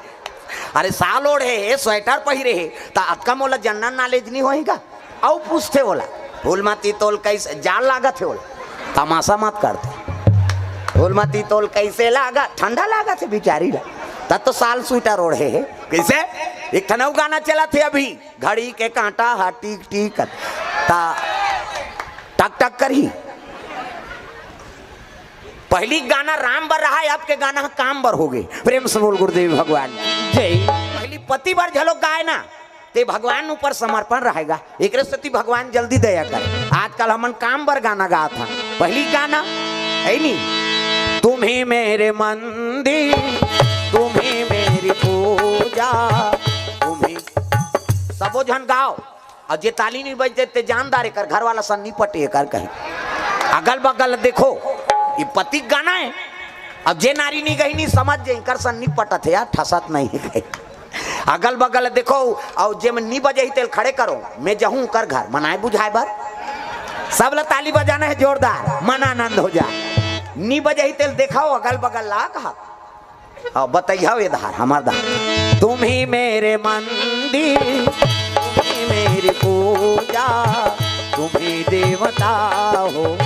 अरे साल ओढ़े हे, स्वेटर पहिरे हे, त अतका मोला जनरल नॉलेज नहीं होही का? अउ पूछथे ओला, फूलमती तोल कैसे जा लागत हे ओला? तमाशा मत करते। फूलमती तोल कैसे लागत, ठंडा लागत हे बिचारी ला। तब तो साल स्वेटर ओढ़े हे। कैसे? एक ठन अउ गाना चलत हे अभी, घड़ी के कांटा हा टीक टीक ता टक टक करही। पहली गाना राम बर रहा है, आपके गाना काम बर हो गए। प्रेम से बोल गुरुदेव भगवान। जय। पहली पति बर झलो गाए ना, ते भगवान ऊपर समर्पण रहेगा। एकरे सेती भगवान जल्दी दया करे। आजकल हमन काम बर गाना गात हन। पहली गाना है नी, तुम ही मेरे मंदिर, तुम ही मेरी पूजा, तुम ही। सबो झन गाओ। अउ जे ताली नहीं बजते ते जानदार एकर घर वाला सन नहीं पटे एकर कहीं। अगल बगल देखो, ये पति गाना है। अब जे नारी नहीं गई नहीं समझ जे एकर सन नहीं पटत है यार, ठसत नहीं है कहीं। अगल बगल देखो, अउ जे मन नहीं बजे ही तेल खड़े करो, मैं जाहूं कर घर मनाए बुझाए बर। सब ला ताली बजाना है जोरदार, मन आनंद हो जाए। नहीं बजे ही तेल देखाओ अगल बगल ला कहा। अब बताइए ये धार, हमार धार। तुम ही मेरे मंदिर, तुम ही मेरी पूजा, तुम ही देवता हो,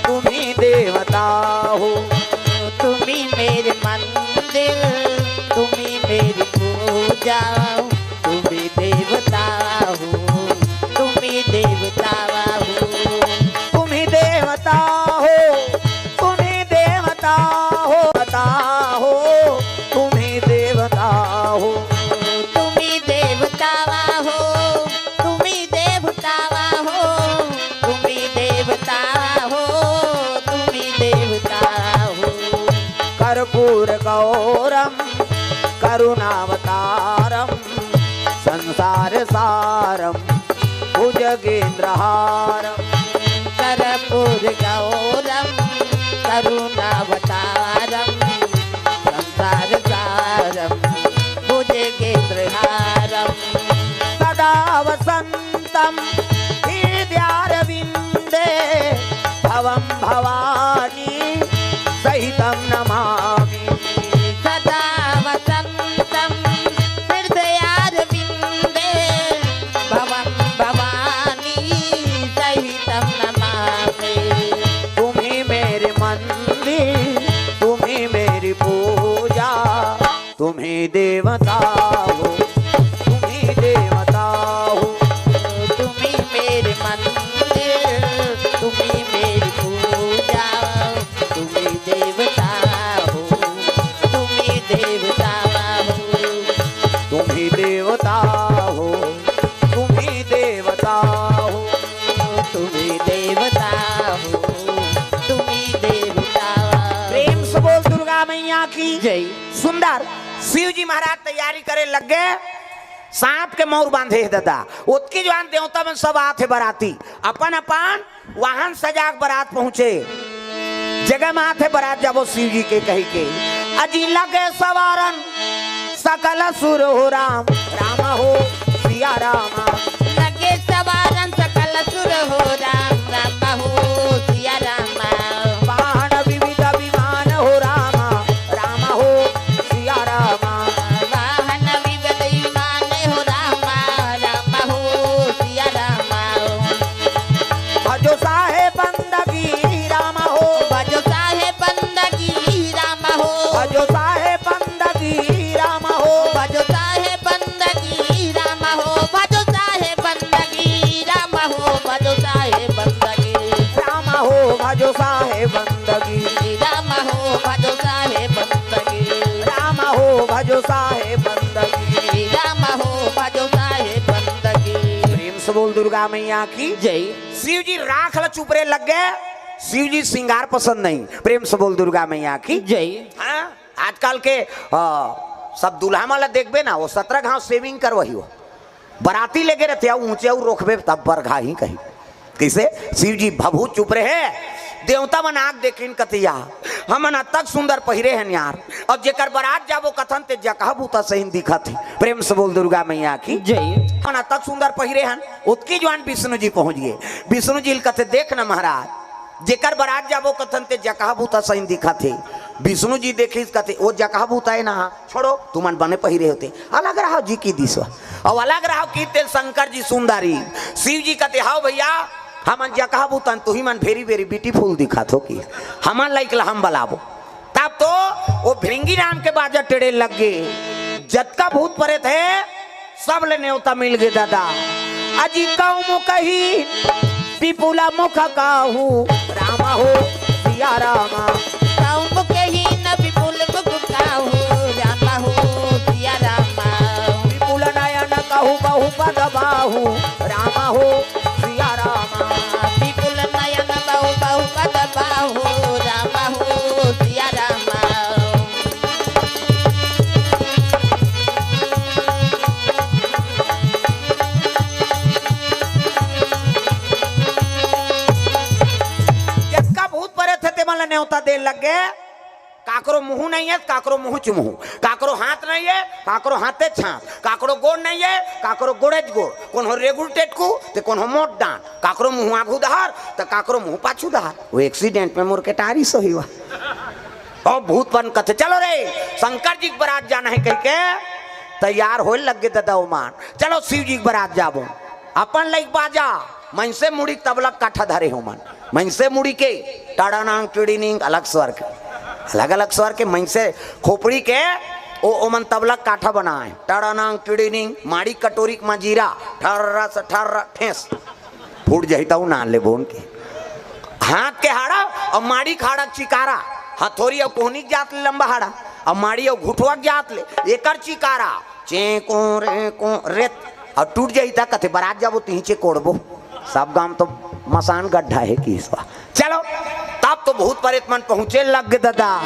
तुम ही देवता हो। तुम ही मेरे मंदिर, तुम ही मेरी पूजा, तुम ही देवता हो, तुम ही देवता हो। तुम ही देवता हो, तुम ही देवता हो, कर्पूरगौरं करुणावतारं संसारसारं भुजगेन्द्रहारं। कर्पूरगौरं करुणावतारं संसारसारं भुजगेन्द्रहारं। सदा वसन्तं हृदयारविन्दे भवं भवानी सहितं नमामि। सदा वसन्तं हृदयारविन्दे भवं भवानी सहितं नमामि। तुम ही मेरे मंदिर, तुम ही मेरी पूजा, तुम ही देवता हो, तुम ही देवता हो। तुम ही मेरे मंदिर, तुम ही मेरी पूजा, तुम ही देवता हो, तुम ही देवता हो। तुम ही देवता हो, तुम ही देवता हो। तुम ही देवता हो, तुम ही देवता हो। प्रेम से बोल दुर्गा मैया की जय। सुंदर। शिव जी महाराज तैयारी करे लग गए। सांप के मौर बांधे हे ददा। ओतकी जुवान देवता मन सब आत हे बराती, अपन अपन वाहन सजा के बरात पहुंचे। जगह में आत हे बरात जाबो शिव जी के कहि के। अजी लगे सवारन सकल सुर हो राम, राम हो सिया राम। लगे सवारन सकल सुर हो राम, राम हो सिया राम। वाहन विविध विमान हो राम, राम हो सिया राम। वाहन विविध विमान हो राम, राम हो सिया राम। भजो साहेब बंदगी राम हो। भजो साहेब बंदगी राम हो। भजो साहेब बंदगी राम हो। भजो साहेब बंदगी राम हो। भजो साहेब बंदगी राम हो। भजो साहेब बंदगी राम हो। भजो साहेब बंदगी राम हो। भजो साहेब बंदगी राम हो। भजो साहेब बंदगी राम हो। भजो साहेब बंदगी। प्रेम से बोल दुर्गा मैया की जय। शिव जी राख ल चुपरे लग गए। शिव जी श्रृंगार पसंद नहीं। प्रेम से बोल दुर्गा मैया की जय। हाँ, आजकल के, आ, सब दूल्हा मन ला देखबे ना, वो सत्रह घाव shaving करवाही हो। बराती लेगे रहते, अउ ऊंचे अउ रोकबे तब बरघा ही कही। कैसे? शिव जी भभूत चुप रहे। देवता मन आग देखिन कतिया, हमन अतक सुंदर पहिरे हन यार, अब जेकर बरात जाबो कथन ते जकहा भूता सहिन दिखत हे। प्रेम से बोल दुर्गा मैया की जय। हमन अतक सुंदर पहिरे हन। ओतकी जुवान विष्णु जी पहुंच गए। विष्णु जी ल कथे, देख न महाराज, जेकर बरात जाबो कथन ते जकहा भूता सहिन दिखत हे। विष्णु जी देखिस कथे, ओ जकहा भूता हे ना, छोड़ो, तुमन बने पहिरे होते, अलग रहो जी की दिसवा। अउ अलग रहो की तेल शंकर जी सुंदरी। शिव जी कथे, हाव भैया, हमन जकहा भूतन, तुही मन very very beautiful दिखत हो कि हमन लाइक ला हम बलाबो। तब तो वो भृंगी नाम के बाजा टेढ़े लग गए। जतका भूत प्रेत हे, सब ले नेवता मिल गे दादा। अजी कौम कही विपुल मुख काहू, राम हो सिया राम। कौम कही न विपुल मुख काहू, राम हो सिया राम। विपुल नयन कहू बहु पद बाहू, राम हो सिया राम। विपुल नयन बहु बहु पद बाहू, राम हो सिया राम। जतका भूत प्रेत हे, तेमन ल नेवता दे लग गे। काकरो मुंह नहीं हे, काकरो मुंह च मुंह, काकरो हाथ नहीं हे, काकरो हाथे च हाथ, काकरो गोड़ नहीं हे, काकरो गोड़े च गोड़, कोनो रेगुल टेटकू, ते कोनो मोट डांड, काकरो मुंह आघू डहर, ते काकरो मुंह पाछू डहर। वो accident में मोर के टारी सो ही हुआ। और भूत मन कथे, चलो रे, शंकर जी के बरात जाना हे कहि के तैयार होए लग गे ददा ओमान। चलो शिव जी के बरात जाबो। अपन लइक बाजा, मइनसे मुड़ी के तबला काठा धरे हो मन। मइनसे मुड़ी के टाड़ानांग टिड़ीनिंग अलग स्वर के, अलग-अलग स्वर के मइनसे खोपड़ी के ओ, ओमन तबला काठा बनाए। टाड़ानांग टिड़ीनिंग, माड़ी कटोरी के मजीरा, ठर्रस ठर्र ठेस। फूट जाही त उ ना लेबो उनके। हाथ के हाड़ा अउ माड़ी के हाड़ा के चिकारा, हथौरी अउ कोहनी के जात ले लंबा हाड़ा, अउ माड़ी अउ घुटवा के जात ले एकर चिकारा, चें कों रे कों रेत, अउ टूट जाही त कथे बरात जाबो तिही चे कोड़बो। सब गांव तो मसान गड्ढा हे कि इसवा। चलो, तब तो भूत प्रेत मन पहुंचे लग गे ददा।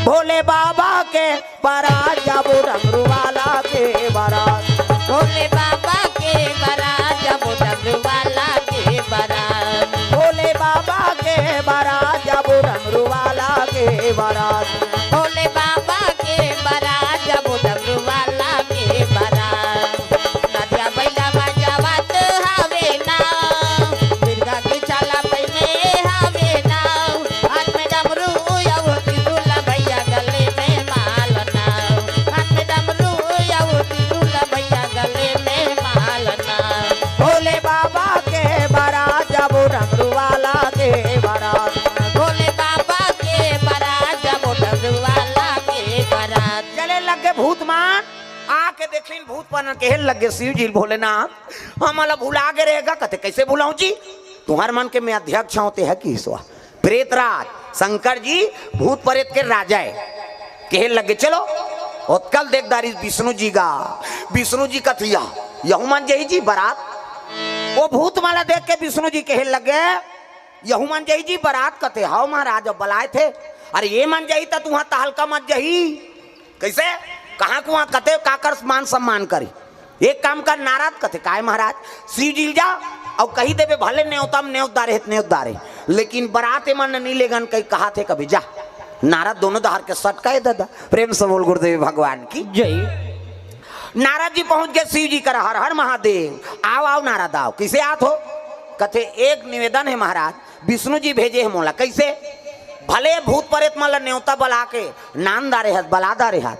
भोले बाबा के बारात, जाबो डमरू वाला के बारात। भोले बाबा के बारात, जाबो डमरू वाला के बारात। भोले बाबा के बारात, जाबो डमरू वाला के बारात। भोले बाबा के बारात, जाबो डमरू वाला के बारात। नदिया बइला बजावत हवे ना, मिर्गा के छाला पहिने हवे ना। हाथ में डमरू अउ त्रिशूल, भइया गले में माला ना। हाथ में डमरू अउ त्रिशूल, भइया गले में माला ना। भोले बाबा के बारात, जाबो डमरू वाला के बारात। भोले बाबा के बारात, जाबो डमरू वाला के बारात। चले लगे भूत मन, आके देखिन भूत मन, कहे लगे शिव जी भोलेनाथ, हमला भुला गे रहेगा। कथे, "कइसे भुलाहूं जी? तुंहर मन के मैं अध्यक्ष हंव, तेहा किहिस वा। प्रेतराज शंकर जी भूत प्रेत के राजा हे।" कहे लगे, "चलो।" ओतका ल देख डारिस विष्णु जी गा। विष्णु जी कथे, "या, यहू मन जही जी बारात।" ओ भूत मन ला देख के विष्णु जी कहे लगे, "यहू मन जही जी बारात?" कथे, "हव महाराज, अब बलाय थे।" "अरे, ए मन जही त तुंहर तहलका मच जही।" कइसे? कहां कुहां कथे, काकर मान सम्मान करी? एक काम कर नारद, कथे, "काय महाराज?" "शिव जी ल जा अउ कहि देबे, भले नेवता म नेवत डारे हे त नेवत डारे, लेकिन बारात ए मन ल नी लेगन कहि कहाथे कभू, जा।" नारद दूनों डहर के सटकाय ददा। प्रेम से बोल गुरुदेव भगवान की। जय। नारद जी पहुंच गे शिव जी करा, "हर हर महादेव।" "आव, आव नारद, आव।" "कइसे आत हो?" कथे, "एक निवेदन हे महाराज, विष्णु जी भेजे हे मोला।" "कइसे?" "भले भूत प्रेत मन ल नेवता बला के नांद डारे हस, बला डारे हस,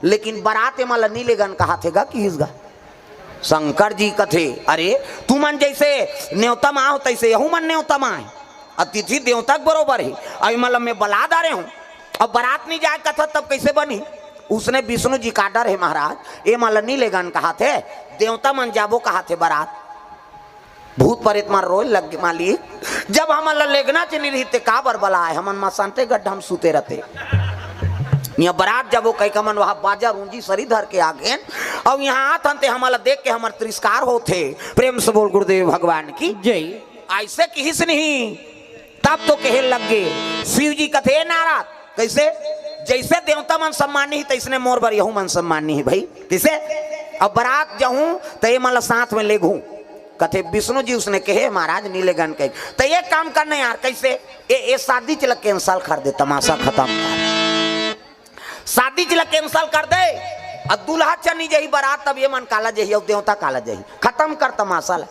लेकिन बारात ए मन ल नी लेगन कहाथे गा, किहिस गा।" शंकर जी कथे, "अरे, तुमन जइसे नेवता म आव, तइसे यहू मन नेवता म आय। अतिथि देवता के बरोबर हे। अउ ए मन ल मैं बला डारे हंव, अब बारात नी जाय कथस, तब कइसे बनही?" उसने विष्णु जी का डर हे महाराज, ए मन ल नी लेगन कहाथे, देवता मन जाबो कहाथे बारात। भूत प्रेत मन रोय लग गे, "मालिक, जब हमन ल लेगना च नी रहिस ते काबर बलाय? हमन मसांते गड्ढा म सुते रहते। इहां बारात जाबो कहिके हमन वहां बाजा रूंजी सरी धर के आ गेन, अउ इहां आत हन ते हमन ल देख के हमर तिरस्कार होथे।" प्रेम से बोल गुरुदेव भगवान की। जय। अइसे किहिस नहीं, तब तो कहे लग गे। शिव जी कथे, "ए नारद, कइसे? जइसे देवता मन सम्मानी हे, तइसने मोर बर यहू मन सम्मानी हे भई। कइसे? अब बारात जाहूं, त ए मन ल साथ में लेगहूं।" कथे, "विष्णु जी उसने कहे, महाराज, नी लेगन कहे। त एक काम करना यार, कइसे? ए, ए शादी चला cancel कर दे, तमाशा खतम कर। शादी चला cancel कर दे, अउ दूल्हा चल नी जही बारात, तब ए मन काला जही, अउ देवता काला जही। खतम कर तमाशा ल।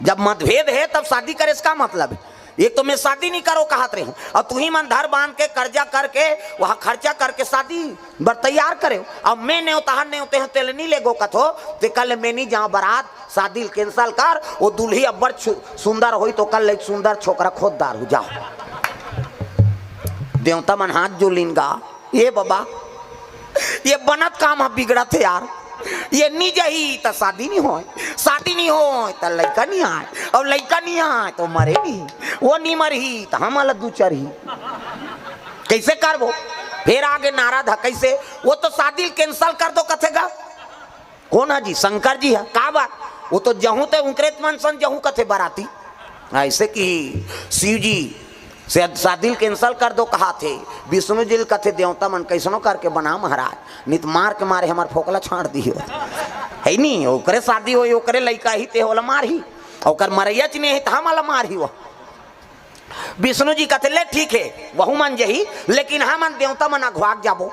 जब मतभेद हे, तब शादी करे से का मतलब हे? एक तो मैं शादी नी करो कहत रहेंव, अउ तुहीं मन धर बांध के, कर्जा करके, वहां खर्चा करके शादी बर तैयार करेव। अब मैं नेवतहन नेवते हंव, तेला नी लेगो कथो, ते कल मैं नी जांव बारात, शादी ल cancel कर, ओ दुल्ही अब्बड़ छु-, सुंदर होही, त कल एक सुंदर छोकरा खोज डारहूं, जाव।" देवता मन हाथ जोड़ लिन गा, "ए बबा, ए बनत काम ह बिगड़त हे यार। ए नी जही त शादी नी होय, शादी नी होय त लइका नी आय, अउ लइका नी आय त मरे नी, ओ नी मरही त हमन ल दू चरही। कइसे करबो?" फेर आगे नारद ह, "कइसे? ओ तो शादी ल cancel कर दो कथे गा।" "कोन ह जी?" "शंकर जी ह।" "काबर?" "ओ तो जहूं ते उंकरे मन सन जहूं कथे बाराती।" अइसे कि शिव जी से शादी ल cancel कर दो कहाथे, विष्णु जी ल कथे, "देवता मन कइसनो करके बना महाराज, नी त मार के मारे हमर फोकला छांड़ दिही।" हे नी, ओकरे शादी होही, ओकरे लइका ही ते ओला मारही, ओकर मरइया च नी हे त हमन ल मारही ओ। विष्णु जी कथे, "ले ठीक हे, वहू मन जही, लेकिन हमन देवता मन अघुवाक जाबो,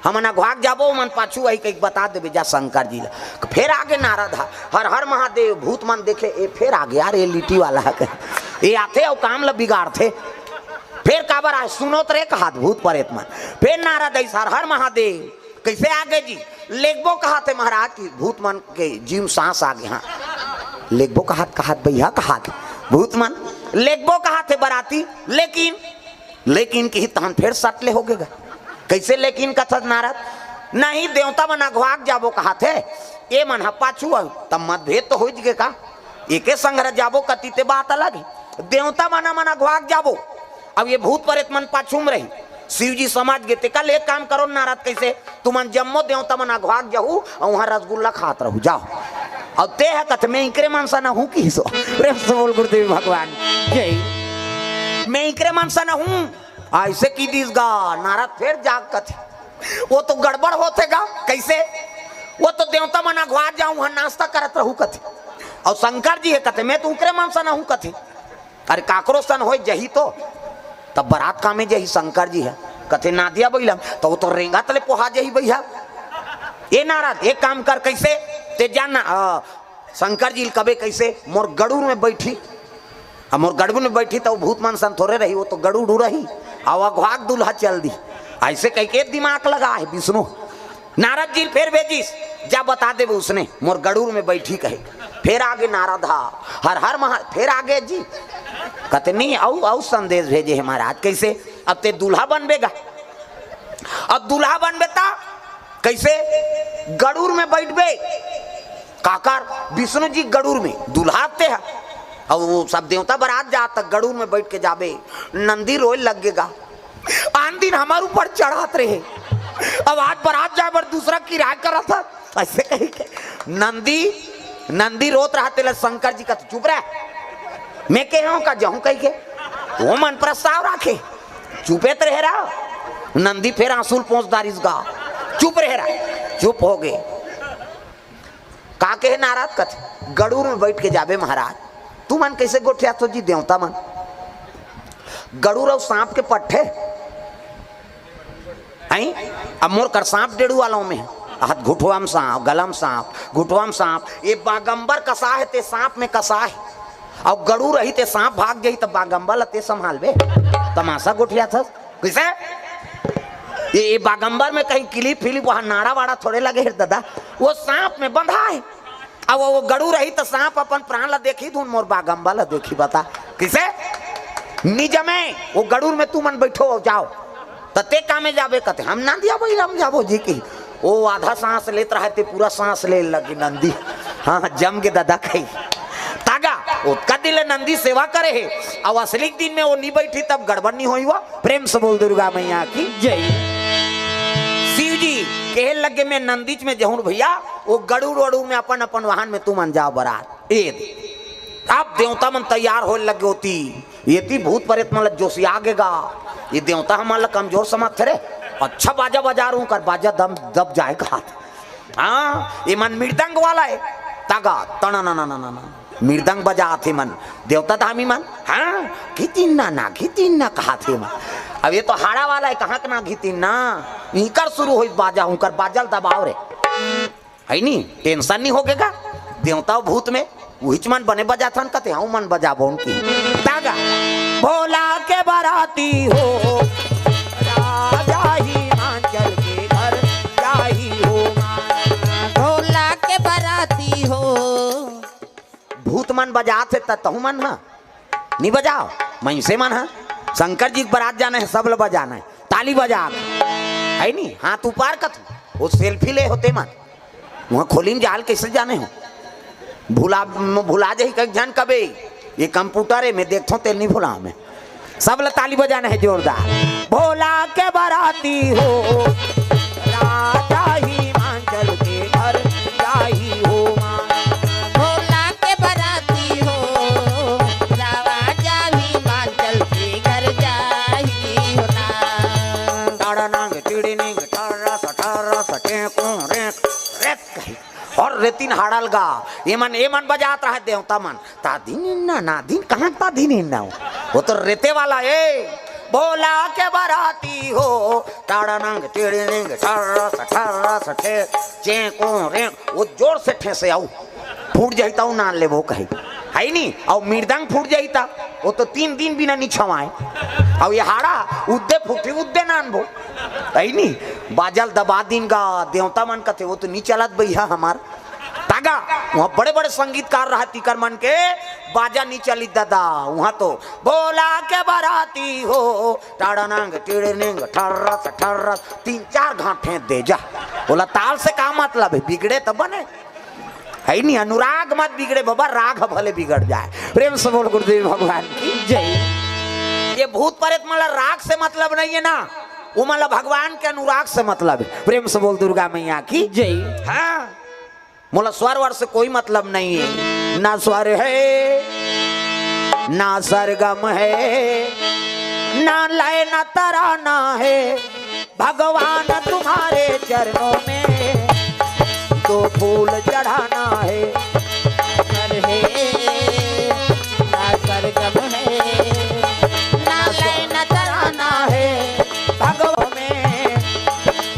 हमन अघुवाक जाबो, ओमन पाछू आही कहिके बता देबे जा शंकर जी ल।" फेर आगे नारद ह, "हर हर महादेव।" भूत मन देखे, "ए फेर आगे यार, ए लिट्टी वाला ह, ए आथे अउ काम ल बिगाड़थे। फेर काबर आय, सुनोत रे," कहात भूत प्रेत मन। फेर नारद अइस, "हर हर महादेव।" "कइसे आगे जी?" "लेगबो कहाथे महाराज कि भूत मन के जीव सांस आगे।" "हां, लेगबो कहात, कहात भइया कहात भूत मन लेगबो कहाथे बाराती, लेकिन, लेकिन किही तहन फेर सट ले होगे गा।" "कइसे लेकिन कथस नारद?" "नहीं, देवता मन अघुवाक जाबो कहाथे, ए मन ह पाछू आही, त मतभेद तो होइच गे का? एके संघरा जाबो कती ते बात अलग हे, देवता मन, मन अघुवाक जाबो, अब ए भूत प्रेत मन पाछू म रही।" शिव जी समझ गे, ते कल एक काम करो नारद, कइसे? "तुमन जम्मो देवता मन अघुवाक जाहू अउ उहां रसगुल्ला खात रहू, जाव।" अब ते ह कथे, "मैं इकरे मन सन हूं," किहिस ओ। प्रेम से बोल गुरुदेव भगवान जय। "मैं इकरे मन सन हूं, अइसे कहि दिस गा। नारद फेर जाग कथे, "वो तो गड़बड़ होथे गा।" "कइसे?" "वो तो देवता मन अघवा जाहूं, उहां नास्ता करत रहूं," कथे, "अउ शंकर जी हे," कथे, "मैं तो उकरे मन सन हूं," कथे। "अरे, काकरो सन होय जही तो, तब बरात कामे जही शंकर जी हे?" कथे, "नादिया बइला म, त वो तो रेंगत ले पोहा जही भइया।" "ए नारद, एक काम कर," कइसे, "ते जान ना, अ, शंकर जी ल कबे कइसे, मोर गड़ूर में बइठी, अब मोर गड़ूर में बइठी, त वो भूत मन सन थोरे रही, वो तो गड़ूर उड़ही, अउ अघवा के दूल्हा चल दी।" अइसे कहिके दिमाग लगा हे विष्णु। नारद जी ल फेर भेजिस, "जा बता देबे उसने, मोर गड़ूर में बइठी," कहे। फेर आगे नारद हा, "हर हर महा-," फेर आगे जी, कथे, "नहीं, अउ, अउ संदेश भेजे हे महाराज।" "कइसे?" "अब ते दूल्हा बनबे गा, अब दूल्हा बनबे त कइसे?" "गड़ूर में बइठबे।" "काकर?" "विष्णु जी गड़ूर में, दूल्हा ते ह।" अब वो सब देवता बरात जात, त गड़ूर में बइठ के जाबे, नंदी रोय लग गे गा। "आन दिन हमर ऊपर चढ़त रहे, अब आज बरात जाय बर दूसरा किराया करत ह," अइसे कहिके नंदी, नंदी रोत रहा, तेला शंकर जी कथे, "चुप रह, मैं कहे हंव का जाहूं कहिके, वो मन प्रस्ताव राखे, चुपे त रहे रहा।" नंदी फेर आंसू ल पोंछ डारिस गा, "चुप रहे रहा।" चुप हो गे। का कहे नारद? कथे, "गड़ूर में बइठ के जाबे महाराज।" "तुमन कइसे गोठियाथो जी देवता मन? गड़ूर अउ सांप के पट्ठे? अई, अब मोर कर सांप डेड़ू वाला में, हाथ घुटवा म सांप, गला म सांप, घुटवा म सांप, ये बागंबर कसा हे, ते सांप में कसा हे, अउ गड़ूर रही ते सांप भाग जही, त बागंबर ल ते संभालबे? तमाशा गोठियाथस कइसे?" ये, ये बागंबर में कहीं किलिप फिलिप, वहां नाड़ा वाड़ा थोड़े लगे हे दादा, वो सांप में बंधा हे। अब वो गड़ूर रही त सांप अपन प्राण ला देखही धुन, मोर बागंबर ला देखही, बता कइसे? निजमे वो गड़ूर में तुमन बइठो अउ जाव, त ते कामे जाबे? कथे, "हम नंदिया बइला म जाबो जी।" कही, वो आधा सांस लेत रहा, ते पूरा सांस ले लगी नंदी। हाँ, जम गे दादा कही। तागा, ओतका दिन ले नंदी सेवा करे हे, अउ असली दिन में वो नी बइठी, तब गड़बड़ नी होही वो। प्रेम से बोल दुर्गा मैया की जय। शिव जी कहे लगे, "मैं नंदीच में जहूं भइया, वो गड़ूर वड़ूर में अपन अपन वाहन में तुमन जाव बरात।" ए दे। अब देवता मन तैयार होय लगे होती, एती भूत परेत मन ल जोशिया गे गा। ये देवता हमन ल कमजोर समझथे रे, अच्छा बाजा बजा रहूं कर, बाजा दम दब जाय कहाथे। हाँ, ये मन मृदंग वाला हे। तागा, तणा ना ना ना ना ना। मृदंग बजाथे मन, देवता धामी मन, हाँ, घितिन्ना ना, घितिन्ना कहाथे मन। अब ये तो हाड़ा वाला हे, कहाँ के ना घितिन्ना, इकर शुरू होइस बाजा, उंकर बाजा ल दबाव रे। हइ नी, tension नी होगे गा, देवता भूत में, उहिच मन बने बजाथन कथे, हऊ मन बजाबो उनकी। तागा, भोला के बराती हो, राजा हिमाचल के घर जाही हो माँ। भोला के बराती हो। भूत मन बजात हे त तहू मन ह नी बजाव। मइनसे मन ह शंकर जी के बरात जाना हे, सब ल बजाना हे, ताली बजा के, हइ नी, हाथ ऊपर कथू, वो selfie ले होते मन। उहाँ खोली में जाल कइसे जाने हो? भुला, भुला जाही कई झन कबे, ये computer हे, मैं देखथों, तेल नी भुला मैं। सब ल ताली बजाना हे जोरदार। भोला के बराती हो, राजा हिमाचल के घर जाही हो माँ। भोला के बराती हो, राजा हिमाचल के घर जाही हो ना। टाड़ा नांग टिड़ी निंग, टारा सा, टारा सा, टेको रेक, रेक कही। अउ रेतिन हाड़ा ल गा, एमन, एमन बजात रहे देवता मन। तादिन इन्ना, नादिन कहाँ तादिन इन्ना हो? वो तो रेते वाला हे। भोला के बराती हो, टाड़ा नांग, टिड़ी निंग, टारा सा, टारा सा, ठे, चेको रेक, वो जोर से ठेसे अउ फूट जाही त अउ नान लेबो कही। हइ नी? अउ मृदंग फूट जाही त वो तो तीन दिन बिना नी छवाय। अउ ये हाड़ा उद्दे फूटी, उद्दे नानबो। हइ नी? बाजा ल दबा दिन गा, देवता मन कथे, वो तो नी चलत भइया हमार। तागा, उहाँ बड़े-बड़े संगीतकार रहत, तिकर मन के बाजा नी चलित दादा। उहाँ तो भोला के बराती हो, टाड़ा नांग, टिड़ी निंग, ठर्रस, ठर्रस, तीन चार घाट फेंक दे जा। बोला, ताल से का मतलब हे, बिगड़े त बने। हइ नी, अनुराग मत बिगड़े बाबा, राग ह भले बिगड़ जाय। प्रेम से बोल गुरुदेव भगवान की जय। ये भूत प्रेत मन ला राग से मतलब नइ हे ना, ओमन ला भगवान के अनुराग से मतलब हे। प्रेम से बोल दुर्गा मैया की जय। हाँ, मोला स्वर वर से कोई मतलब नइ हे, ना स्वर हे, ना सरगम हे, ना लय ना तराना है भगवान तुम्हारे चरणों में, दो फूल चढ़ाना है। सर है ना सरगम है, ना लय ना तराना है भगवान में,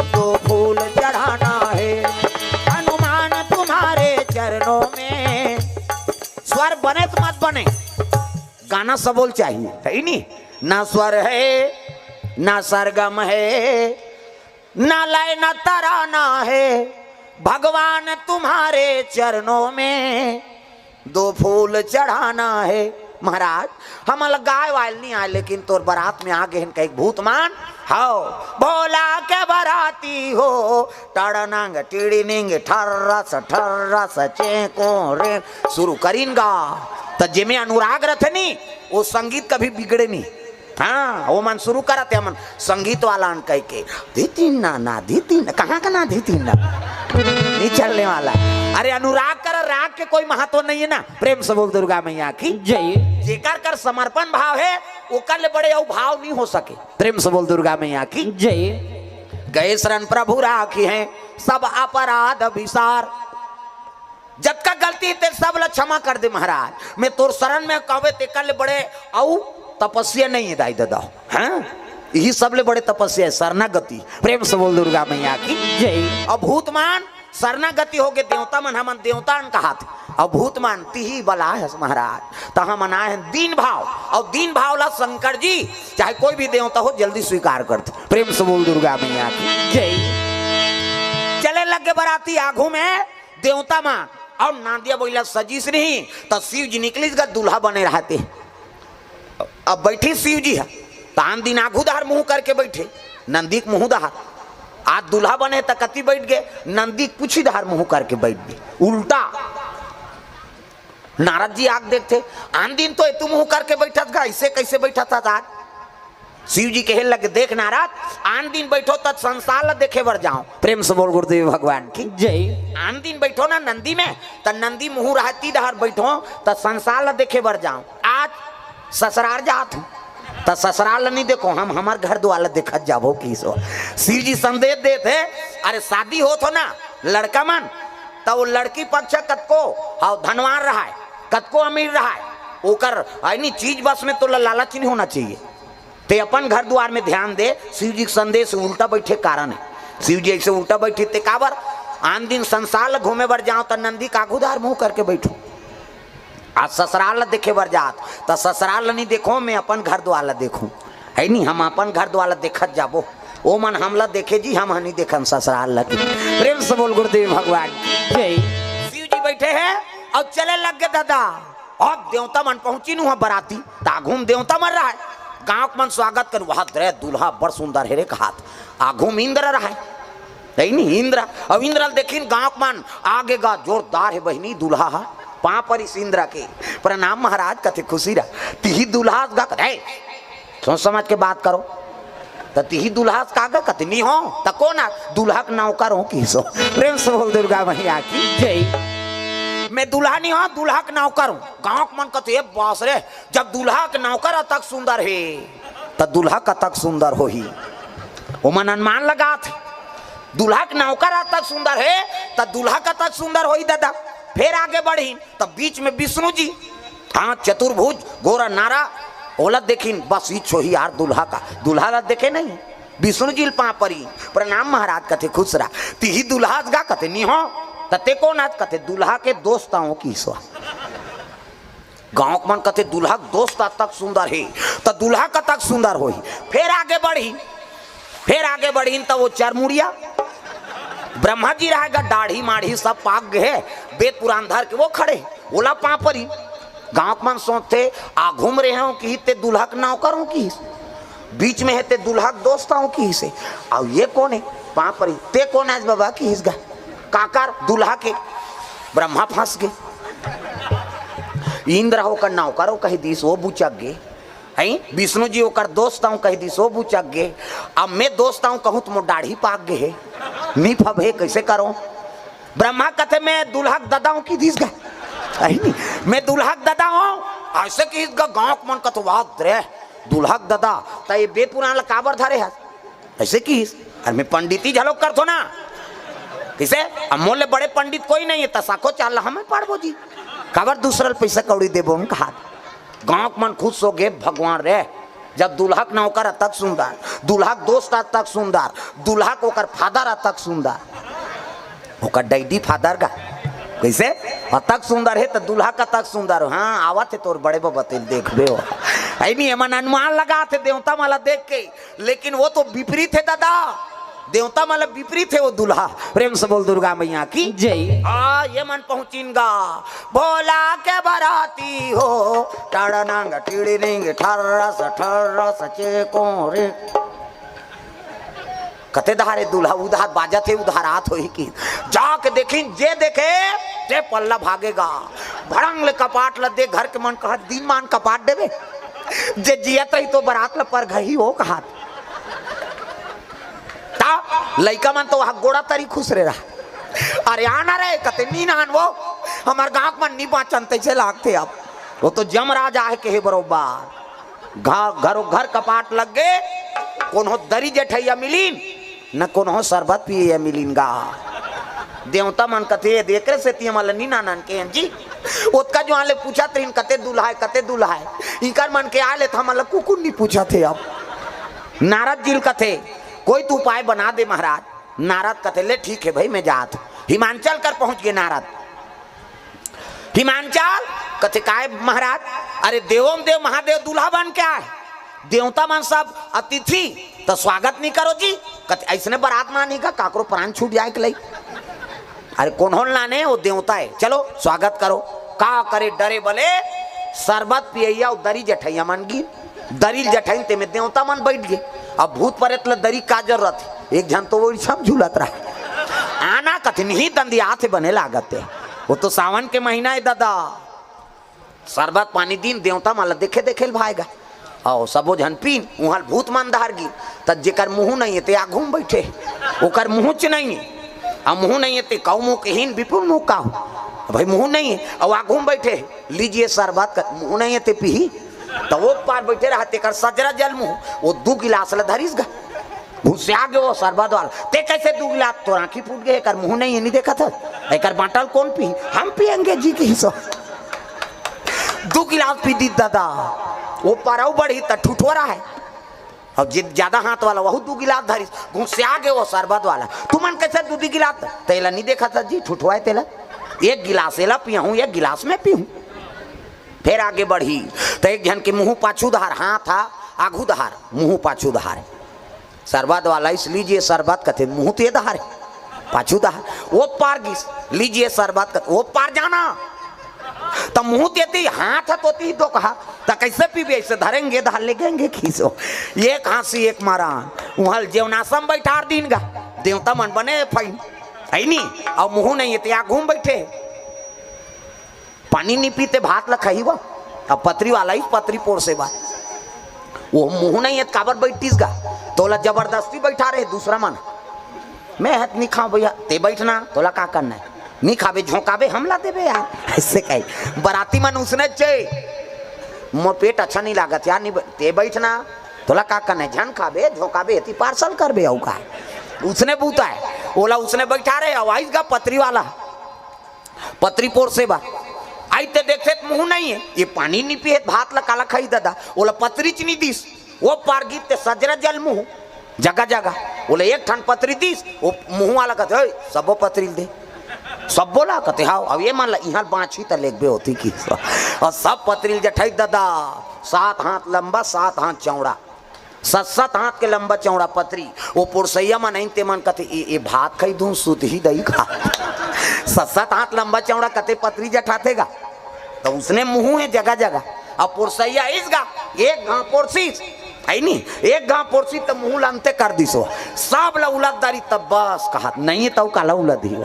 दो फूल चढ़ाना है। हनुमान तुम्हारे चरणों में। स्वर बने तो मत बने, गाना सबोल चाहिए, है ही नहीं। ना स्वर है, ना सरगम है, ना लय ना तराना है, भगवान तुम्हारे चरणों में दो फूल चढ़ाना है। महाराज, हमन ल गाय वाल नहीं आय, लेकिन तोर बरात में आ गे हन कहिके भूत मन, हव, भोला के बराती हो, टड़नंग टिड़िनिंग ठर्रस ठर्रस चेंको रे, शुरू करिन गा। त जेमे अनुराग रथे नी, वो संगीत कभी बिगड़े नहीं। हाँ, वो मन शुरू करत हे, हमन संगीत वाला अन कहिके, धितिन ना, ना धितिन, कहाँ का ना धितिन ना, नहीं चलने वाला। अरे, अनुराग कर राग के कोई महत्व नहीं है ना। प्रेम से बोल दुर्गा मैया की। जय। जेकर कर समर्पण भाव है, ओकर ले बड़े अउ भाव नहीं हो सके। प्रेम से बोल दुर्गा मैया की। जय। गए शरण प्रभु राखी है सब अपराध विसार। जतका गलती हे, ते सब ला क्षमा कर दे महाराज। मैं तोर शरण में कहवे, तेकर ले बड़े अउ तपस्या नहीं है दाई ददा। हाँ, यही सबले बड़े तपस्या है, शरणागति। प्रेम से बोल दुर्गा मैया की। जय। अब भूत मन शरणागति हो गे, देवता मन हमन देवता अन कहात। अब भूत मन तिही बला है महाराज, त हमन आए हैं दीन भाव, अउ दीन भाव ला शंकर जी, चाहे कोई भी देवता हो, जल्दी स्वीकार कर दे। प्रेम से बोल दुर्गा मैया की। जय। चले लग गे बराती आगू में देवता मन, अउ नांदिया बइला सजीस नहीं, त शिव जी निकलिस गा, दूल्हा बने रहते। अब बैठी शिव जी ह, त आन दिन आगू डहर मुंह करके बैठे, नंदी के मुंह डहर। आज दूल्हा बने त कति बैठ गे, नंदी के पुछी डहर मुंह करके बैठ गे, उल्टा। नारद जी आके देखथे, आन दिन तो एतू मुंह करके बैठत गा, अइसे कइसे बैठत हस आज? शिव जी कहे लगे, देख नारद, आन दिन बैठों त संसार ल देखे बर जाओं। प्रेम से बोल गुरुदेव भगवान की। जय। आन दिन बैठों ना नंदी में, त नंदी मुंह रहती डहर बैठों, त संसार ल देखे बर जाओं। आज ससुरार जात हूं, त ससुरार ल नहीं देखों, हम हमर घर दुआर ल देखत जाबो किहिस। शिव जी संदेश देत हे, अरे शादी होत हो ना लड़का मन, त वो लड़की पक्ष कतको, हाँ, धनवान रहाय, कतको अमीर रहाय, ओकर, यानी, चीज बस में तोला लालच नहीं होना चाहिए। ते अपन घर दुआर में ध्यान दे। शिव जी के संदेश उल्टा बैठे कारण है। शिव जी अइसे उल्टा बैठे ते काबर? आन दिन संसार ल घूमे बर जाओं त नंदी के आगू डहर मुंह करके बैठों, आज ससुरार ल देखे बर जात, त ससुरार ल नहीं देखों, मैं अपन घर दुआर ल देखों, है नहीं, हम अपन घर दुआर ल देखत जाबो, ओ मन हमला देखे जी, हम ह नहीं देखन ससुरार ल। प्रेम से बोल गुरुदेव भगवान की। जय। शिव जी बैठे हैं अउ चले लग गे ददा। अब देवता मन पहुंचिन उहां बराती, त आगू में देवता मन रहाय, गांव के मन स्वागत कर, वाह रे दूल्हा बड़ सुंदर हे रे कहात। आगू में इंद्र रहाय, नहीं नहीं, इंद्र। अब इंद्र ल देखिन गांव के मन, आगे गा जोरदार हे बहिनी दूल्हा हा, पांव परिस इंद्र के, प्रणाम महाराज कथे, खुशी रह। तिही दूल्हा गा कथे, "ए, सोच समझ के बात करो।" त तिही दूल्हा का गा कथे, "नहीं हो।" त कोन आ? "दूल्हा के नौकर हों किहिस।" प्रेम से बोल दुर्गा मैया की। जय। "मैं दूल्हा नहीं हों, दूल्हा के नौकर हों।" गांव के मन कथे, "ए बास रे, जब दूल्हा के नौकर अतक सुंदर हे, त दूल्हा कतक सुंदर होही।" ओमन अनुमान लगात हे, दूल्हा के नौकर अतक सुंदर हे, त दूल्हा कतक सुंदर होही ददा। फेर आगे बढ़िन, त बीच में विष्णु जी, हाँ, चतुर्भुज, गोरा नारा, ओला देखिन, बस इच होही यार दूल्हा का, दूल्हा ला देखे नहीं। विष्णु जी ल पांव परी, प्रणाम महाराज कथे, खुश रह। तिही दूल्हा हस गा कथे, नहीं हो। त ते कोन हस? कथे, दूल्हा के दोस्त हों किहिस। गांव के मन कथे, "दूल्हा के दोस्त अतक सुंदर हे, त दूल्हा कतक सुंदर होही।" फेर आगे बढ़िन, फेर आगे बढ़िन, त वो चरमुड़िया ब्रह्मा जी रहाय गा, दाढ़ी माढ़ी सब पाक गे हे, वेद पुराण धर के वो खड़े, ओला पांव परी। गांव के मन सोचथे, आगू में रहे हों किहिस, ते दूल्हा के नौकर हों किहिस, बीच में हे ते दूल्हा के दोस्त हों किहिस हे, अउ ये कोन हे? पांव परी, "ते कोन हस बाबा?" किहिस गा, "काकर?" "दूल्हा के।" ब्रह्मा फंस गे। इंद्र ह ओकर नौकर हों कहि दिस, वो बुचक गे। हैं? विष्णु जी ओकर दोस्त हों कहि दिस, वो बुचक गे। अब मैं दोस्त हों कहूं त मोर दाढ़ी पाक गे हे, नहीं फबे, कइसे करों? ब्रह्मा कथे, "मैं दूल्हा के ददा हों," किहिस गा। अरे नहीं, "मैं दूल्हा के ददा हों," अइसे किहिस गा। गांव के मन कथे, "वाह रे, दुल्हक ददा, त ये बेद पुरान ला काबर धरे हस? ऐसे किहिस, अरे मैं पंडिती झलोक करथो ना। किसे? अब मोर ले बड़े पंडित कोई नहीं है, त साखो चार ला हमें पढ़बो जी। काबर दूसरा ल पैसा कौड़ी देबो हम कहा। गाँव के मन खुश हो गे, भगवान रे, जब दुल्हक नौकर अतक सुंदर, दुल्हक दोस्त अतक सुंदर, दुल्हक ओकर फादर अतक सुंदर, ओकर डैडी फादर का कैसे अतक सुंदर है, त दुल्हक अतक सुंदर हो। हाँ, आवत है तोर बड़े बबा, तेल देखबे हो। ऐ नहीं, एमन अनुमान लगात है देवता मन ला देख के, लेकिन वो तो विपरीत है दादा, देवता मन ला विपरीत है वो दुल्हा। प्रेम से बोल दुर्गा मैया की जय। हाँ, ये मन पहुंचिन गा, भोला के बराती हो, टड़नंग टिड़निंग ठर्रस ठर्रस चेकों रे। कते धारे दुल्हा उधार बाजत हे, उधार आत होही कि जाके देखिन, जे देखे ते पल्ला भागेगा। भड़ंग ले कपाट ल दे, घर के मन कहत दिन मान कपाट देबे, जे जियत रही तो बरात ल पर घही हो कहत। ता लइका मन तो वहाँ गोड़ा तरी खुश रे रहा। अरे आना रे, कते नी नान वो, हमार गाँव मन नी बाँचन तैसे लागते अब। वो तो जमराज आहे के हे बरोबर। घ-, घरो घर कपाट लग गे, कोनो दरी जठैया मिलीन, न कोनो शरबत पियैया मिलीन गा। देवता मन कथे, "ये देख रे सेती हमन ल नी नानन के हन जी।" ओतका जुआन ले पूछत रहिन, "कते दुल्हा हे, कते दुल्हा हे?" इकर मन के आय ले त हमन ल कुकुर नी पूछत हे अब। नारद जी ल कथे, "कोई तो उपाय बना दे महाराज।" नारद कथे, "ले ठीक है भाई, मैं जात हूँ।" हिमांचल कर पहुँच गे नारद। हिमांचल कथे, "काय महाराज?" "अरे देवों देव महादेव दुल्हा बन के आए, देवता मन सब अतिथि, त स्वागत नहीं करो जी?" कथे, "ऐसने बरात मा नहीं का काकरो प्राण छूट जाए के लई?" "अरे कोनो ल नाने, वो देवता है, चलो स्वागत करो।" का करे, डरे बले शरबत पियैया अउ दरी जठैया मन गिन। दरी ल जठइन, तेमे देवता मन बैठ गे। अब भूत परेत ल दरी का जरूरत हे? एक झन तो वो रिछम झूलत रहा। आना कथिन ही दंदियात हे बने लागत हे। वो तो सावन के महीना हे दादा। शरबत पानी दिन देवता मन ल देखे देखे ल भाएगा। अउ सबो झन पीन, उहाँ ल भूत मन धार गिन। त जेकर मुँह नहीं हे ते आघू म बैठे, ओकर मुँह च नहीं हे। अब मुँह नहीं हे ते कऊ मुँह के हीन विपुल मुँह का हो। भाई मुँह नहीं हे, अउ आघू म बैठे, "लीजिए शरबत।" का मुँह नहीं हे ते पीही। त वो पार बैठे रहा, तेकर सजरा जल मुँह, वो दू गिलास ल धरिस गा। घुसिया गे वो शरबत वाला, "ते कैसे दू गिलास? तोर आँखी फूट गे, एकर मुँह नहीं हे, नहीं देखत हस? एकर बाटल कौन पी? हम पियेंगे जी," किहिस। दू गिलास पी दिस दादा, वो पार अउ बढ़ी त ठुठोरा हे। अउ जे ज्यादा हाथ वाला, वहू दू गिलास धरिस, घुसिया गे वो शरबत वाला। "तुमन कैसे दू दू गिलास?" "तेला नहीं देखत हस जी, ठुठोरा हे तेला। एक गिलास एला पियहूँ, एक गिलास मैं पीहूँ।" फेर आगे बढ़ी, त एक झन के मुँह पाछू धार, हाथ हा आघू धार, मुँह पाछू धार। शरबत वाला आइस, "लीजिए शरबत," कथे, "मुँह तो ये धार हे, पाछू धार।" वो पार गिस, "लीजिए शरबत," कथे, "वो पार जाना।" त मुँह तेती, हाथ ह तोती दो कहा, "त कैसे पीबे? ऐसे धरेंगे, धार ले गेंगे खीसो।" एक हाँसी, एक मारा, उहाँ ल जेवनासम बैठार दीन गा, देवता मन बने फैन, है नी? अउ मुँह नहीं हे ते आघू म बैठे। पानी नी पीते भात ल खाही वो। अब पतरी वाला ही पतरी पोरसे बर। वो मुँह नहीं हे त काबर बैठतीस गा? तोला जबरदस्ती बैठा रहे दूसरा मन। "मैं हत नी खाओ भैया, ते बैठना, तोला का करना हे? नी खाबे, झोंकाबे, हमला देबे यार।" ऐसे कही। बराती मन उसने चे, "मोर पेट अच्छा नहीं लागत यार, नी बै-, ते बैठना, तोला का करना हे? झन खाबे, झोंकाबे, एती पार्सल करबे, अउ का?" उसने बूता हे। ओला उसने बैठा रहे, अउ आइस गा पतरी वाला। पतरी पोरसे बर। आइस ते देखथे त मुँह नहीं हे, ये पानी नी पिए, भात ल काला खाही दादा, ओला पतरी च नी दिस। वो पार गिस ते सजरा जल मुँह, जगह जगह, ओला एक ठन पतरी दिस, वो मुँह वाला कथे, "ओए, सबो पतरी ल दे।" "सबो ला?" कथे, "हाव।" "अब ये मन ला इहाँ बाँचही त लेगबे होती कि।" अउ सब पतरी ल जठइस दादा, सात हाथ लंबा, सात हाथ चौड़ा। सत सत हाथ के लंबा चौड़ा पतरी। वो पोरसैया मन आइन, ते मन कथे, "ए, ए भात खाई दूं, सुतही दई का।" सत सत हाथ लंबा चौड़ा कते पतरी जठाथे गा। त उसने मुँह हे जगह जगह। अब पोरसैया आइस गा, एक घाव पोरसिस, है नी, एक घाव पोरसिस त मुँह ल अंते कर दिस वो। सब ल उलद डारिस, तब बस कहत, "नहीं हे तउ काला उलदही वो।"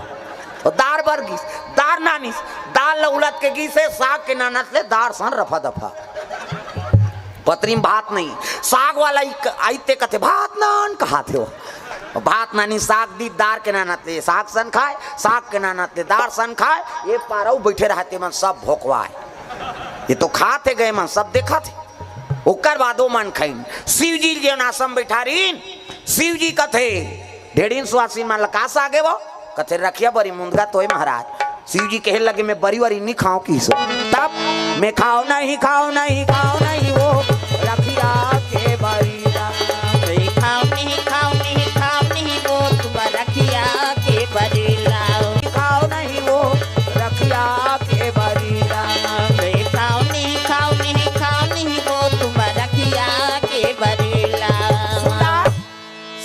अउ दार बर गिस, दार नानिस, दार ल उलद के गिस हे, साग के नानत ले दार सन रफा दफा। पतरी म भात नहीं, साग वाला ही क-, आइस ते कथे, "भात नान," कहाथे वो। भात नानिस, साग दिस, दार के नानत ले साग सन खाय, साग के नानत ले दार सन खाय। ये पार अउ बइठे रहय, ते मन सब भोकवाय। ये तो खाथे गा, ये मन सब देखथे। ओकर बाद ओ मन खइन, शिव जी जेन आसन बैठारिन, शिव जी कथे, ढेड़िन सुवासिन मन ल का सागे वो? कथे, "रखिया बरी मुंदगा तोय महाराज।" शिव जी कहे लगे, "मैं बरी वरी नी खाओ किसो।" तब, "मैं खाओ नहीं, खाओ नहीं, खाओ नहीं वो रखिया के बरी ला।" "मैं खाओ नहीं, खाओ नहीं, खाओ नहीं वो तुम रखिया के बरी ला।" "खाओ नहीं वो रखिया के बरी ला।" "मैं खाओ नहीं, खाओ नहीं, खाओ नहीं वो तुम रखिया के बरी ला।" सुन ला,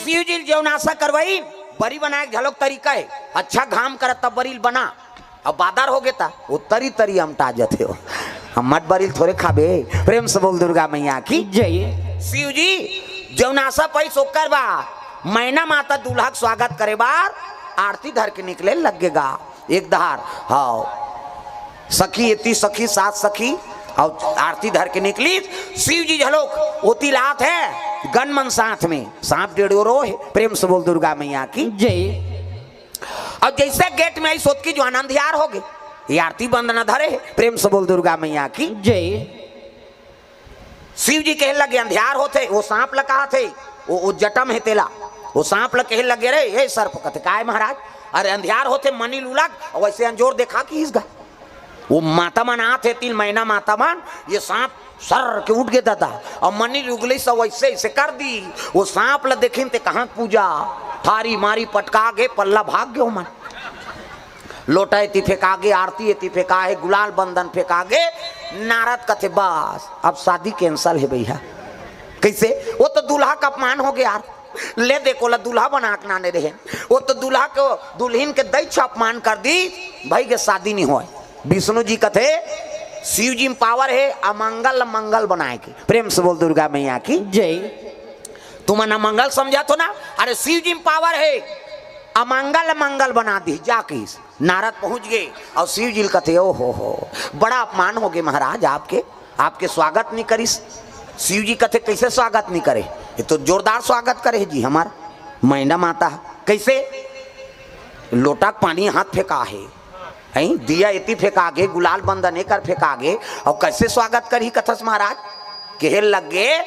शिव जी ल जेन आसन करवाइन, बरी बनाए के घलोक तरीका हे। अच्छा घाम करत तब बरी ल बना, अब बादर होगे त ओ तरी तरी अमटा जथे हो। हम मट बरी ल थोरे खाबे। प्रेम से बोल दुर्गा मैया की। जय। शिव जी जेन आसन पाइस ओकर बाद मैना माता दूल्हा के स्वागत करे बर आरती धर के निकले लगे गा। एक धार, हाँ, सखी एती सखी सात सखी, अउ आरती धर के निकली। शिव जी घलोक ओती ल आत हे, गन मन साथ में, सांप डेढ़ो रो हे। प्रेम से बोल दुर्गा मैया की। जय। अउ जइसे गेट में आइस ओतकी जुवार अंधियार होगे, ये आरती बंदना धरे हे। प्रेम से बोल दुर्गा मैया की। जय। शिव जी कहे लगे, "अंधियार होथे, वो सांप ल कहाथे, वो, वो जटा में हे तेला।" वो सांप ल कहे लगे, "रे, ए सर्प," कथे, "काय महाराज?" "अरे, अंधियार होथे, मनी ल उलग, अउ वइसे अंजोर देखा किहिस गा।" वो माता मन आत हे, तीन महीना माता मन, ये सांप सर के उठ गे दादा, अउ मनी ल उगले से वइसे, वइसे कर दी। वो सांप ल देखिन ते कहाँ पूजा, थारी मारी पटका गे, पल्ला भाग गे ओमन। लोटा एती फेंकागे, आरती एती फेंकाहे, गुलाल बंदन फेंकागे। नारद कथे, "बस, अब शादी cancel हे भैया।" कइसे? वो तो दूल्हा के अपमान होगे यार। ले देख, ओला दूल्हा बना के लाने रहे, वो तो दूल्हा के, दुल्हिन के दई छ अपमान कर दी, भई के शादी नहीं होय। विष्णु जी कथे, शिव जी में power हे अमंगल ल मंगल बनाए के। प्रेम से बोल दुर्गा मैया की। जय। तुमन अमंगल समझत हो ना, अरे शिव जी में power हे, अमंगल ल मंगल बना दी जा किहिस। नारद पहुंच गे अउ शिव जी ल कथे, "ओ हो हो, बड़ा अपमान होगे महाराज आपके, आपके स्वागत नहीं करिस।" शिव जी कथे, "कइसे स्वागत नहीं करे? ये तो जोरदार स्वागत करे हे जी हमार मैना माता।" कइसे? लोटा के पानी हाथ फेंकाहे, हैं? दिया एती फेंकागे, गुलाल बंदन एकर फेंकागे, अउ कइसे स्वागत करही कथस महाराज? कहे लगे,